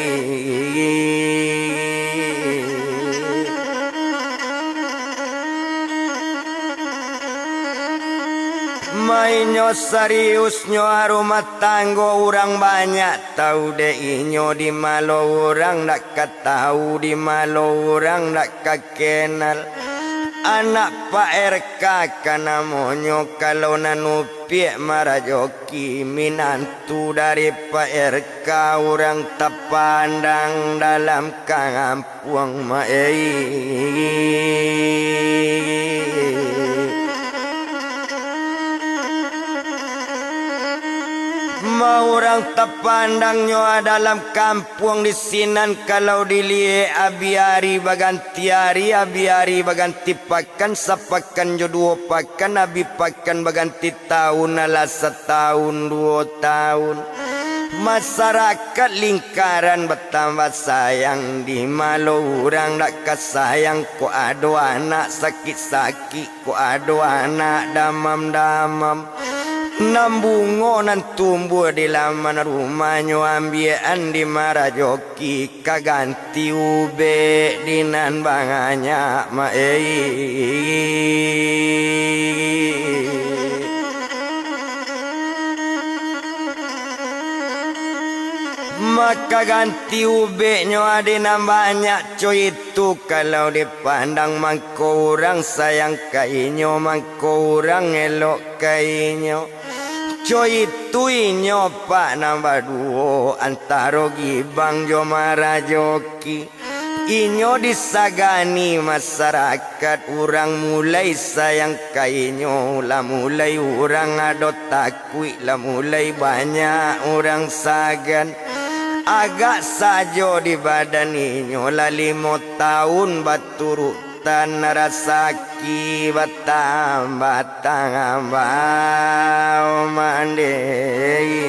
Ma inyo sariusnyo rumah tanggo, urang banyak tau dek inyo, di malo urang ndak ka tau, di malo urang ndak ka kenal. Anak Pak R K ka namonyo, kalau nan Upiak marajoki, minantu dari Pak R K, urang tapandang dalam kampuang ma eh. Ma urang tapandangnyo dalam kampuang di sinan, kalau diliek abi ari baganti ari, abi ari baganti pakan, sapakan jo duo pakan, abi pakan baganti taun, alah sataun duo taun. Masarakat lingkaran batambah sayang, di malo urang ndak ka sayang, kok ado anak sakik-sakik, kok ado anak damam-damam. Nan bungo nan tumbuah di laman rumahnyo ambiakan di Marajoki, ka ganti ubek di nan banyak, mak ei. Maka ganti ubeknyo ade nan banyak, co itu kalau dipandang mangko urang sayang ka inyo, mangko urang elok ka inyo. Co itu inyo pak nan baduo antaro Gibang jo Marajoki. Inyo disagani masarakat, urang mulai sayang ka inyo, lah mulai urang ado takuik, lah mulai banyak urang sagan. Agak sajo di badan inyo lah limo taun baturutan rasaki batambah-tambah, mandeh.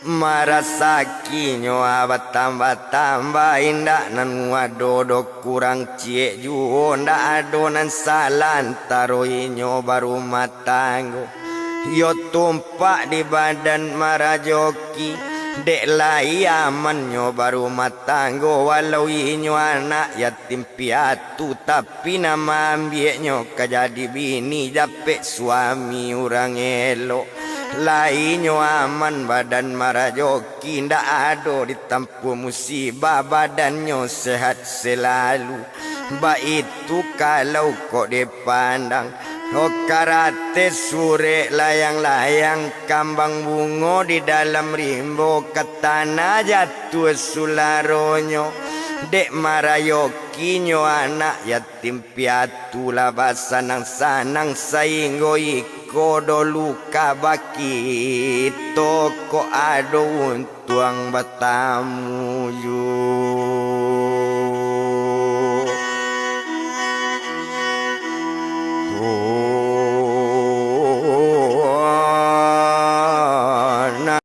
Marasakinyo batambah-tambah, indak nan ado doh kurang ciek juo, ndak ado nan salah antaro inyo barumah tanggo. Iyo tumpak di badan Marajoki, dek lai amannyo barumah tanggo, walau inyo anak yatim piatu, tapi nan maambiaknyo ka jadi bini dapek suami urang elok. Lainyo aman badan Marajoki, ndak ado ditampuah musibah, badannyo sehat selalu. Baitu kalau kok dipandang, oh, karate surek layang-layang, kambang bungo di dalam rimbo, ka tanah jatuah sularonyo. Dek Marajokinyo anak yatim piatu lah basanang-sanang, sainggo iko dolu ka bakito, kok ado untuang batamu juo.